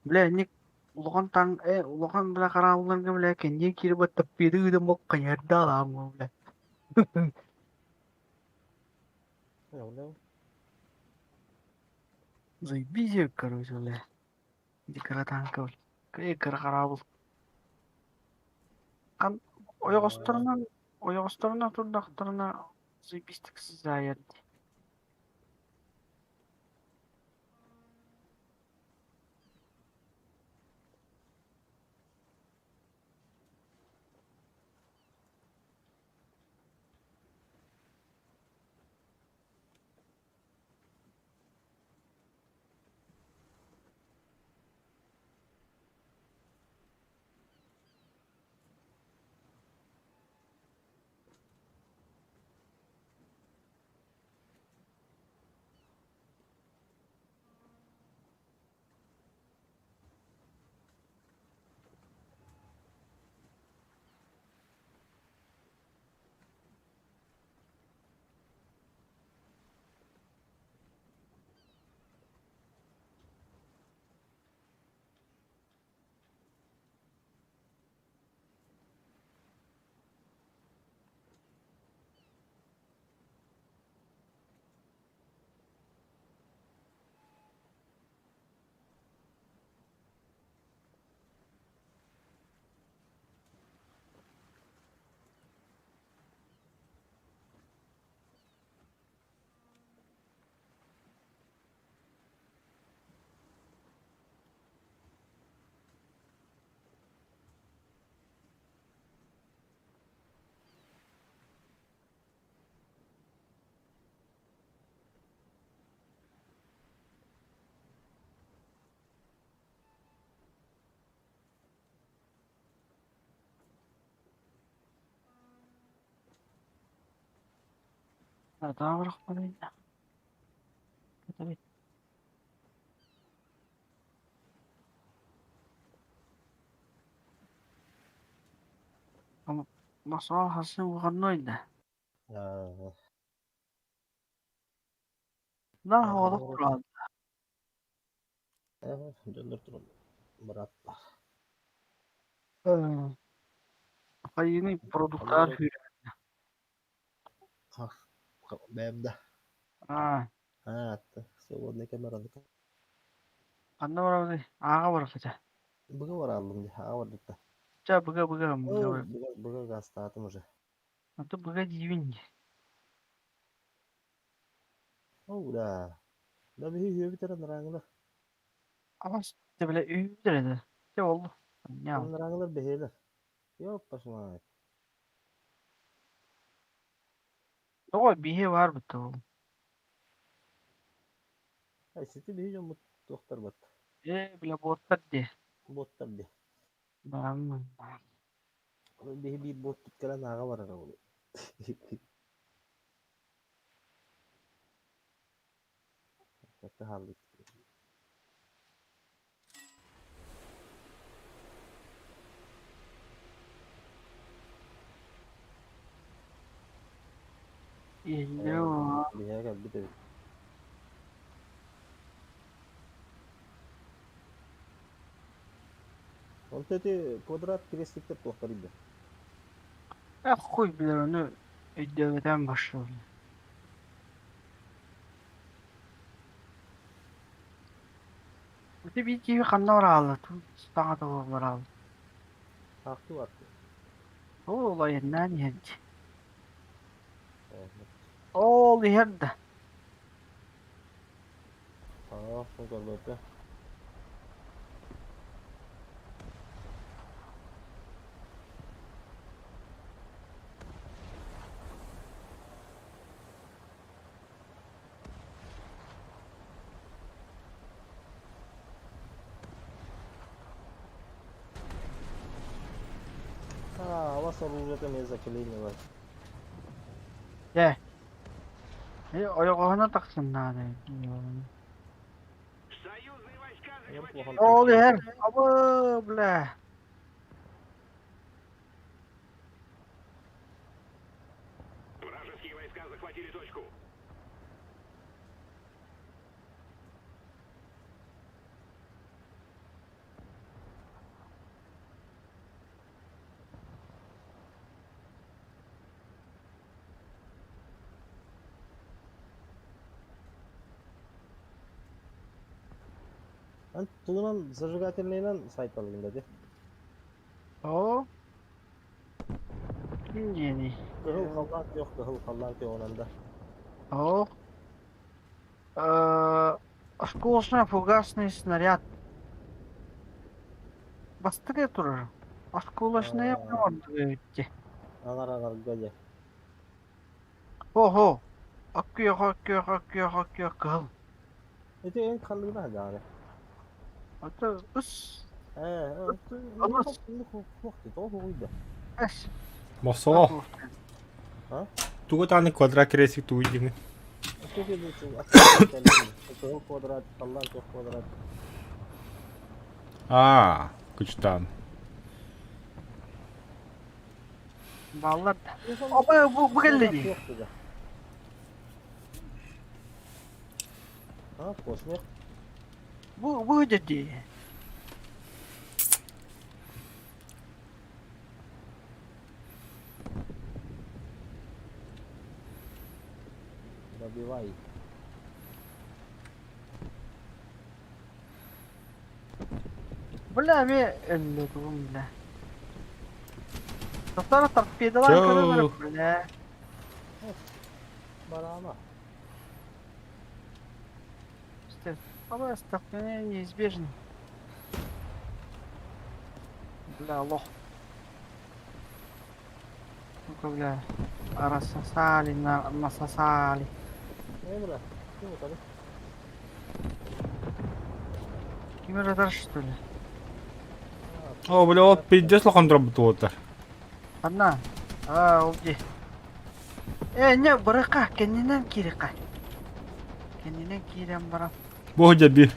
Бля, ник улахан таҥ э улахан бля хараалларга бля кэнниэ киирбэт таппиэды ыытан бу хайардаалаам бля. Заебись, короче, бля. Дикара танка, бля. Кыра хараабыл. Хан ойоҕосторунан ойоҕосторунан турдахтарына заебистик сызайар дии. Таабырахпын эбит. Masal Hasan выходной да. Да, олох туран. Дьоннор туран бырааттар. Хайыны продуктар хүрэ. Бэм да. Аа. Аа, свободный камераны. Ханна барабыный? Ааҕа барахача. Быга бараллым дии, ааҕа бардыта. Ча быга быга быга. Быга быга газтаатым уже. Аты быга диибин дии. Оо да. Да биһи үһүөбүт эрэ нарааҥылар. Абас дэ бile үһүбүт эрэ да. Чэ болду. Ньаал. Нарааҥылар бэһиэлэр. Ёппашмаат. Тоҕо биһи баар бытта ол. Ай сити биһи дьоммут туохтар бат. Ээ бile буоттар дии. Буоттар дии. Бааммын. Биһи биир буоттут кэлэн ааҕа барара буолуо. Хатта хаалбыт. Иһиллиэ Биһиэхэ кэлбит эбит. Онто ити квадрат крестиктэр туохтарый да? Э хуй билэр ону өйдөөбөтөм башыл. Ити биир киһи ханна бараалла саҥата бараалла. Хаахтыы барты. Ол айаннаан иһэр дии. Ол иһэр да. Аа, көрбөтө. А, у вас оружие там я заклинило. Дьэ. Ойоҕоһуна тахсын наада. Союзные войска Я захватили плохо Ол иһэр. Абы, бля. Вражеские войска захватили точку. Эн тугунан зажигательныйынан сайталыгын да Оо. Ким диэний? Кыһыл халлаан күөх, кыһыл халлаан күөҕүнэн да. Оо. Э, Осколочно-фугасный снаряд. Бастакы турар. Осколочная эбитти. Аҥар аҥарга дьэ. Ого! Аккүөх, аккүөх, аккүөх, аккүөх, кыһыл. Ити эн ханныгына сылдьаҕын? Ата ыс. Ээ, Алыс. тоҕо сугуйда? Эс. Мохсоҕо. А? Тугу даҕаны квадрат кирэсик тугуй диҥин? Кыһыл квадрат, халлаан күөх квадрат. Аа, кучтаан. Баллар да. Оба бу бу кэллэ дии. А, космик. Бу бу дии. Добивай. Бля, эмиэ өллө тугум бля. Тохторо торпедалаан Чоо. көрөн баран бля. Барама. Оба столкновение неизбежно. Бля, лох. Ну-ка, бля. Рассосали, на, насосали. Э, бля, ким утары? Ким радар, что ли? О, бля, ол пиздец улахан дробутуотар. Одна. А, убди. Э, не, барыка, кэннинэн киирика. Кэннинэн киирэн баран. Бу дьэ биир.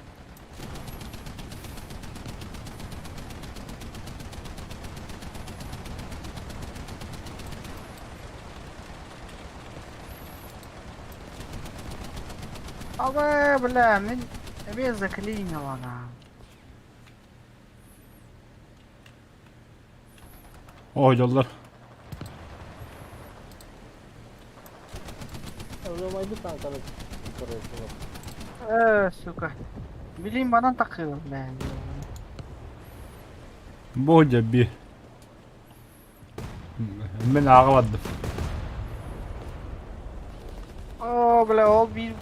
Аба, бля, мин эмиэ заклинила на. О, дьоллор. Өлөмайбыт танканы көрөсүң. Э, сука. Билим банан такыр, бля. Бу дьэ биир. Мин ааҕа бардым. О, бля, ол биир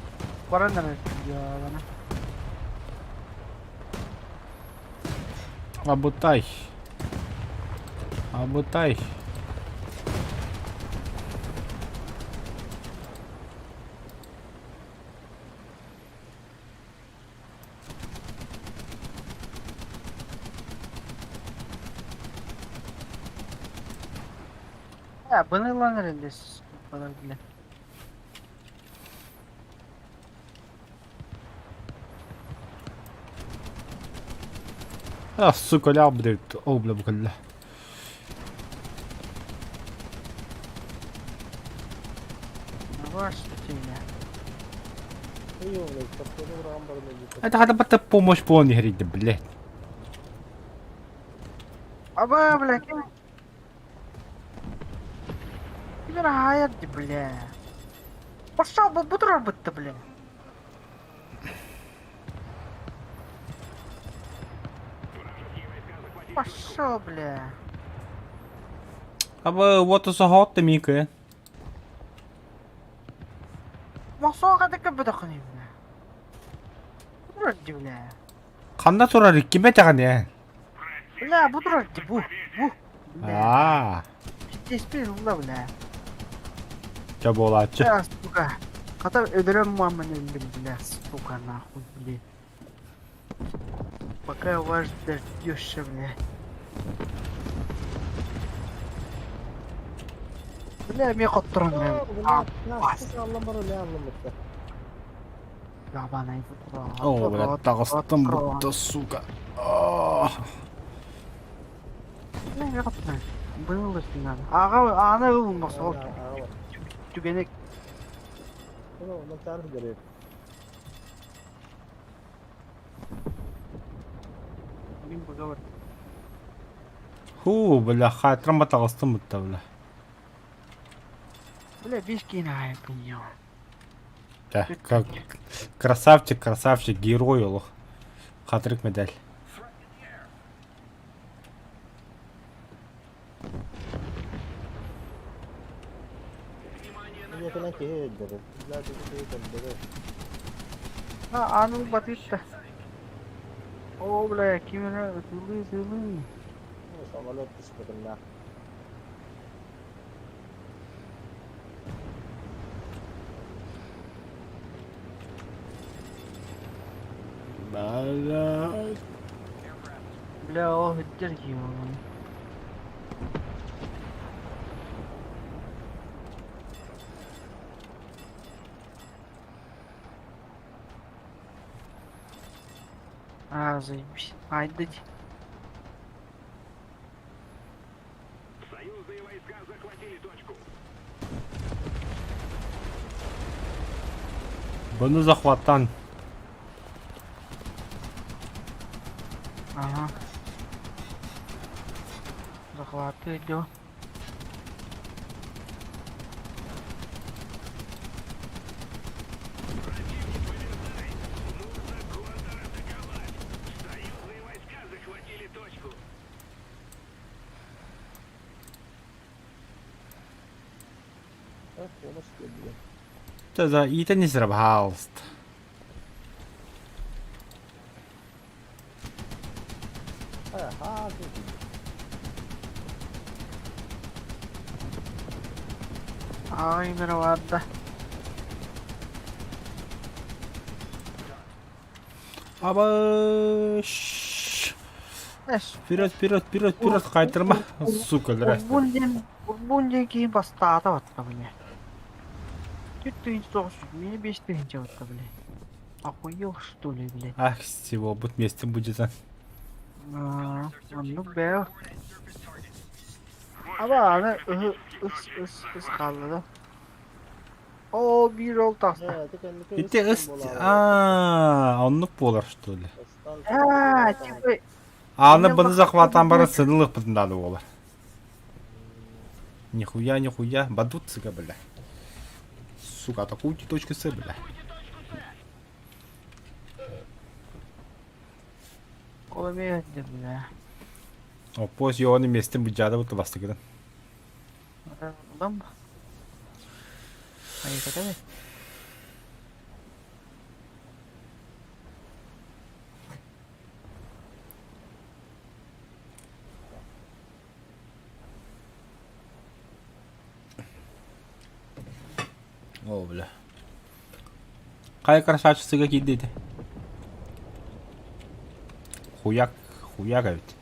баран эрэр. Дьаабана. Абытай. Абытай. Э, быны ылан эрэллэр балар бля. А, сука, ляп, блядь. О, бля, бля. Ваш тебя. Это хотя бы помощь полный говорит, блядь. Аба, бля, ким? Ким хаярды, бля. Пошел бы бутрор бытты, бля. Пошел, бля. Аба, вот и сахат мика. Мохсоға да көбі дақын бля. турар дии, бля. Ханна турар ким этэҕин ээ? Бля, бу турар дии, бу, бу. Бля, Аа, пиздеспин ылла, бля. чэ буолааччы. Бля, сука. Хата өлөрөн маман өллүм, бля, сука, нахуй, блин. Пока ваш дождешься, бля. Бля, мен хотторон, бля. Аллам бар өле аллам Ябанай. О, бля, таҕыстым бутта, сука. Аа. Бля, мен хотторон. Было надо. Ага, аны ылмас ол түгене мин бугавар. Ху, бля, хатрама таҕыстым бутта, бля. Бля, биш кин ай пиньо. Да, как красавчик, красавчик, герой олох. Хатрик медаль. А, аны батытта. О, бля, кимера ытылы ытылы. Самолет түспэтин Бля. Бля, о, хыттер ким. А, заебись. Ай, дать. Союзные войска захватили точку. Бұны захваттан. Ага. Захваты идет. Нужно контратаковать. Союзные войска захватили точку. Да, и это не пожалуйста. Ай, мировада. Абаш. Эш. Вперед, вперед, вперед, вперед, кайтырма. Сука, здрасте. Урбун урбун ден кейін бастады батта, бля. Төрт тыһынча тоҕус мини бес тыһынча батта, бля. Охуел, что ли, блядь? Ах, всего будет вместе будет. а. А, оннук бэйо. Аба аны ыһы ыс ыс ыс хаалла да. О, биир ол таста. Ити ыс... А, оннук буолар, что ли? А, типа, Аны бұны захваттан бары сынылық бұтындады олар. Нихуя, нихуя, бадут цыга, бля. Сука, атакуйте точку С, бля. ол эмиэ бля. О, поз йоны местен бұджады бұты бастыгыдан. Улам. Айыката бе. О, бля. Қай красавчик сыга киді еді? Хуяк, хуяк ведь.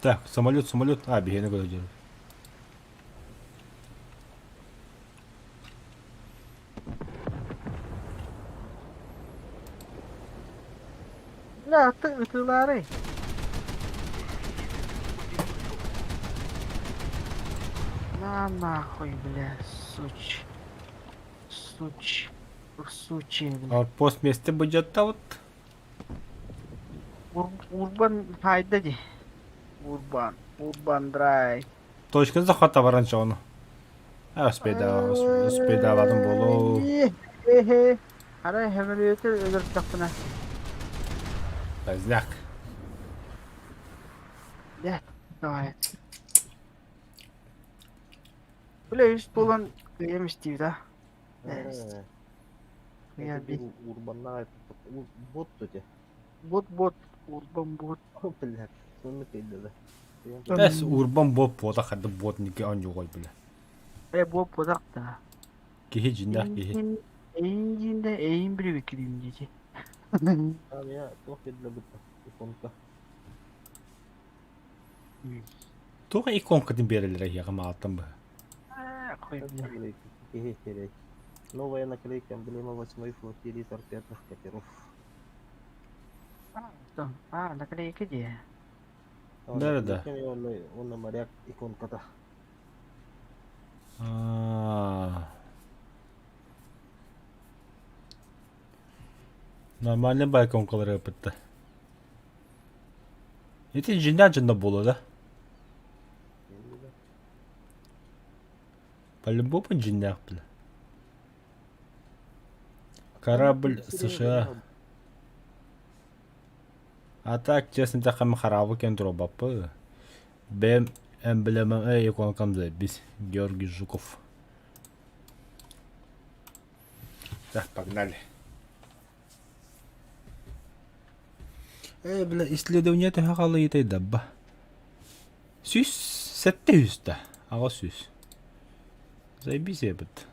Так, самолет, самолет. А, бегай куда делать. Бля, ты ытылары. На нахуй, бля, суч. Суч. Сучи, бля. А пост месте будет вот. Урбан хайда ди. Урбан. Урбан драйв. Точка захвата баранча оны. А, успейда, успейда бадым болу. Эхе. Ара хемелети өлөр тахтына. Поздняк. Давай. Бля, үс буолан кыайам истибит а. Это бир урбаннаах бот эти. Бот-бот, урбан бот. Бля, сонно кыйдада. Эс урбан бот буота харды бот ники онньугой бля. Э, бот бодак да. Киһи дьиннээх киһи. Эйин дьиндэ эйин билиби кирим дии. А я туох кэллэ бытта иконка. Туох иконкатын биэрэллэр эһиэхэ маалтан быһа. Киһи керек. Новая наклейка эмблема восьмой флотилии торпедных катеров. А, наклейка дии. Да, да. Онно моряк иконката. А. Нормальный бай иконкалары ыппытта. Ити дьиннээх дьонно буолуо да? По-любому дьиннээх бля. Корабль США. А так, честно эттэххэ, хараабы кэн туруорбаппыт. Бэйэм эмблемам э иконкам заебись. Георгий Жуков. Так, погнали. Э, бля, исследование төһө халыйытай дабба. Сүүс сэттэ үс да. Аҕа сүүс. Заебись эбит.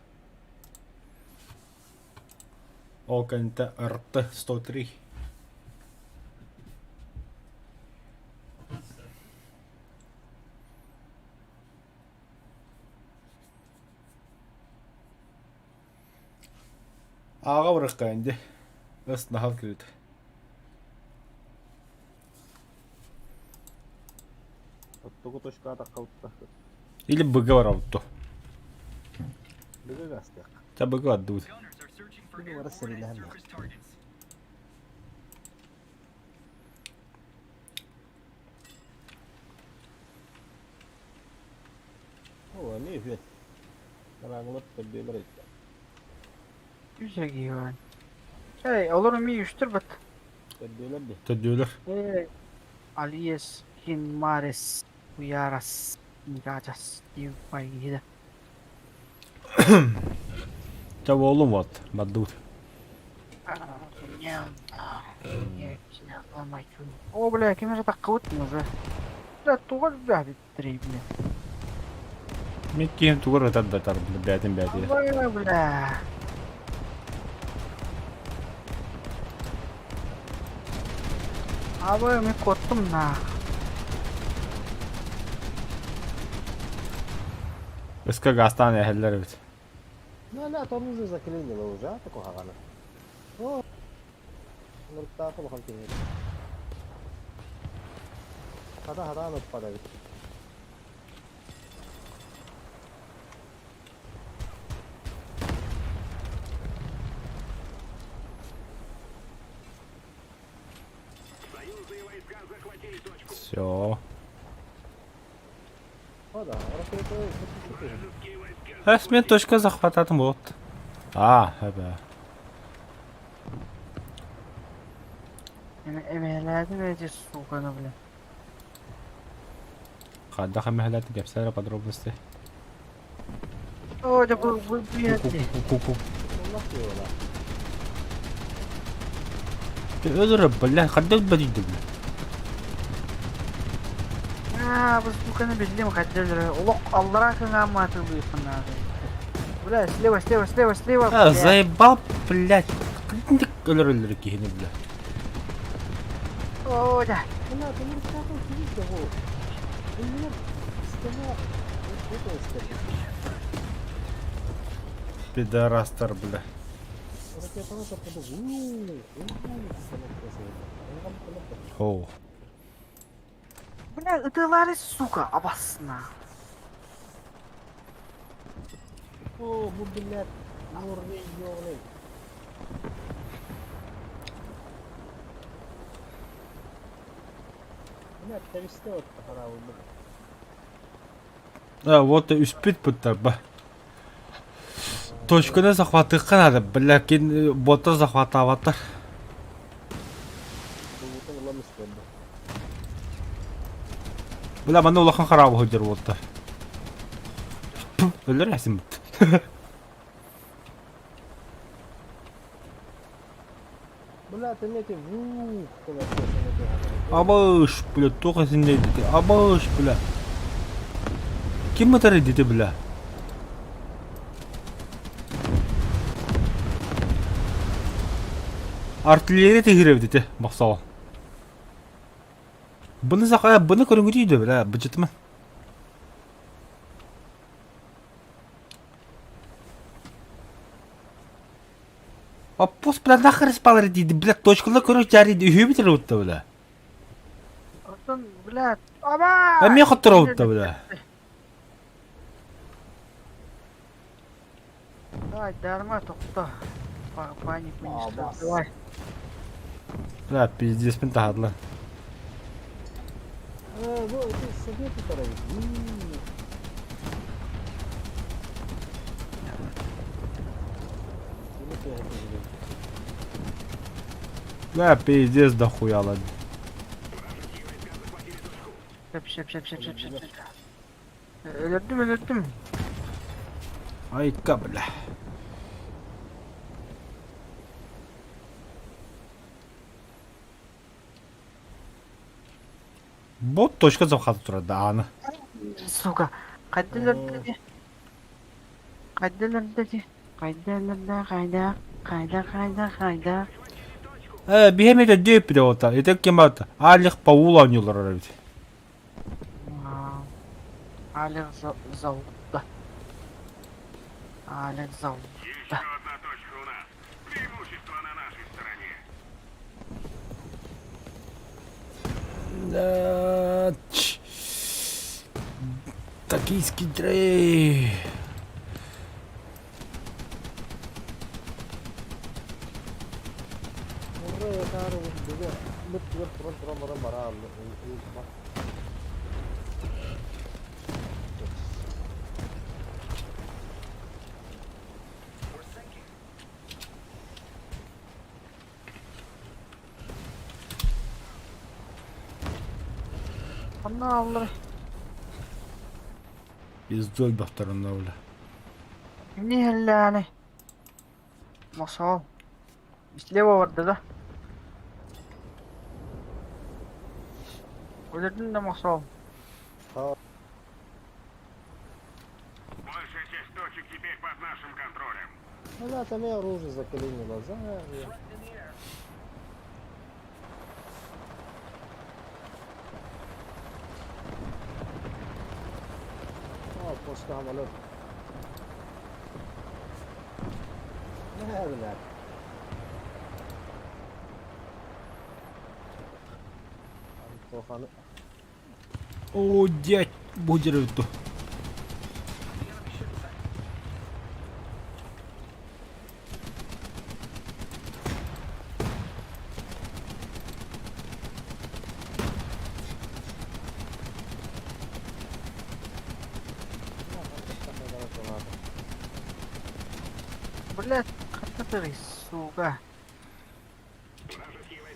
Ол кэннитэ РТ-103. Ааҕа барыахха инди. Ыс наһал кирит. Оттугу точка атахха Или быга барабыт Быга гастыах. Та быга бардыбыт. Быга бара сэрилэһэн О, эмиэ үһүөн. Араҥалар төрдүөлэр эбиттэр. Үс эгиэн. Эй, олор эмиэ үстэр бат. Төрдүөлэр дии. Төрдүөлэр. Эй, Алиес, Хинмарес, Уярас, Мираджас, Дивайгида. Та уолум вот, бардыбыт. О, бля, ким же таккыбыт уже. Бля, тугар бля, бля. Мин киһим тугар ытар да тар, бээтин бээтигэр. Бля, бля. Абы, мин куоттум на. Өскө гаастаан эһэллэр эбит. Ну, ля, там уже заклинило уже, а, такого О, нуртаах улахан киһи. Хата хатаан ыппат эбит. Союзные войска захватили точку. Все. О, да, ракета Вражеские войска Эс мен точка захвататым вот. А, эбэ. Эмээлээти эти сука, бля. Хайдах эмэһэлээтин кэпсээ подробности. О, да бу бу блядь. Ку-ку-ку-ку. Олох Өлөр, бля, хайдах бэрийдим, бля. Аа, бу суканы биллим хайдах Олох аллара кыҥааммааты быыппын Бля, слева, слева, слева, слева. А, заебал, блядь. Өлөр өлөр киһини, бля. О, да. Пидорастар, бля. О. Бля, ытылары, сука, абасна. О, бу, блядь, мурный ёлый. Блядь, тэбистэ отта хараабылбыт. А, вот үспүт буттар ба. Точканы захватыахха надо, бля, кин бота захватаабаттар. Тугутун ылан испэрдэ. Бля, манна улахан хараабы сылдьар уолтар. Өлөр эсиммит. Бля, ты эти вух, Абыш, бля, туох эсиннэй дити. Абыш, бля. Ким ытар дити, бля? Артиллерия тиһирэбит ити, бахсаҕа. Бұны сақа, бұны көрүҥүтүй да, бля, быдьытыма. Оппус, бля, нахер спалар диди, бля, точкалар көрөр жари үһү битер утта, бля. Оттон, блядь, аба! Эмиэ хотторобутта, бля. Давай, дарма тохто. Панику не строй. Давай. Бля, пиздец, мен таһадлар. Э, бу это советы таравит. Бля, пиздец дохуя, ладно. Шөп, шөп, шөп, шөп, шөп, шөп, шөп. Өлөрдүм, өлөрдүм. Айка, бля. Бот точка захвата турар да аны. Сука. Хайда өлөрдө ди? Хайда өлөрдө ди? Хайда өлөрдө, хайда, хайда, хайда, хайда. Э, биһэм это дөп деп ота. Это кем ата? Алих Паул оонньуулар эбит. Алих Заутта. Алих Заутта. Еще одна точка у нас. Преимущество на нашей стороне. Да, ч. Токийский дрейф. Ханна аллар. Пиздой бахтарына бля. Не хеллээни. Мосол. Слева барда да. Өлөрдүм да мосол. Большая часть точек теперь под нашим контролем. Бля, там я оружие заклинило. За... А, просто самолет. Не, блядь. Антоханы. О, дядь, будет ту. Блядь, который, сука.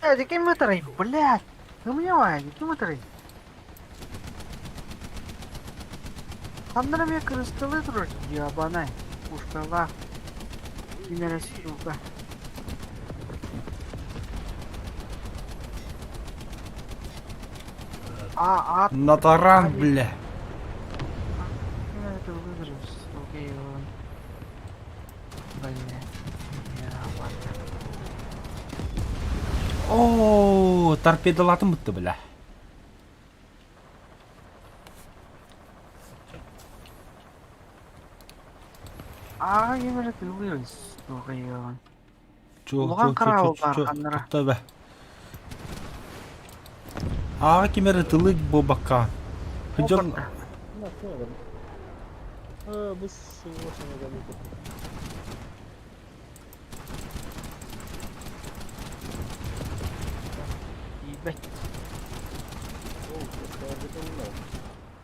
Э, какие моторы, блядь. Вы меня, какие моторы? Ханна мне крысталы дружит, ебаная. Пушкала. Кинера, сука. А, а, На таран, бля. это выигрыш, сука, его. Блядь. Ебаная. О, торпедалатым бутты, бля. Аа, кимэрэ тыллыыр сука, ебаная. Чо, Улахан чо, чо, караул чо, баар чо, ханнара. тохто бе. Аҕа кимэрэ тылык буолбакка. Дьон На, кто это? Э, бу сука, Ебать.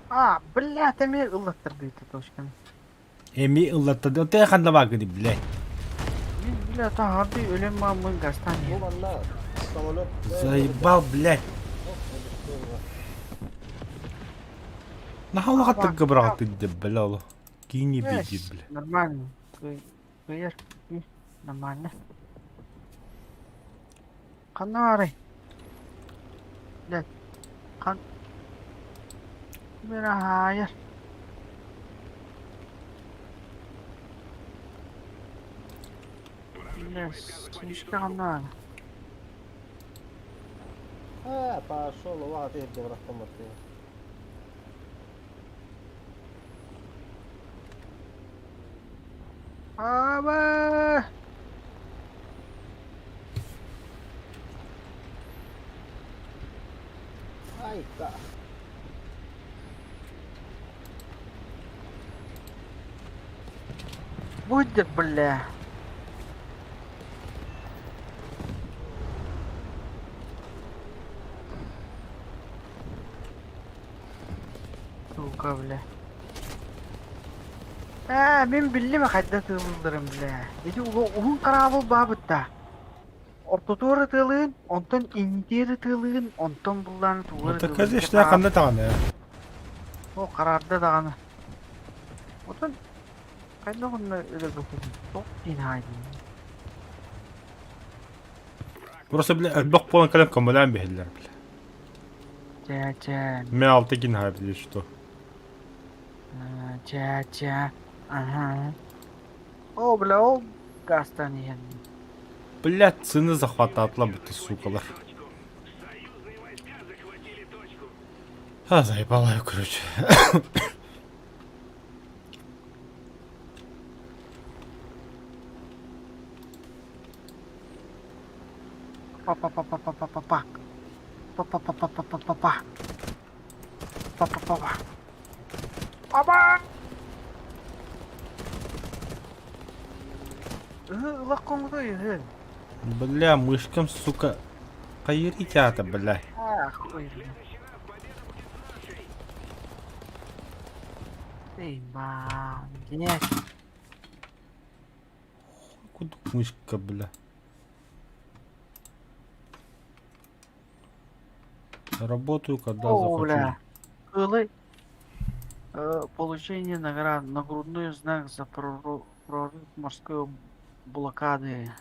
А, бля, эмиэ ыллаттардыыта точканы. эми ыллаттады. Тэ ханна баагыды, бля. Мин, бля, таһарды өлөн мааммын гастан Бу манна самолет. Заебал, блядь. Наха улахаттык быраҕаттык бля ол. Скини беги, бля. Нормально. Кыйар. Нормально. Ханна баарый? Блядь. Хан... Бля, хаайар. Бля, сишка ханна баар? А, пошел, ладно, ты где ты. Аба! Ай, да. Будет, бля. Сука, бля. Ээ, мин биллим хайда тыыллырым, бля. Ити уһун хараабыл баабытта. Ортотугар ытыалыын, онтон иннитиэр ытыалыын, онтон буллаан тугар Это ытыалыын. конечно ханна даҕаны. О, хараарда даҕаны. Отон хайдах онно өлөрбөккүн? Тоқ диин хаайдын. Просто, бля, элбэх буолан кэлэн көмөлөөн биһиллэр, бля. Чэ, чэ. Мен алты гин били что. Чэ, чэ. Ага. О, бля, ол гастан иһэн. Блядь, цены захвататла будто сукалар. Союзные войска захватили точку. А, заебала я, короче. Па-па-па-па-па-па-па. Па-па-па-па-па-па-па. Па-па-па-па. Аба! Ылах коңгутой, ы. Бля, мышкам, сука. Хайырите, бля. А, хуй. В следующий раз победа будет нашей. Эй, мам, блядь. Куда мышка, бля? Работаю, когда О, захочу. бля. Ылы. Получение наград. Нагрудной знак за прорыв морской блокады.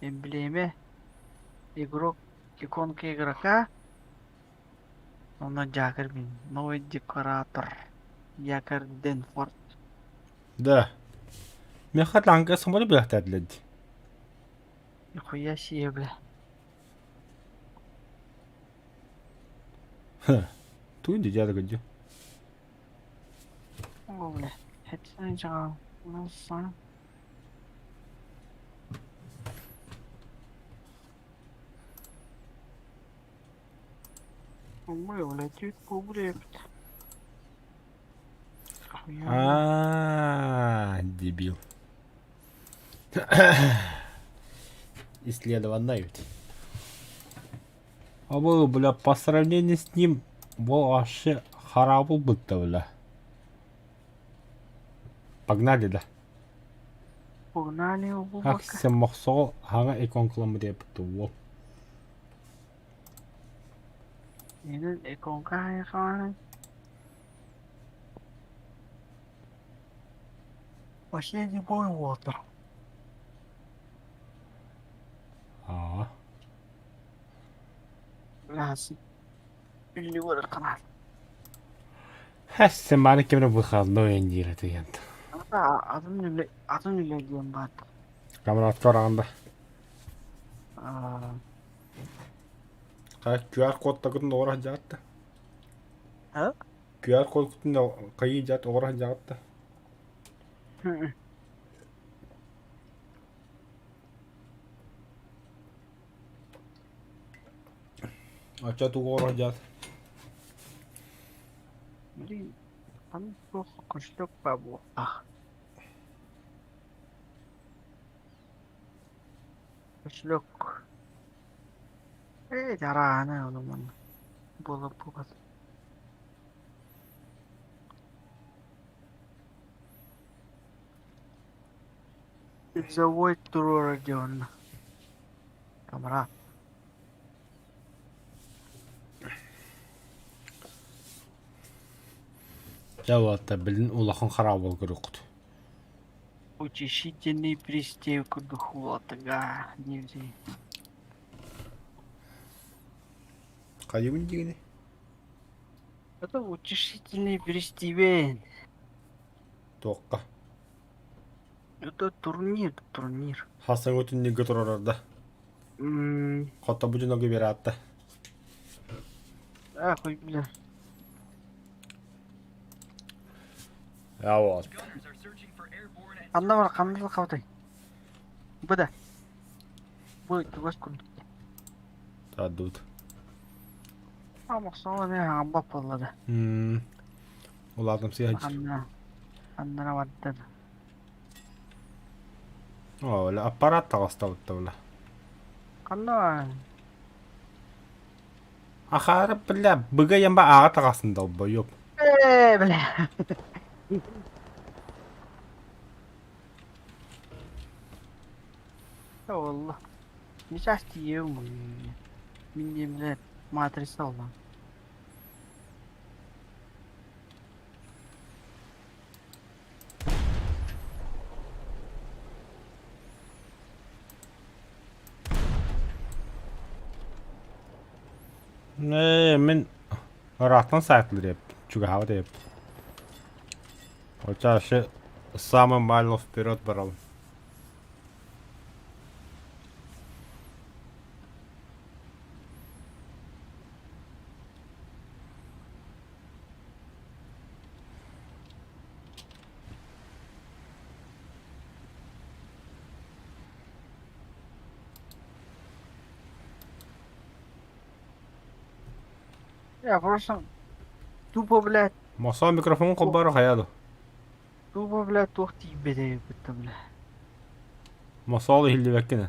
Эмблеме. Игрок. Иконка игрока. Онно дьаакыр мин. Новый декоратор. Якорь Денфорд. Да. Мехат ланга самолет бля блядь. Нихуя себе, бля. Ха. Туй дядя где? О, бля. Это жал. Ну, сам. Ой, бля, чуть побрепт. А, дебил. Исследованная ведь. А был, бля, по сравнению с ним, был вообще харабыл будто, бля. Погнали, да. Погнали Ах, глубоко. сен мохсол, хага иконкалам деп туол. Ini иконка икона. Последний бой Уолтер. А. Бля, Или канал. Хэс, маны кемре выходной эндир деген. Атын үле, атын үле диэн баар. Камера откоранда. Аа, Ка QR код тагын орах жаатта. А? QR код күтүн кайы жаат орах жаатта. Ача тугу орах жаат. Блин, там плохо кошелек бабу. Ах. Кошелек. Эй, жараана ону манна. Буолар буолбат. Завод туруора диэн. Камера. Дьэ уолаттар билин улахан хараабыл көрүөххүт. Утешительный пристев курдук уолаттарга диэбитий. Хайыбын диигиний? Это утешительный пристивен. Туохха? Это турнир, турнир. Хасаҥы түннүггэ турарар да. Хоттобу дьоноги биэрээтта. А, хуй, бля. А вот. Ханна бар, ханна хабытай. Бу да. Бу чугас курдук. Тадут. А, мохсоҕо эмиэ хаҥамбат буолла да. Улаатым сыһа Ханна, ханнара барда да. О, бля, аппарат таҕыстабытта, бля. Ханна Ахаары, бля, быга ямба ааҕа таҕасын долбоёб. Э, бля. Олла. Сейчас тиийэм Мин диэмилэр матрица оллам. Ээ, мин ыраахтан саайтылыр эбит, чугаһаабат эбит. Оча самый майло вперед барабын. Я просто тупо, блядь, Мосоо микрофон холборо хайа дуо? тупо, блядь, туох тиийбэтэ эбит бля. Мосоол иһиллибэккин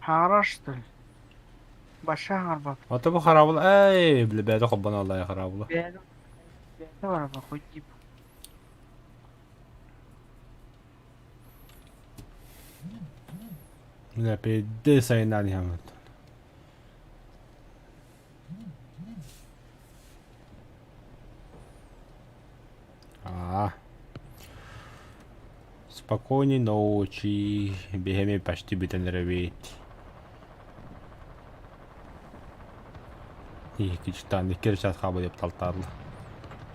Хаҥарар что ли? Баша хаҥарбат. Ото бу хараабыл эй бile бэйэтэ холбоно аллайа хараабыла. Бэйэтэ бэйэтэ бараба хоть тип. Бля пиздец сайыннаан иһэммит. Аа. Спокойной ночи. Биһэми почти бүтэн эрэбит. Икки чытаан икки эрэ час хаалбыт деп талтаарлы.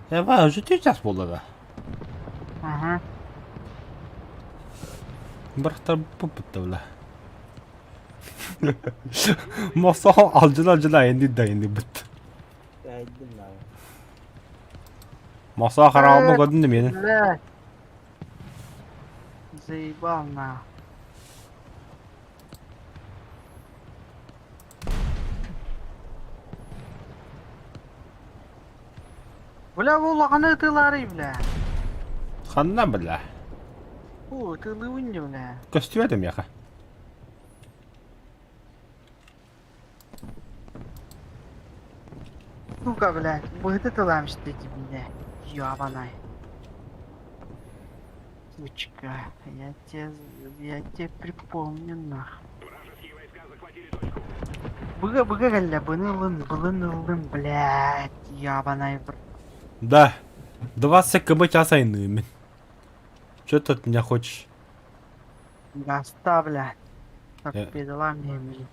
Эва, уже 3 час буолла да. Ага. Бырахтар буппутта бла. Мосоһо алдьына-алдьына айанныыр да айанныырбыт. Кээйдим наа. Мосоо хараҕым көрдүн да миэнин. Блядь. Заебал на. Бля, бу улаханы ытыылаарый, бля. Ханна, бля? Бу ытыылыыбын дии, бля. Көстүбэт миэхэ. Сука, блядь, быһыты тылаам истэти, бля. Ёбаный. Сучка, я тебе припомню, нах. Вражеские войска захватили точку. Быга быга кэллэ, быны ылын, былын ыллым, блядь, ебаный в Да. 20 км час айнымын. Что ты от меня хочешь? Гаста, блядь. Торпедала мне, блин.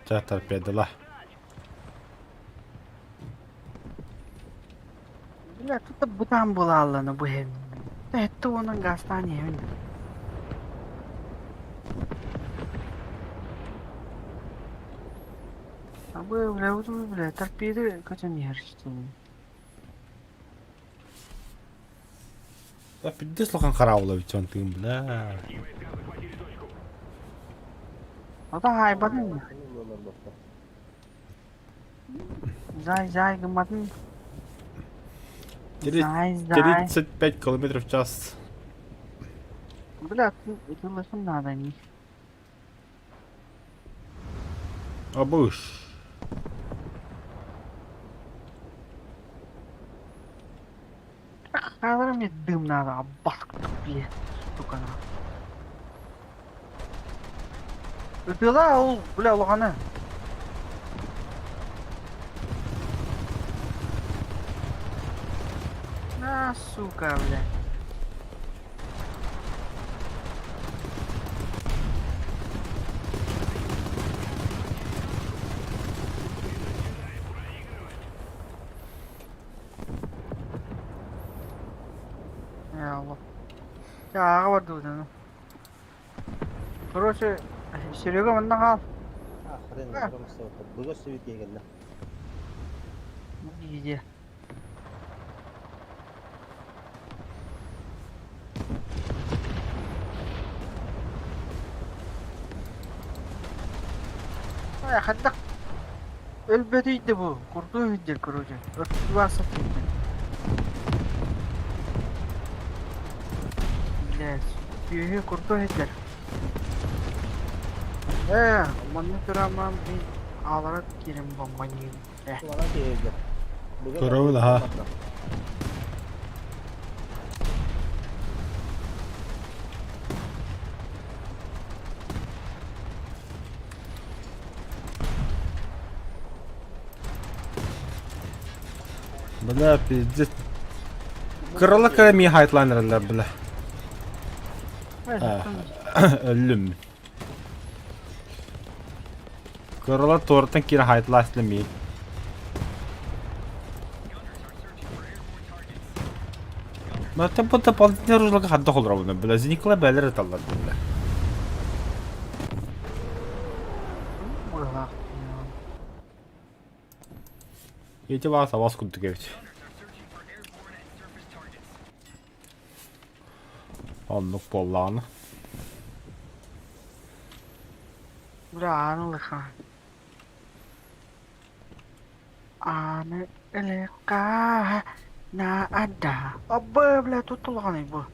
Ча торпедала. Бля, тут бутан была Аллана, бу Это он гаста не А бу, бля, вот, бля, торпеды, хотя не Да пиздец лохан хараабыла бүтүн тыын бля. Войска захватили точку. Ата хайбатын. Зай, зай, гыматын. Зай, зай. 35 километров в час. Бля, ытылысын надо не. Абыш. Хазар мне дым надо, а баск блядь, сука на. Ытыла ол, бля, улаханы. На, сука, бля. Я Allah. Чэ, ааҕа бардыбыт аны. Короче, Серега манна хаал. А, хрен, быга сөбүт киһи кэллэ. Где? Ай, хайдах өлбөтүйдэ бу, курдуу сылдьар короче, өртүгү сатыырдын. Блядь, түөһү курдуу сылдьар. Ээ, манна турамман мин аалара киирэн бомбаньыым. Э. Кулаҕан киһи Көрөбүн аха. Бля, пиздец. Кырала кыра ми хайтланералар, бля. Өллүм. Кырала туораттан киирэн хайтлаас ми. Мантан бу дополнительный оружиеларга хайдах олоробун, бля, Зиникла бээлэр ыталлар, бля. Быһылаах. Ити баҕас абас курдук эбит. Оннук буоллаҕына. Бля, ааны ылыха. Ааны ылыха наада. Абы, бля, тут улахан бу.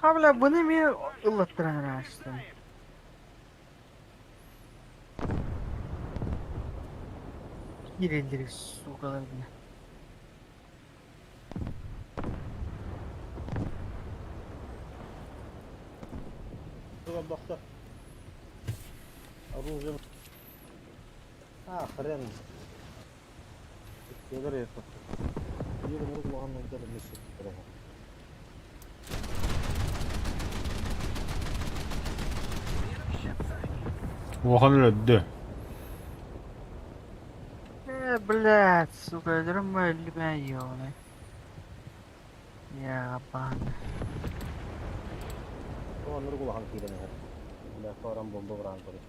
Ха, бля, бұны мен ыллаттыран араастым. Киирэллэр суукалар бля. Бохто. Оружие. А, хрен. Келер это. Биир мурук улахан мөлтөр эмес Улахан өлөрдө. Э, блядь, сука, өлөрүм өллүмэ ёбаный. Ябан. Оннук улахан киирэн иһэр. Бля, форам бомба быраан көрөр.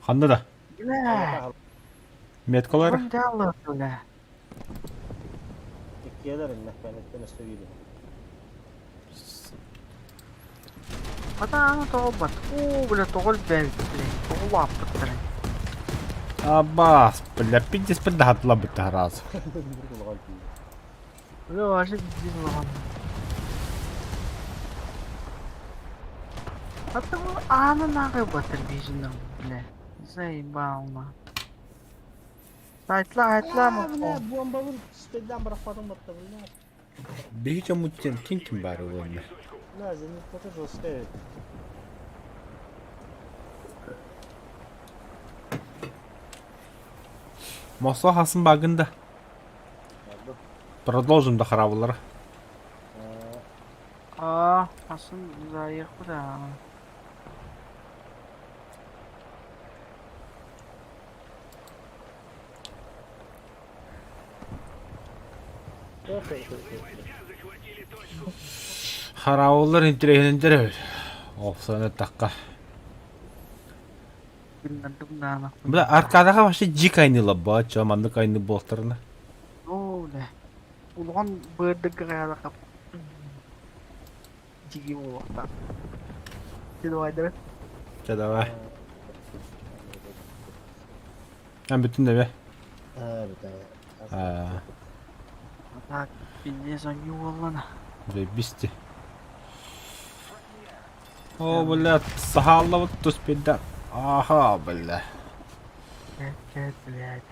Ханна да? Бля, Меткалар? ким дьааллаах, бля? Иккиэлэр иннэ, кэнниттэн өссө биир. Хата аны тоҕо бат. Оо, бля, тоҕо элбээбит, бля. Тоҕо улааппыттар. Абас, бля, пиздец пырдаһатла быттаһараас. Мурук улахан киирэн. Бля, вообще пиздец улахан. Хата бу ааны нааҕы батыр бижиннам, бля. Заебал, на. Сайтла, айтла А, бля, бомбабын спеддан бырахпатым батта, бля. Биһи дьоммут ким ким баар уонна. Бля, зенитка жесткая. Мосо хасын багында. Продолжим до харавлара. А, асын заехал, да. Харауллар интириэһинэндэр Опсаны такка. Бля, аркадаға вообще дик айныла ба, чё, маннык айны буолтарына. Оо, бля. Улахан быырдык кап. Дьиги буолуохтаах. Ты давай, давай. Чэ, давай. Эн бүтүн да бе. А, бүтэ. А. Так, пиздец, они уоллана. Бисти. О, бля, сахалла туспида. Аха, бля. Блядь, блядь.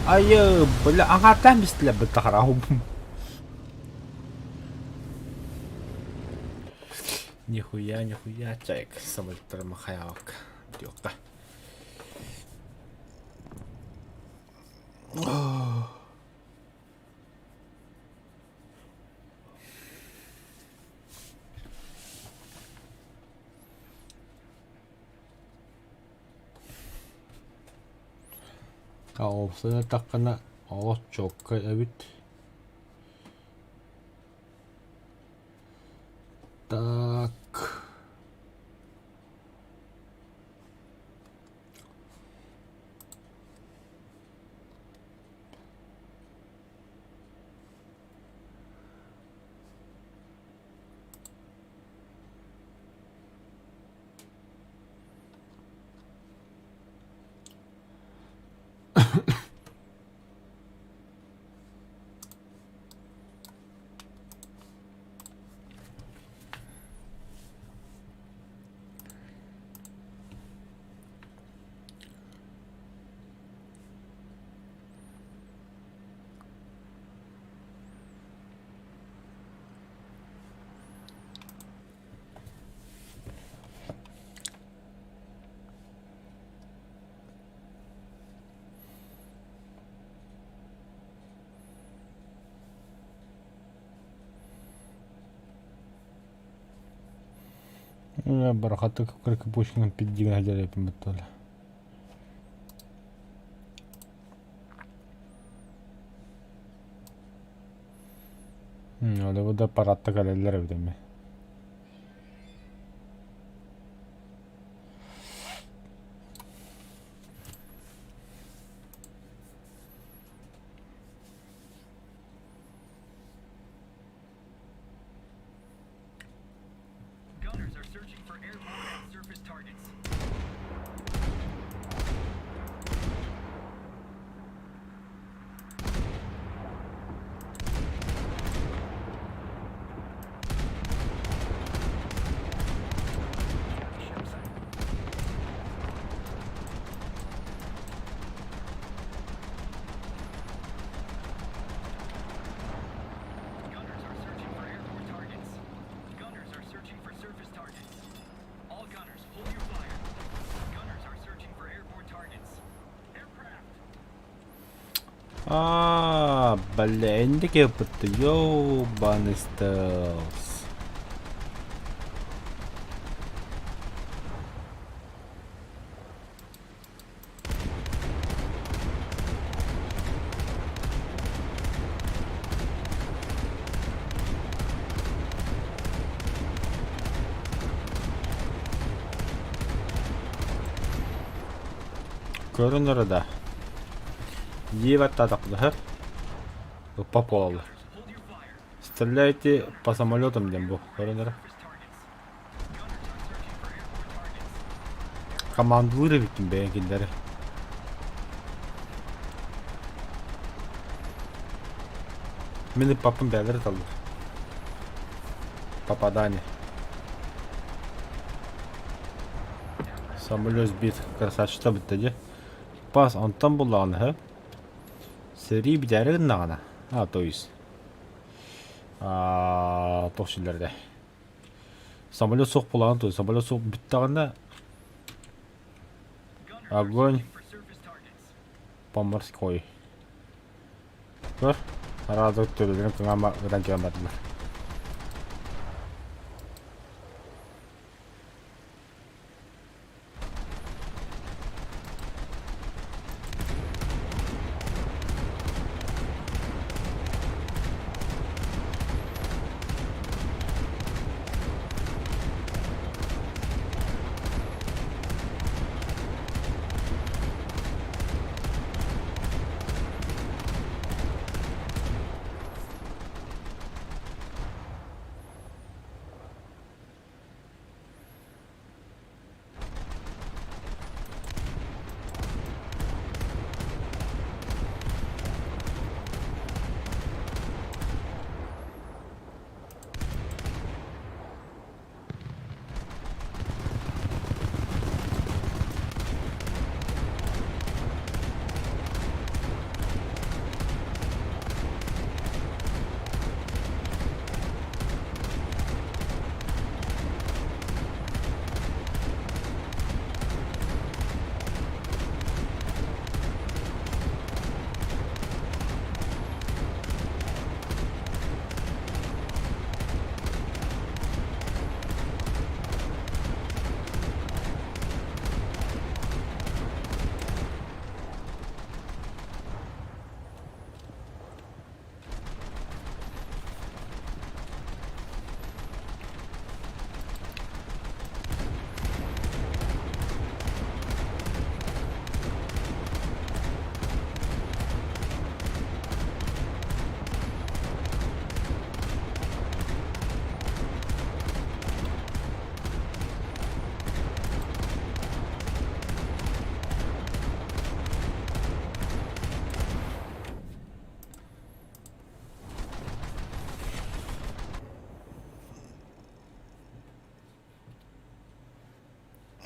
Айы, бля, аҥааттаан бистилэр быттахара. Нихуя, нихуя, чайк, самолеттарым хаялка. Диокка. Уопсайынан эттэххинэ, олох чуолкай эбит. Так. Барахатык Пушкин пиддиген хадьарыппын быттала. Ол да парадта кэлэллэр эбит эмиэ. Аа, бля, инники ыппытты, ёбаный стелс. Көрүнэрэ да. Дьиэбэт Ыппа буолаллар. Стреляйте по самолетам диэн бу. Көрүнэрэ. Командалыыр эбиккин бэйэҥ кинилэри. Мин ыппаппын бэйэлэрэ таллар. Попадание. Самолет сбит. Красавчик бүттэ дии. Пас онтон буллаҕына үһү. Сэрии бүтээри гыннаҕына. А, то есть. А, туох силлэрдэ. Самолет суох буолаҕын то самолет суох бүттэҕинэ огонь по морской. Көр, араадык төбөлөрүн кыҥаама ытан кэлэн бардылар.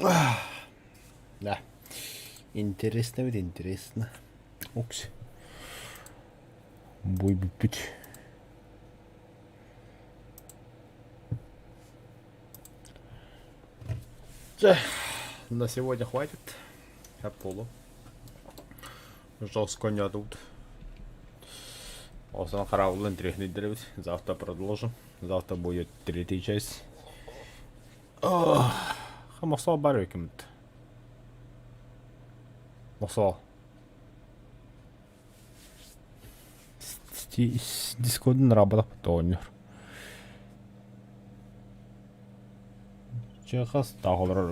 Да. Интересно ведь, интересно. Укс. Бой бүппүт. На сегодня хватит. Я полу. Жестко не тут. Осан караулын интересный Завтра продолжим. Завтра будет третья часть. Хамасал бар кимт. Мосол. Дискодун работа тонер. Чехас тахолор.